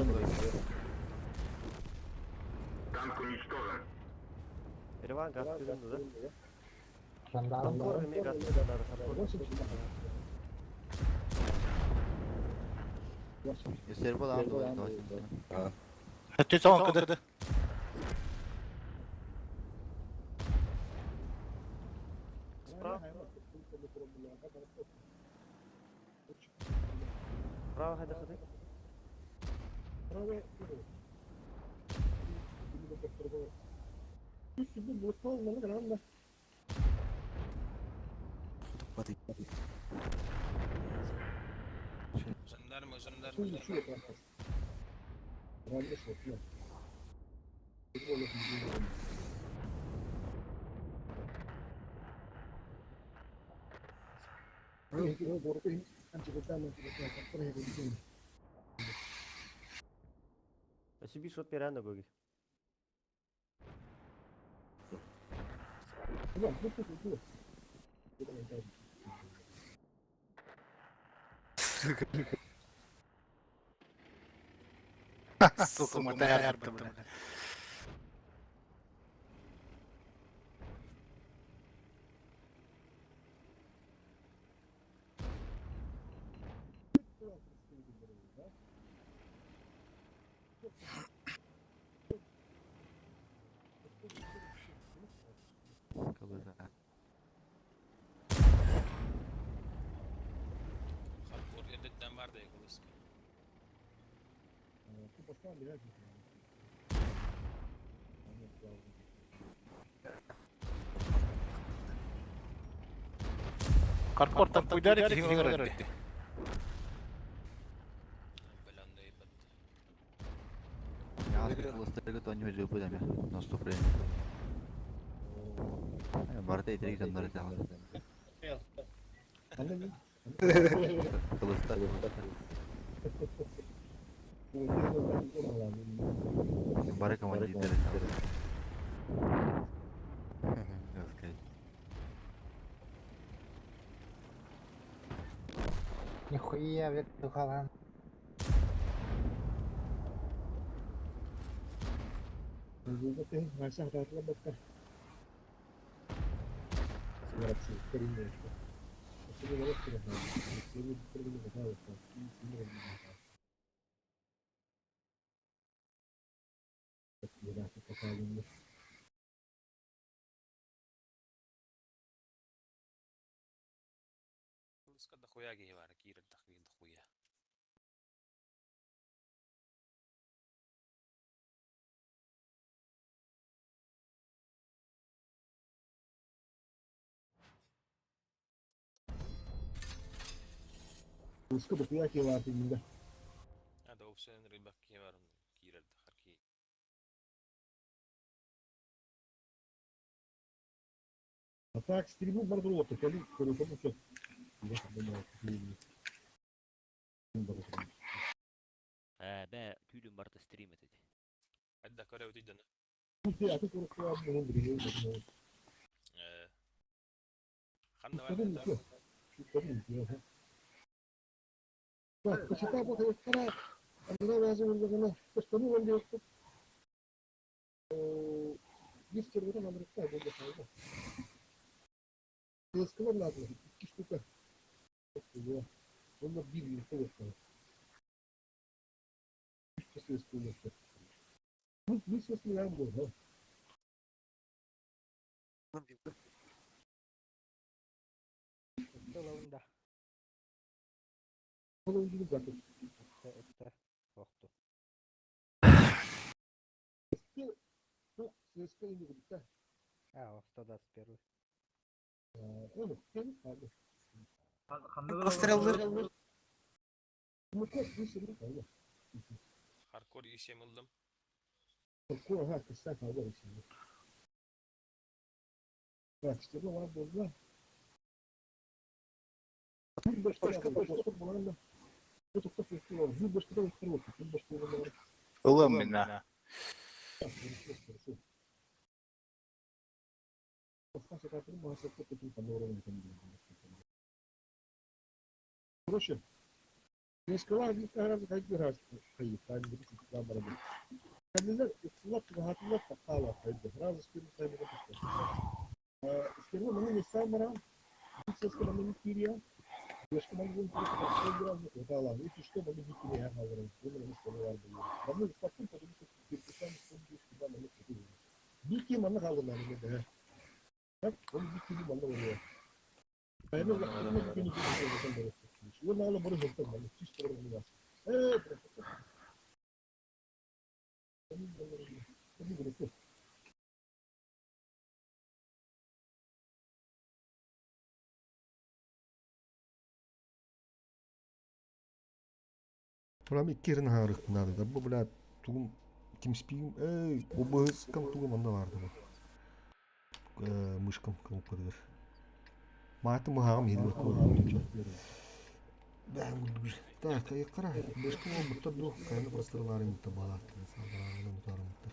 Ереван газ тыгын да? Жандарм. Хардкор эмиэ газ тыгыннары хардкор. Сербал аан дуо? Өттү соң кыдырды. Справа. Справа хайда хады? Жандарма, жандарма, жандарма. Өсү бир шот берән өгөги. Сука, мотаяр бля. Хардкор эрдеттен бар да кылыска. Каркортан пуйдар кихин өрөттү. Беланды ебат. Кластерга то не жил бы наступление. Барта итерик жандар это. Кластер. Бары командир. Нихуя, вертухалан. Кылыска дохуя киһи бар, киирэр дохуя. Ада офсен рыбак киһи бар, киирэр дахар киһи. Бә түүлүн барта стрим этеди. Айда көрө өтүйдөн. Ханда бар да. Долауында. Өттө, охту. А, 121. Постреллер. Хардкор ишем ылдым. Ылым мина. Прям иккиэрин аһаарыахпын наада. Бу, блядь, тугум тимспиим, эй, обыһыскам тугум онно баарда бу. Мышкам кнопкатыгар. Мааты мыһааҕым иһиллибэт буолла. Так, айыккара, бышкам буттар ду, кайны простырларын табалааттар, салдарааҕын мутаарымыттар.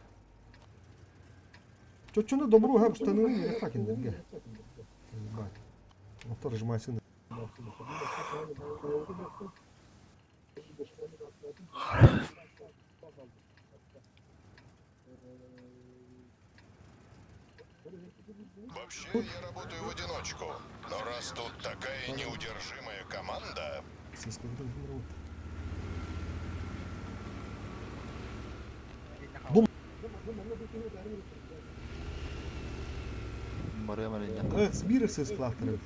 Чоччуну добру ха штаны не хакиндерге. Мотор жмайсын. Вообще я работаю в одиночку, но раз тут такая неудержимая команда... Сбиры сысклахтары.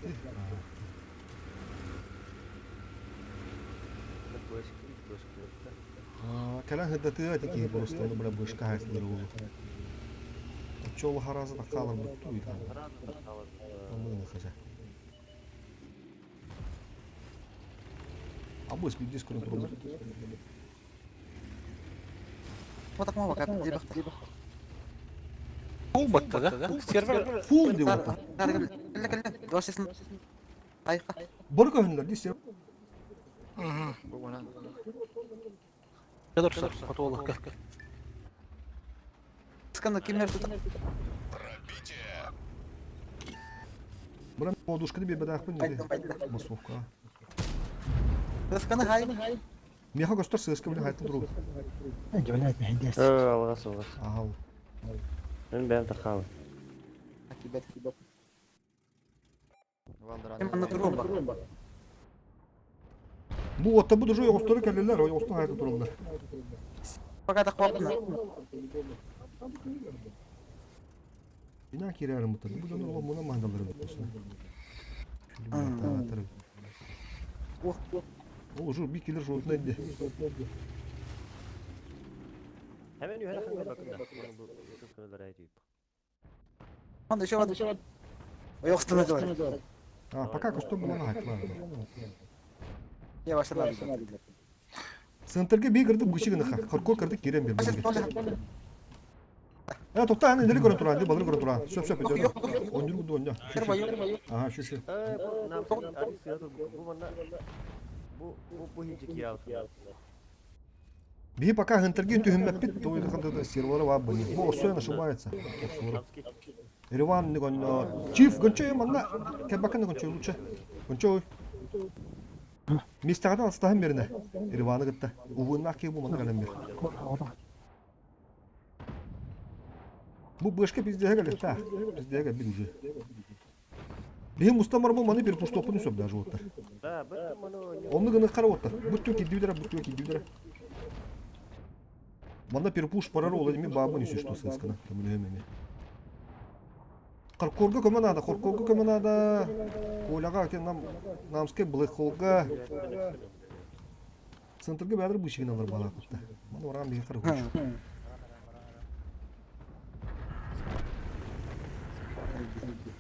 Кэлэн сырдатыа этэ просто ону бля бышка хаһыттылар уолу. Оччо харааса таххааларбыт туй Амыны хажа. Абыс биирдис көрөн тураллар. Фул батта да? Сервер Фул деп отыр. Бары көһүннөр дии сервер. Федор хотуолукка. Бара подушканы биэрбэтэхпин дири. Массовка. Меха көстөр сыаска биле хайтын туру. Дьонат мэһэйдээс. Алғас алғас. Ахал. Мен бэйэм тахаабын. Бу отта бу дужу оҕустору кэллилэр, оҕустан хайтын тураллар. Бина киирэрим бутар. Бу дьоннор олох муна маһдаллар эбит болсун. Ол уже би килер жуотuna инде. Hemen үһәрэ ханга бакында. Бу көнөлөр айтып. А, пока костюм була хайтла. Центрге би кырдык бычы гына ха. Хоркор кырдык кирен бер. Э, тохта, аны нели көрөн туран, балыр көрөн туран. Сөп сөп өтө. Ондур гуду онда. Ага, шу шу. Э, бу нам ари сыа бу манна бу бу бу хинчи киял. Би пока хентерге түһүммэппит, той ханды сервері бар бу. Бу осуян ошибается. Ереван не гон Чиф гончой манна кебака не гончой лучше. Гончой. Мистагадан астаһын берине. Ереваны гытта. Угунна ки бу манна калем бер. Бу бышка пиздеге лета. Пиздеге бир уже. Бихим устамар бу маны бир пуштопун сөп даже оттар. Да, бу маны Онны гына кара оттар. Бутту кидүдөрө, бутту кидүдөрө. Манда перепуш парар ол эми бабы не что сыскана. Көмөлөмеме. Каркорга көмө надо, Хоркорга көмө надо. Коляга кен нам намский блэкхолга. Центрге бәдер бу алар бала кутта. Маны оран бир кара күч.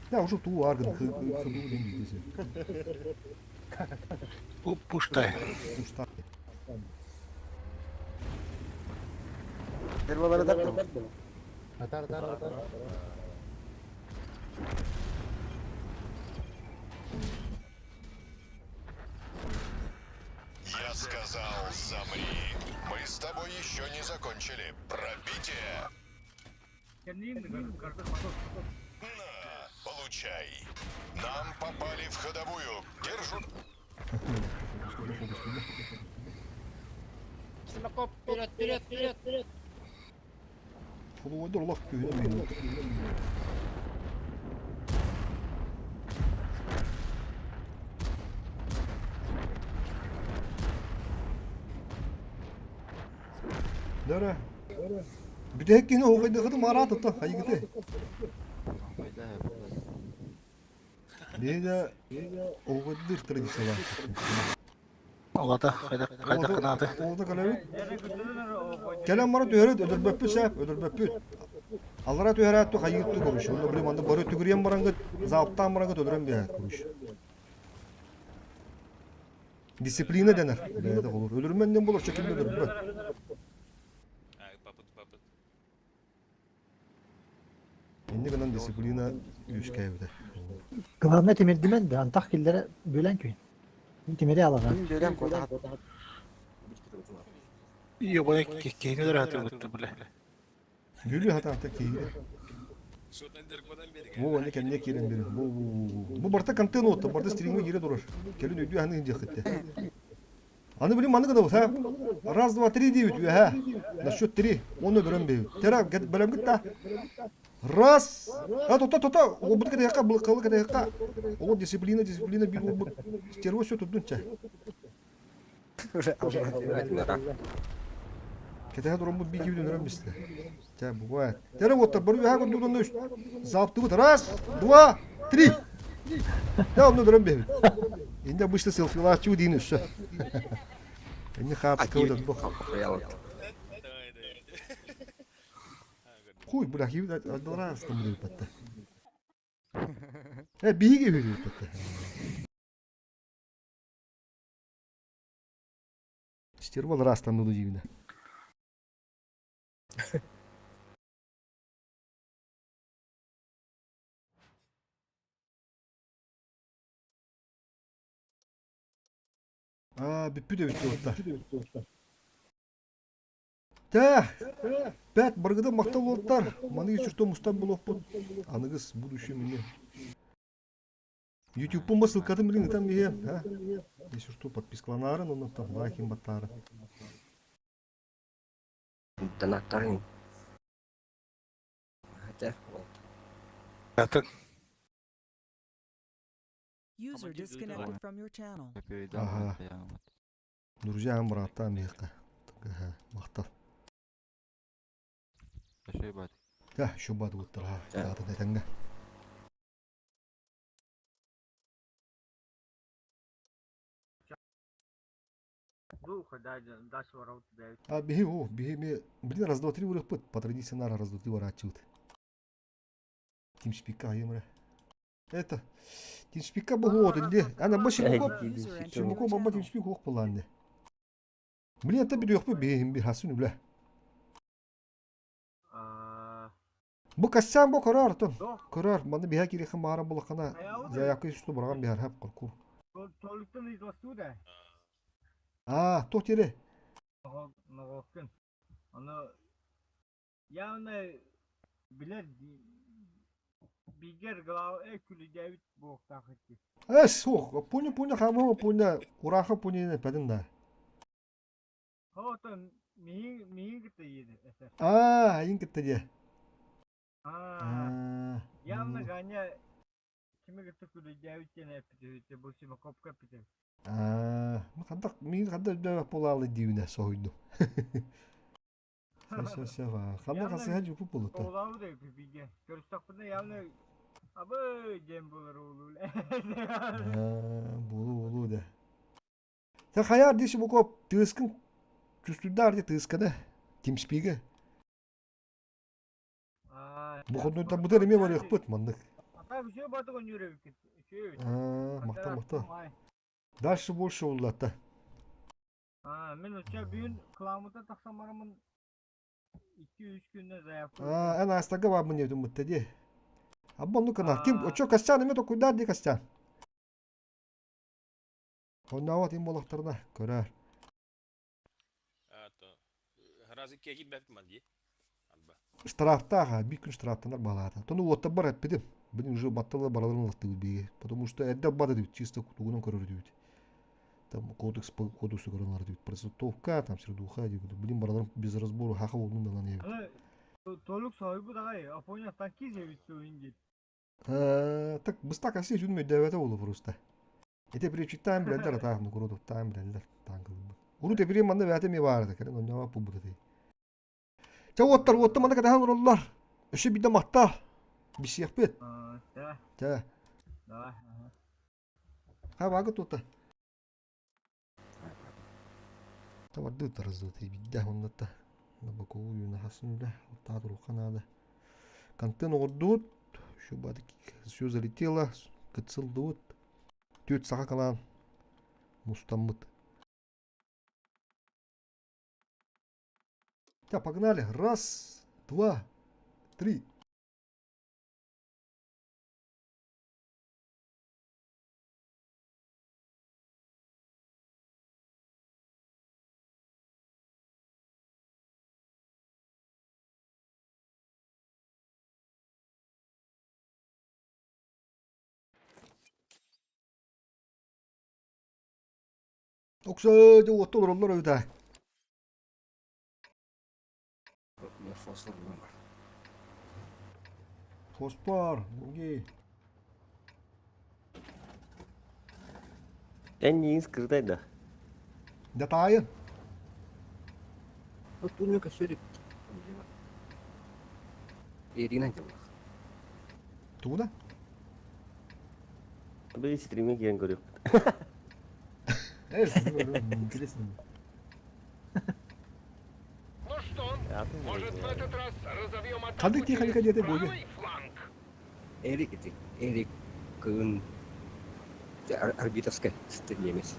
Да, уже ту арган хыду ден десе. Пуштай. Пуштай. Атар, атар, атар. Я сказал, замри. Мы с тобой еще не закончили. Пробитие. На, получай. Нам попали в ходовую. Держу. Вперед, вперед, вперед, вперед! Холуойдар олох күһүнэ мүһүнэ. Дөрө. Бүтэһик киһини оһуохайдыахытын мараат отто хайыгыты. Биһиги оһуохайдыыр традициялаах. Олата хайдах хайдах гынааты? Олата кэлэбит. Кэлэн баран түһэрит, өлөрбөппүт сээп, өлөрбөппүт. Аллара түһэрээт хайыыттуу короче. Онно блин манна бары түгүрүйэн барангыт, залптаан барангыт өлөрөн биэрээт короче. Дисциплина дэнэр. Бэйэтэ холур. Өлөрүмэн диэн болор, чекин өлөрбөт. Папыт, папыт. Инник гынан дисциплина үөскээбитэ. Главное тимирдимэн да, антах киллэрэ бүлэн күйін. Мин тимири алаҕа. Ебай киһини өлөр бile. Бүлүү хатаата киһи. Бу аны кэмне киирэн бери. Бу бу бу барта контент отто, барта стримҥа киирэ турар. Кэлин өйдүү ханы диэххитте. Аны билим маны гынабыт ha. Раз, два, три диэбит үөһэ. На счет три. Оны өлөрөн биэбит. Тера бэлэмгит да. Раз. А тота тота. Олбут кэтэһэкка, былыккалы кэтэһэкка. Ол дисциплина, дисциплина бир олбут. Стерво все турдун чэ. Кэтэһэ тураммыт биир киһи өлөрөн бистэ. Чэ, бывает. Тера вот бары үөһэ көрдүүр үс. Заптыбыт. Раз, два, три. Да, онно өлөрөн биэбит. Инде обычно селфилааччы диин өссө. Инне хаапска өлөрбөх. Хуй, бля, киһи адора астымдыйбатта. Э, биһиги үһүрүппэтте. Стервал ырастанны диибинэ. Аа, бүппүт эбит уоттар. Тэ, бэт баргыда махтал уолтар. Маны сүртө мустан булуохпут. Аныгыс будущее мини. Ютубпун ба ссылкатын билин ытан биһиэн, а? Если что, подпискаланарын, онно там лайкин баттаарын. Донаттарын. Хотя, Атын. User disconnected from your channel. Ага. Друзьям, братам, миэхэ. Махтал. Да, еще бат уттар. Таата тэҥҥэ. А биһи о, биһи ми блин раз два три урыхпыт по традиции нара раз два три варааччыбыт. Тимспикка айымра. Это Тимспикка бу инди. Ана бу Симукоп Симукоп баба Тимспик хуох булаанны. Блин это бидиохпут биһи би хасын үлэ. Бу кассаан бу көрөр тон. Көрөр. Манна биһа кириэххин баҕарар булаххына заявка усту быраҕан биһар хап коркур. Толиктан ыйыталастуу да. Аа, туох диэри? Ноҕооккун. Ону явно билэр бигэр глав күлүдээбит буолуохтаах ити. Э, суох. Пуня пуня хаамыма пуня ураха пуня пэдин да. Оттон миһин миһин кытта иэдэ этэр. Аа, айын кытта диэ. Аа, явно Ганя кими кытта күлүдээбит диэн эппит бу Симакопка эппит. Аа, хандак миин ханда өйдөөх буолаалы диибинэ соһуйдум. Сэ сэ ханна хасыһа дьупу булута. Оолаабыт биге. Көрүстэхпинэ явно абы диэн булар уулуу. Аа, булу булу да. Сэ хайаар дии Симукоп тыаскын түстүрдээр дии тыасканы Тимспигэ. Бу хоннуйтан бутар эмиэ барыахпыт маннык. Аа, махтал махтал. Дальше больше уллатта. Мен оча бүгүн кыламыта тахсан барамын 2-3 күннэ заявка. Аа, эн астага баабын диэбитим бутта дии. Абба оннук гына. Ким очо Костян эмиэ токуйдаар дии Костян. Оннообот им буолахтарына көрөөр. Штрафтаах, биир күн штрафтанар балаата. Тону уоттар бар эппитим. Блин, уже баттала бараларын ылаттыбыт биһиги. Потому что эрдэ бар этибит, чисто тугунан көрөр этибит. Там кодекс по кодексу көрөн этибит. Процентовка, там сердуха, блин, бараларын без разбора хаха болдун далан ебит. Толук соһуйбут аҕай, Афоня танкист эбит суин диир. Так быстак аси сүн өйдөөбөтө буолу просто. Ити причиттаан билэллэр атаах нукурутуттаан билэллэр таанкылбыт. Урут эпири манна бэйэтэ эмиэ баар этэ кэлин онньоҕо пулбут этэ. Чэ уоттар уотта манна кэтэһэн олороллор. Өссө биирдэ махта. Бисиэхпит. Чэ. Давай. Ха баага тута. Табардыы тараздыты бидде оннатта. Боковую наһасын үлэ, таатыруха надо. Контент оҕордубут, все залетело, кытсылдыбыт. Түөрт саха калаан мустаммыт. Так, погнали. Раз, два, три. Оксо, дьэ уотта олороллор эбит аа. Фоспор, буги. Эн миигин скрытай да? Да таайын. Тууну көсөр Ирина дьыллах. Тугуна? Били стримҥэ киирэн көрүөхпүт. Интересно. Ну что, может в этот раз разовьем атаку Ханнык через техника диэтэ буолуо? правый фланг? Эрик ити. Эрик кыын орбитовскай немец.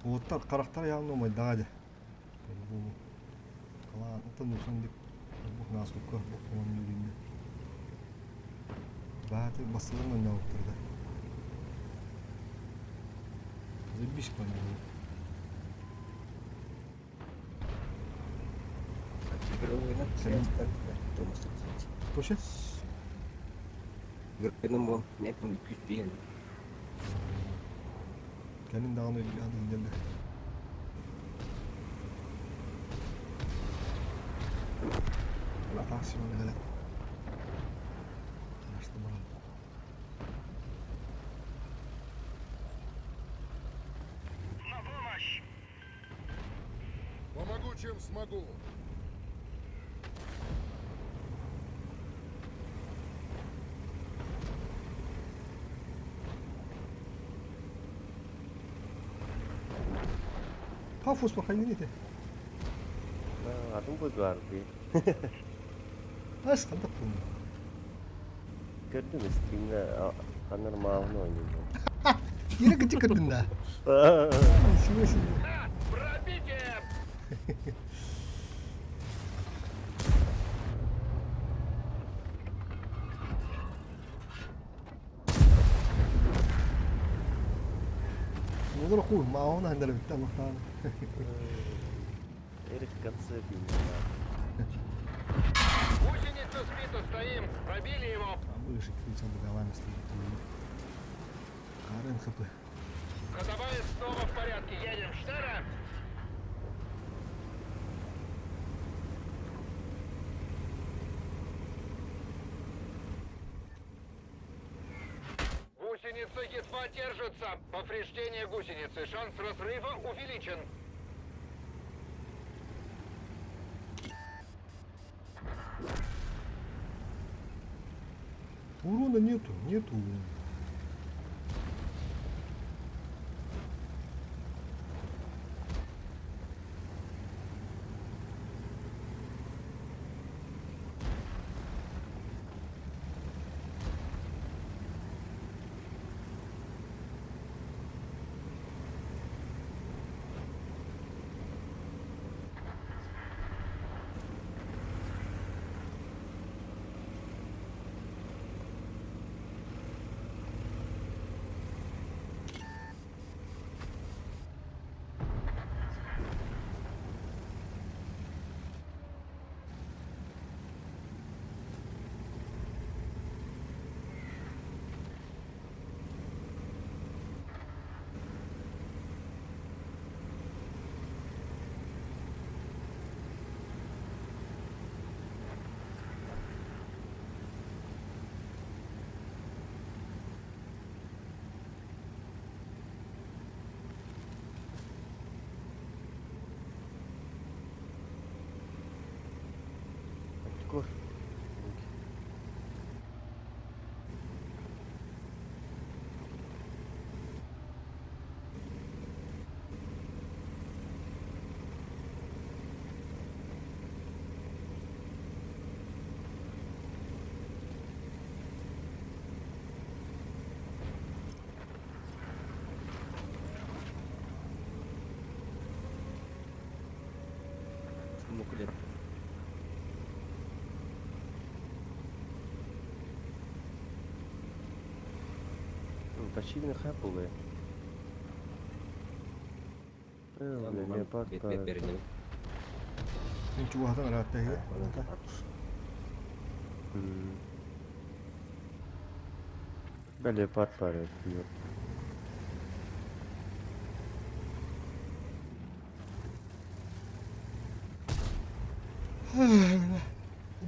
Уоттар харахтара явно умайдаҕа дьэ. По-любому. Халаантан усан дип бух насколько бух он Бааты басылын ойнаабыттар да. Заебись по-моему. Тоше? Кэлин даҕаны илдьэллэр. На помощь! Помогу, чем смогу. Пафос хайнын ити. Атын гвардии. Ас хантак пулна. Көрдүм стримҥэ ханна маалын оонньууллар. Yine gıcık kırdın da. Ничего себе. Пробитие! Олор куй, маон андары битте махтан. Эрик в конце билла. Гусеница сбита, стоим! Пробили его! Выше кричал головами стоит. Карен хп. Ходовая снова в порядке. Едем. Штера! Гусеница едва держится. Повреждение гусеницы. Шанс разрыва увеличен. Урона нету, нету урона. Көр. Мукулет. Почти хапулы. Бля, леопард пара. Мин чугаһатан ыраатта иһэ. Бля, леопард пара.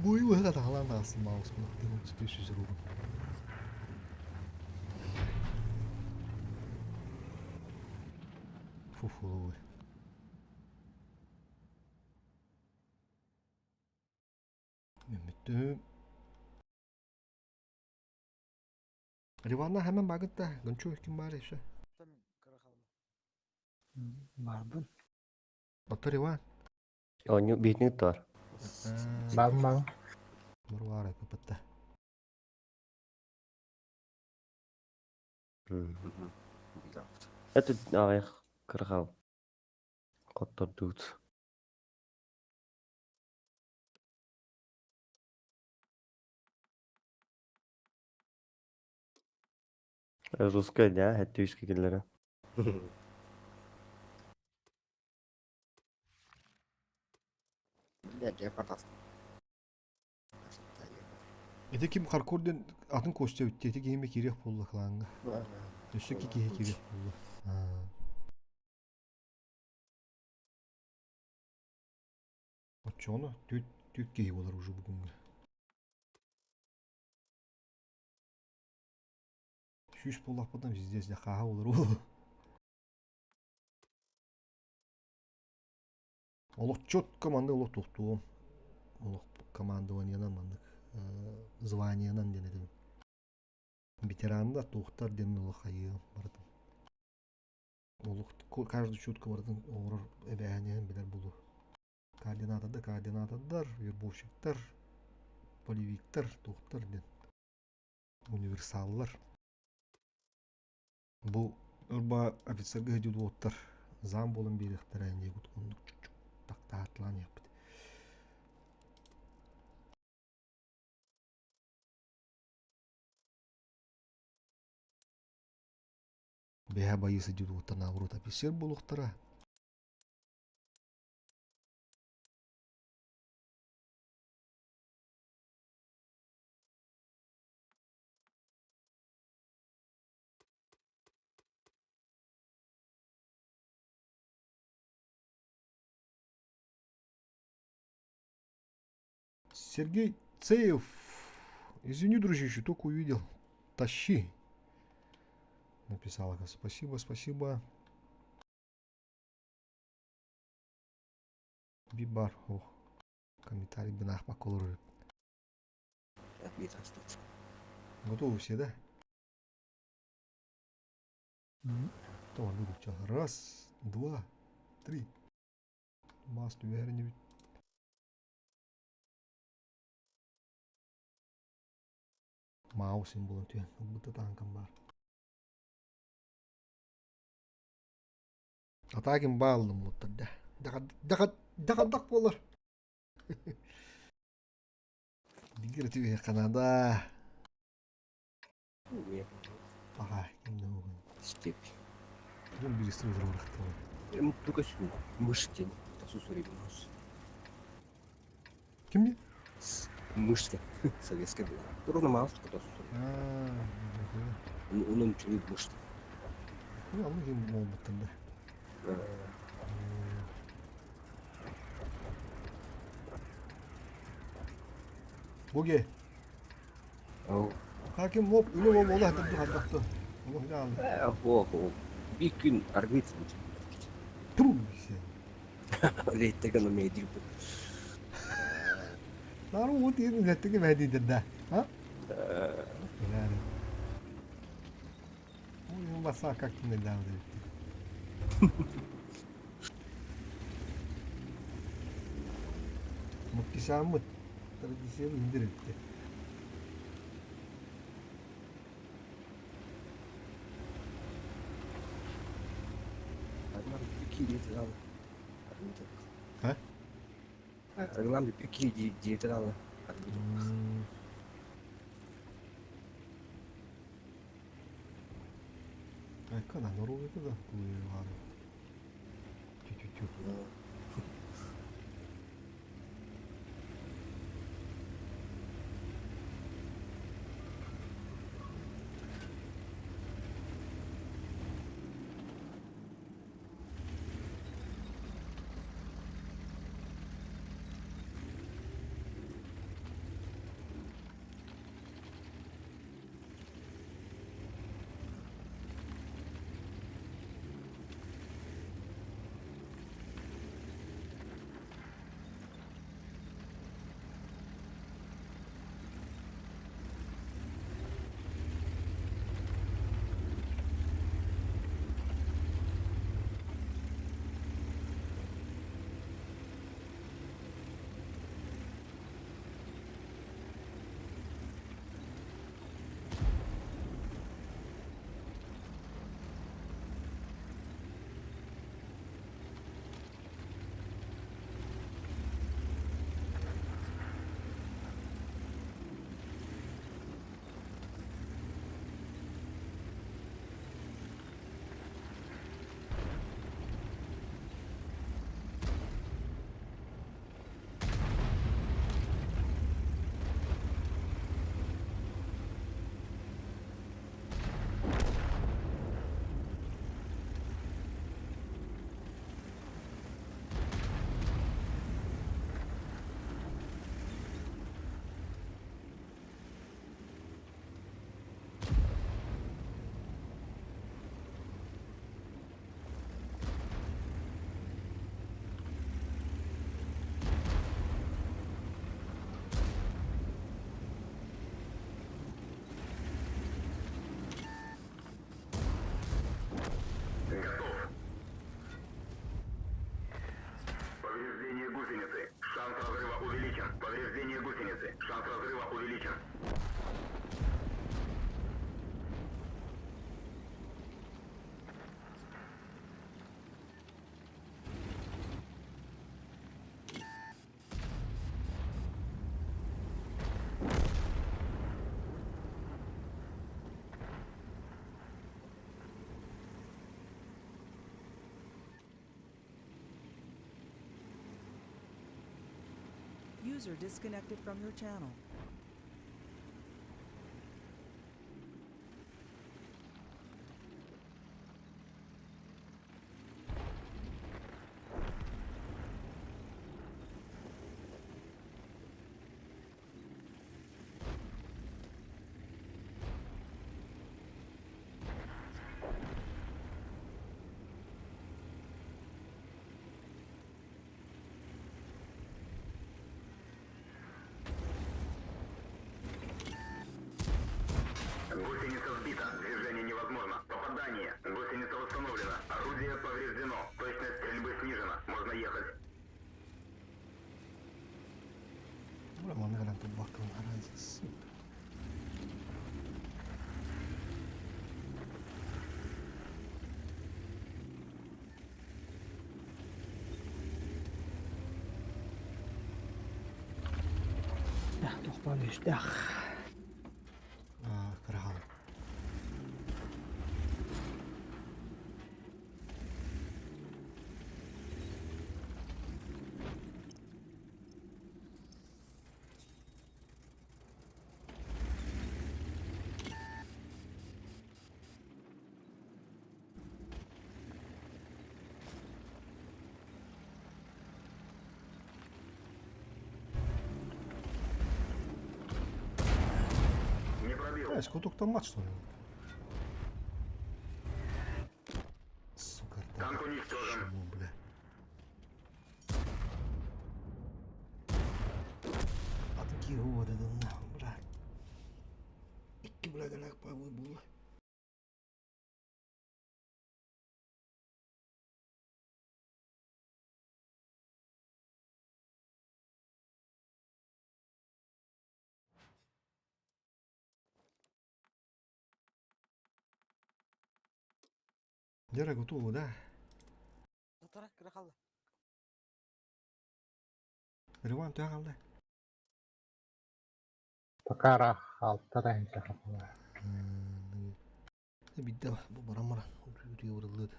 Бой выход аҕалаан аастым мауспун 300 рубль. Фуфловый. Мүттүм. Риванна hemen багытта. Гынчу ким бар еще? Барбын. Ото Риван. Оню битни тар. Бабын бабын. Бар это Это ах кыргал. Коттор дут. Русская, да, это үскә килләре. Ити ким Харкурден атын Костя үтте, ити киһиме кириэх буолла клаҥҥа. Өссө ки киһи кириэх буолла. Оччоҕуна түт түт киһи буолар уже бүгүҥҥү. Сүүс буоллахпытына пиздец дьэ хааһа буолар уолу. Олох четко маннык олох тохтуом. Олох командованиенан маннык званиенан диэн этим. Ветерандар туохтар диэн олох хайыам барытын. Олох каждый четко барытын оҥорор эбээһинэһин билэр буолуо. Координатордар, координатордар, вербовщиктар, полевиктар, туохтар диэн. Универсаллар. Бу ырба офицерга сылдьыбыт уолаттар зам буолан биэриэхтэрэ диэбит оннук чук-чук тактаатылаан иһэппит. Бэһэ байыы сылдьыбыт уолаттар наоборот офицер буолуохтара. Сергей Цеев. Извини, дружище, только увидел. Тащи. Написала. Спасибо, спасибо. Бибар. Ох. Комментарий бинах баколор. Готовы все, да? Tamam bir Раз, два, три. Мас түбэһэрин Маусин булан түһэн ылбыта таанкам баар. Атакин бааллым муттар да. Дахаддах буолар. Дигир түһэ Канада. Ага, кимне Степь. Ким бирisi өлөрөр Только мышь день. Сусурилус. Ким Мышь советская была. Ровно мало что Онон үчүгэй мышь. Ну, аны ким болбуттар да. Буге. Хаким моп үле бол ола хатыр хаттахты. Олох жаалы. О, bir gün аргыт Тум. Лейттеген умеет Нару ут ирин зеттеге мәдидер да. А? Yani. Ой, баса как не дам Муктисаммыт традиция индирипти. А? Арглам пики диетала. Айкана норовы да куевары. Тю-тю-тю. Повреждение гусеницы. Шанс разрыва увеличен. Повреждение гусеницы. Шанс разрыва увеличен. User disconnected from your channel. Гусеница сбита. Движение невозможно. Попадание. Гусеница восстановлена. Орудие повреждено. Точность стрельбы снижена. Можно ехать. Бura манна кэлэн турбаккын араансы. Тохтоо үстэх. Кырахан. Не пробил. Знаешь, кутуктан что ли? Сука, да. Танк уничтожен. Чему, бля? А такие годы, да нахуй, бля. Икки, бля, галак павы было. Дера готова, да? Татара кыра қалды. Риван төһө қалды? Пока рах алта да инче хапала. Бидде бу баран баран үрү урылды.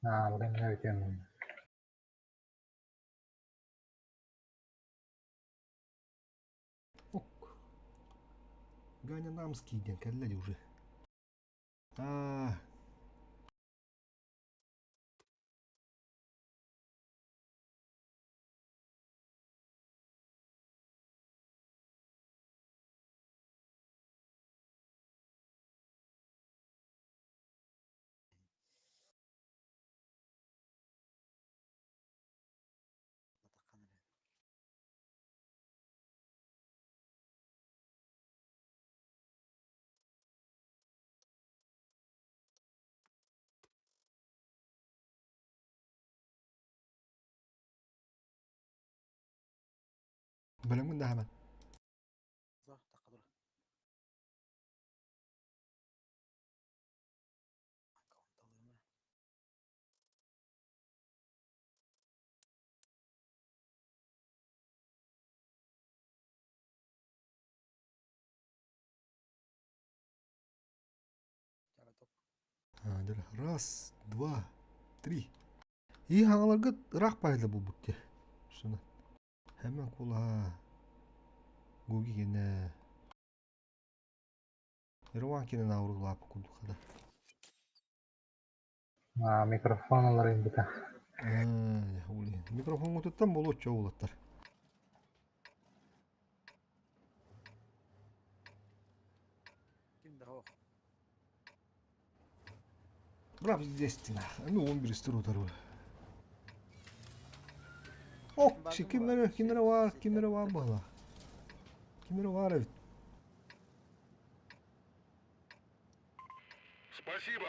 Аа, блин, не өтем. Ок. Ганя Намский ден кэллэди уже. А, бэлэмҥин да хама. Раз, два, три. И хаҥаларга ыраах пайда буолбут дии. Шуна. Hemen кула. Гуги гене. Ирван кинен ауруглап курдук хада. Аа, микрофон алар инбита. Ули. Микрофон туттан болуучу улаттар. Ким да хоқ. Брав здесь стена. Ну, он берестер утару. Ок, кимнere кимнere var, кимнere var бала. Кимнere var evet. Спасибо.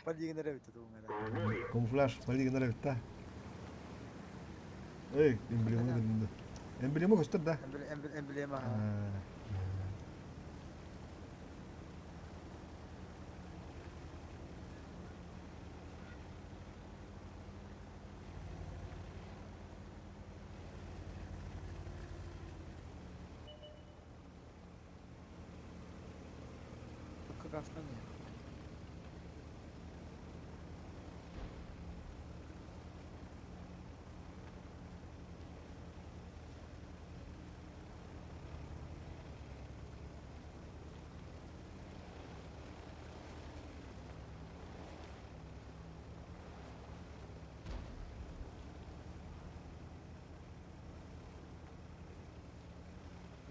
Полигнere бит туңара. В бой. Камуфляж, полигнere evet да. Эй, эмблема көрүндү. Эмблема көстөр да. Эмблема. Какашtan ya.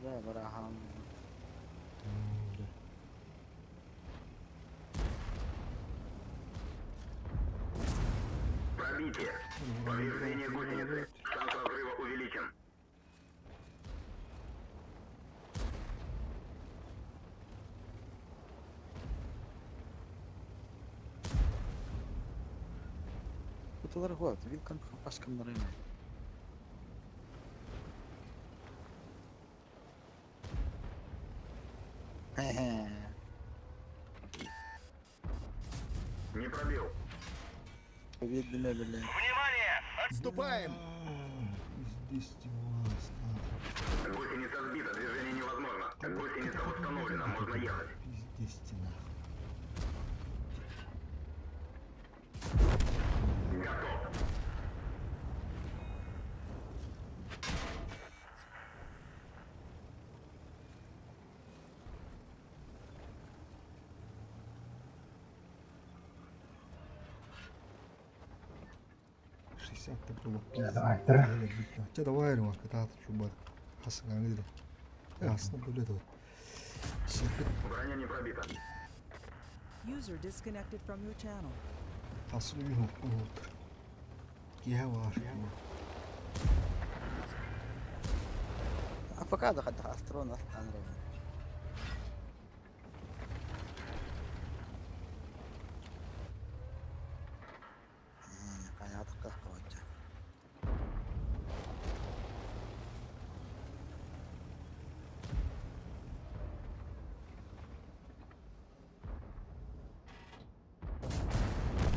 Да, барахам. Пробитие. Повреждение гусеницы. Шанс разрыва увеличен. Кутулар хуа, вилкан пашкамнары. Не пробил. Видно, бля. Внимание! Отступаем! Здесь вас, нахуй. Гусеница сбита, движение невозможно. Гусеница восстановлена, можно ехать. Пиздец нахуй. Готов. Шестьдесят ты было Давай, тра. Чэ давай эрэ кытаат чубар. Хасыҥаҥы дии. Астына бөлө да. Сирбит Броня не пробита. User disconnected from your channel. хасын үйүн уһуктар. Киһэ баар. А пока да хата астрон астанры. Хаятка короче.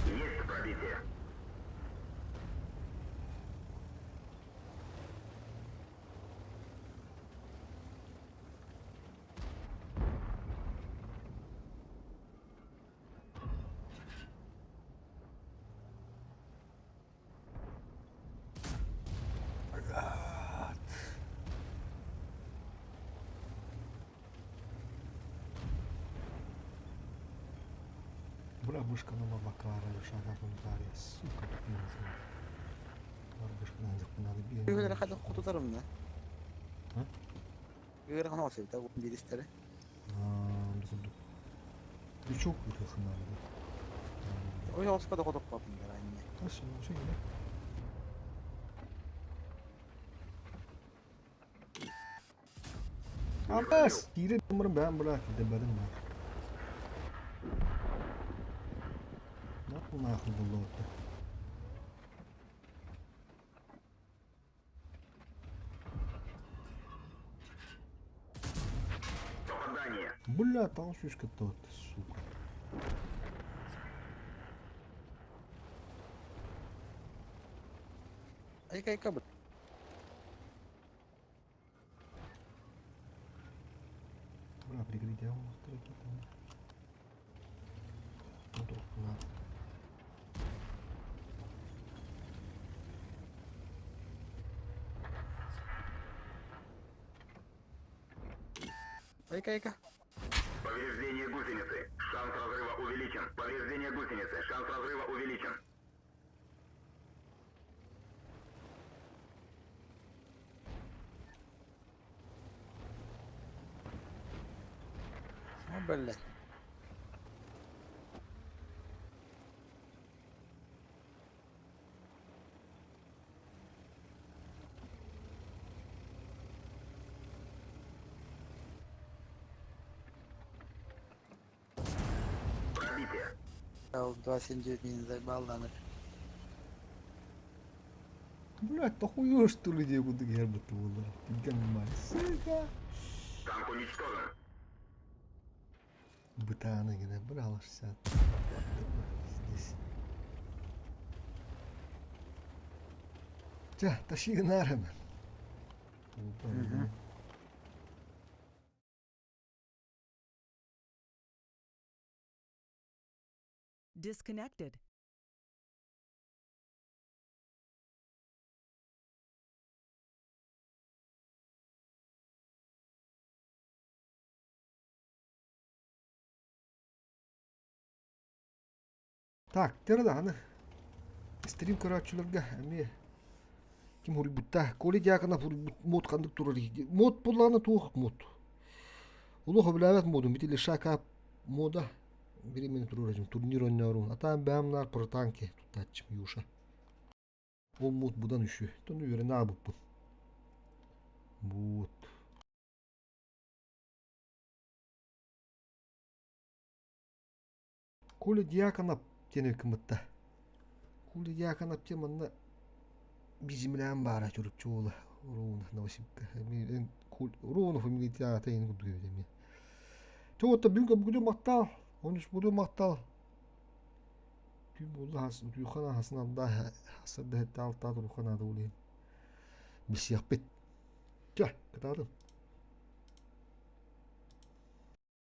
Есть пробитие. Бабушка на бакара, шага бунтария, сука, тупица. Бабушка надо надо Үгөлөр бить. хата кутутарым да. А? Үгөлөр хана осыйта биристери. Крючок выдох надо. Ой, оспа да котуп капым анне. Хорошо, все, да. Абас, кире номерын бәм бра, киде бәдем бар. Нахуй было это. Попадание. Бля, там шишка тот, сука. Айка айка бу. Бля, прикрытие, он там. Удобно. Айка айка. Повреждение гусеницы. Шанс разрыва увеличен. Повреждение гусеницы. Шанс разрыва увеличен. О, бля. Пробитие. 279 не заебал да. Блядь, похуй что ли людей куда гербы-то было. Ты сука. Танк уничтожен. Бытана не брала 60. Здесь. Ча, тащи нарым. Мгм. Disconnected. Так, терда аны. Стрим көрөөчүлөргө эми ким хурбутта Коли Дьяконов мод хандык турар. Мод булланы туох мод. Улу хөбүлээбэт модун бити лишака мода бири мен турар турнир ойнорун. Атаан бээмнар про танки туттааччым юша. Ол мод будан үшү. Тону үйренэ абыппын. Вот. Коля Дьяконов тенек кымытта. Кули Дьяконов диэн манна бизимлээн баара Чурапчы уола Уруунов Новосибирка. Уруунов фамилията аата иһин курдук эбит эмиэ. Чэ, бүгүн бүгүн махтал, онус буду махтал. Түүн буолла хас утуйхан хасын алда хасырда хэтте алтаа турухан аада улин. Билсиэхпит. Чэ, кытаатын.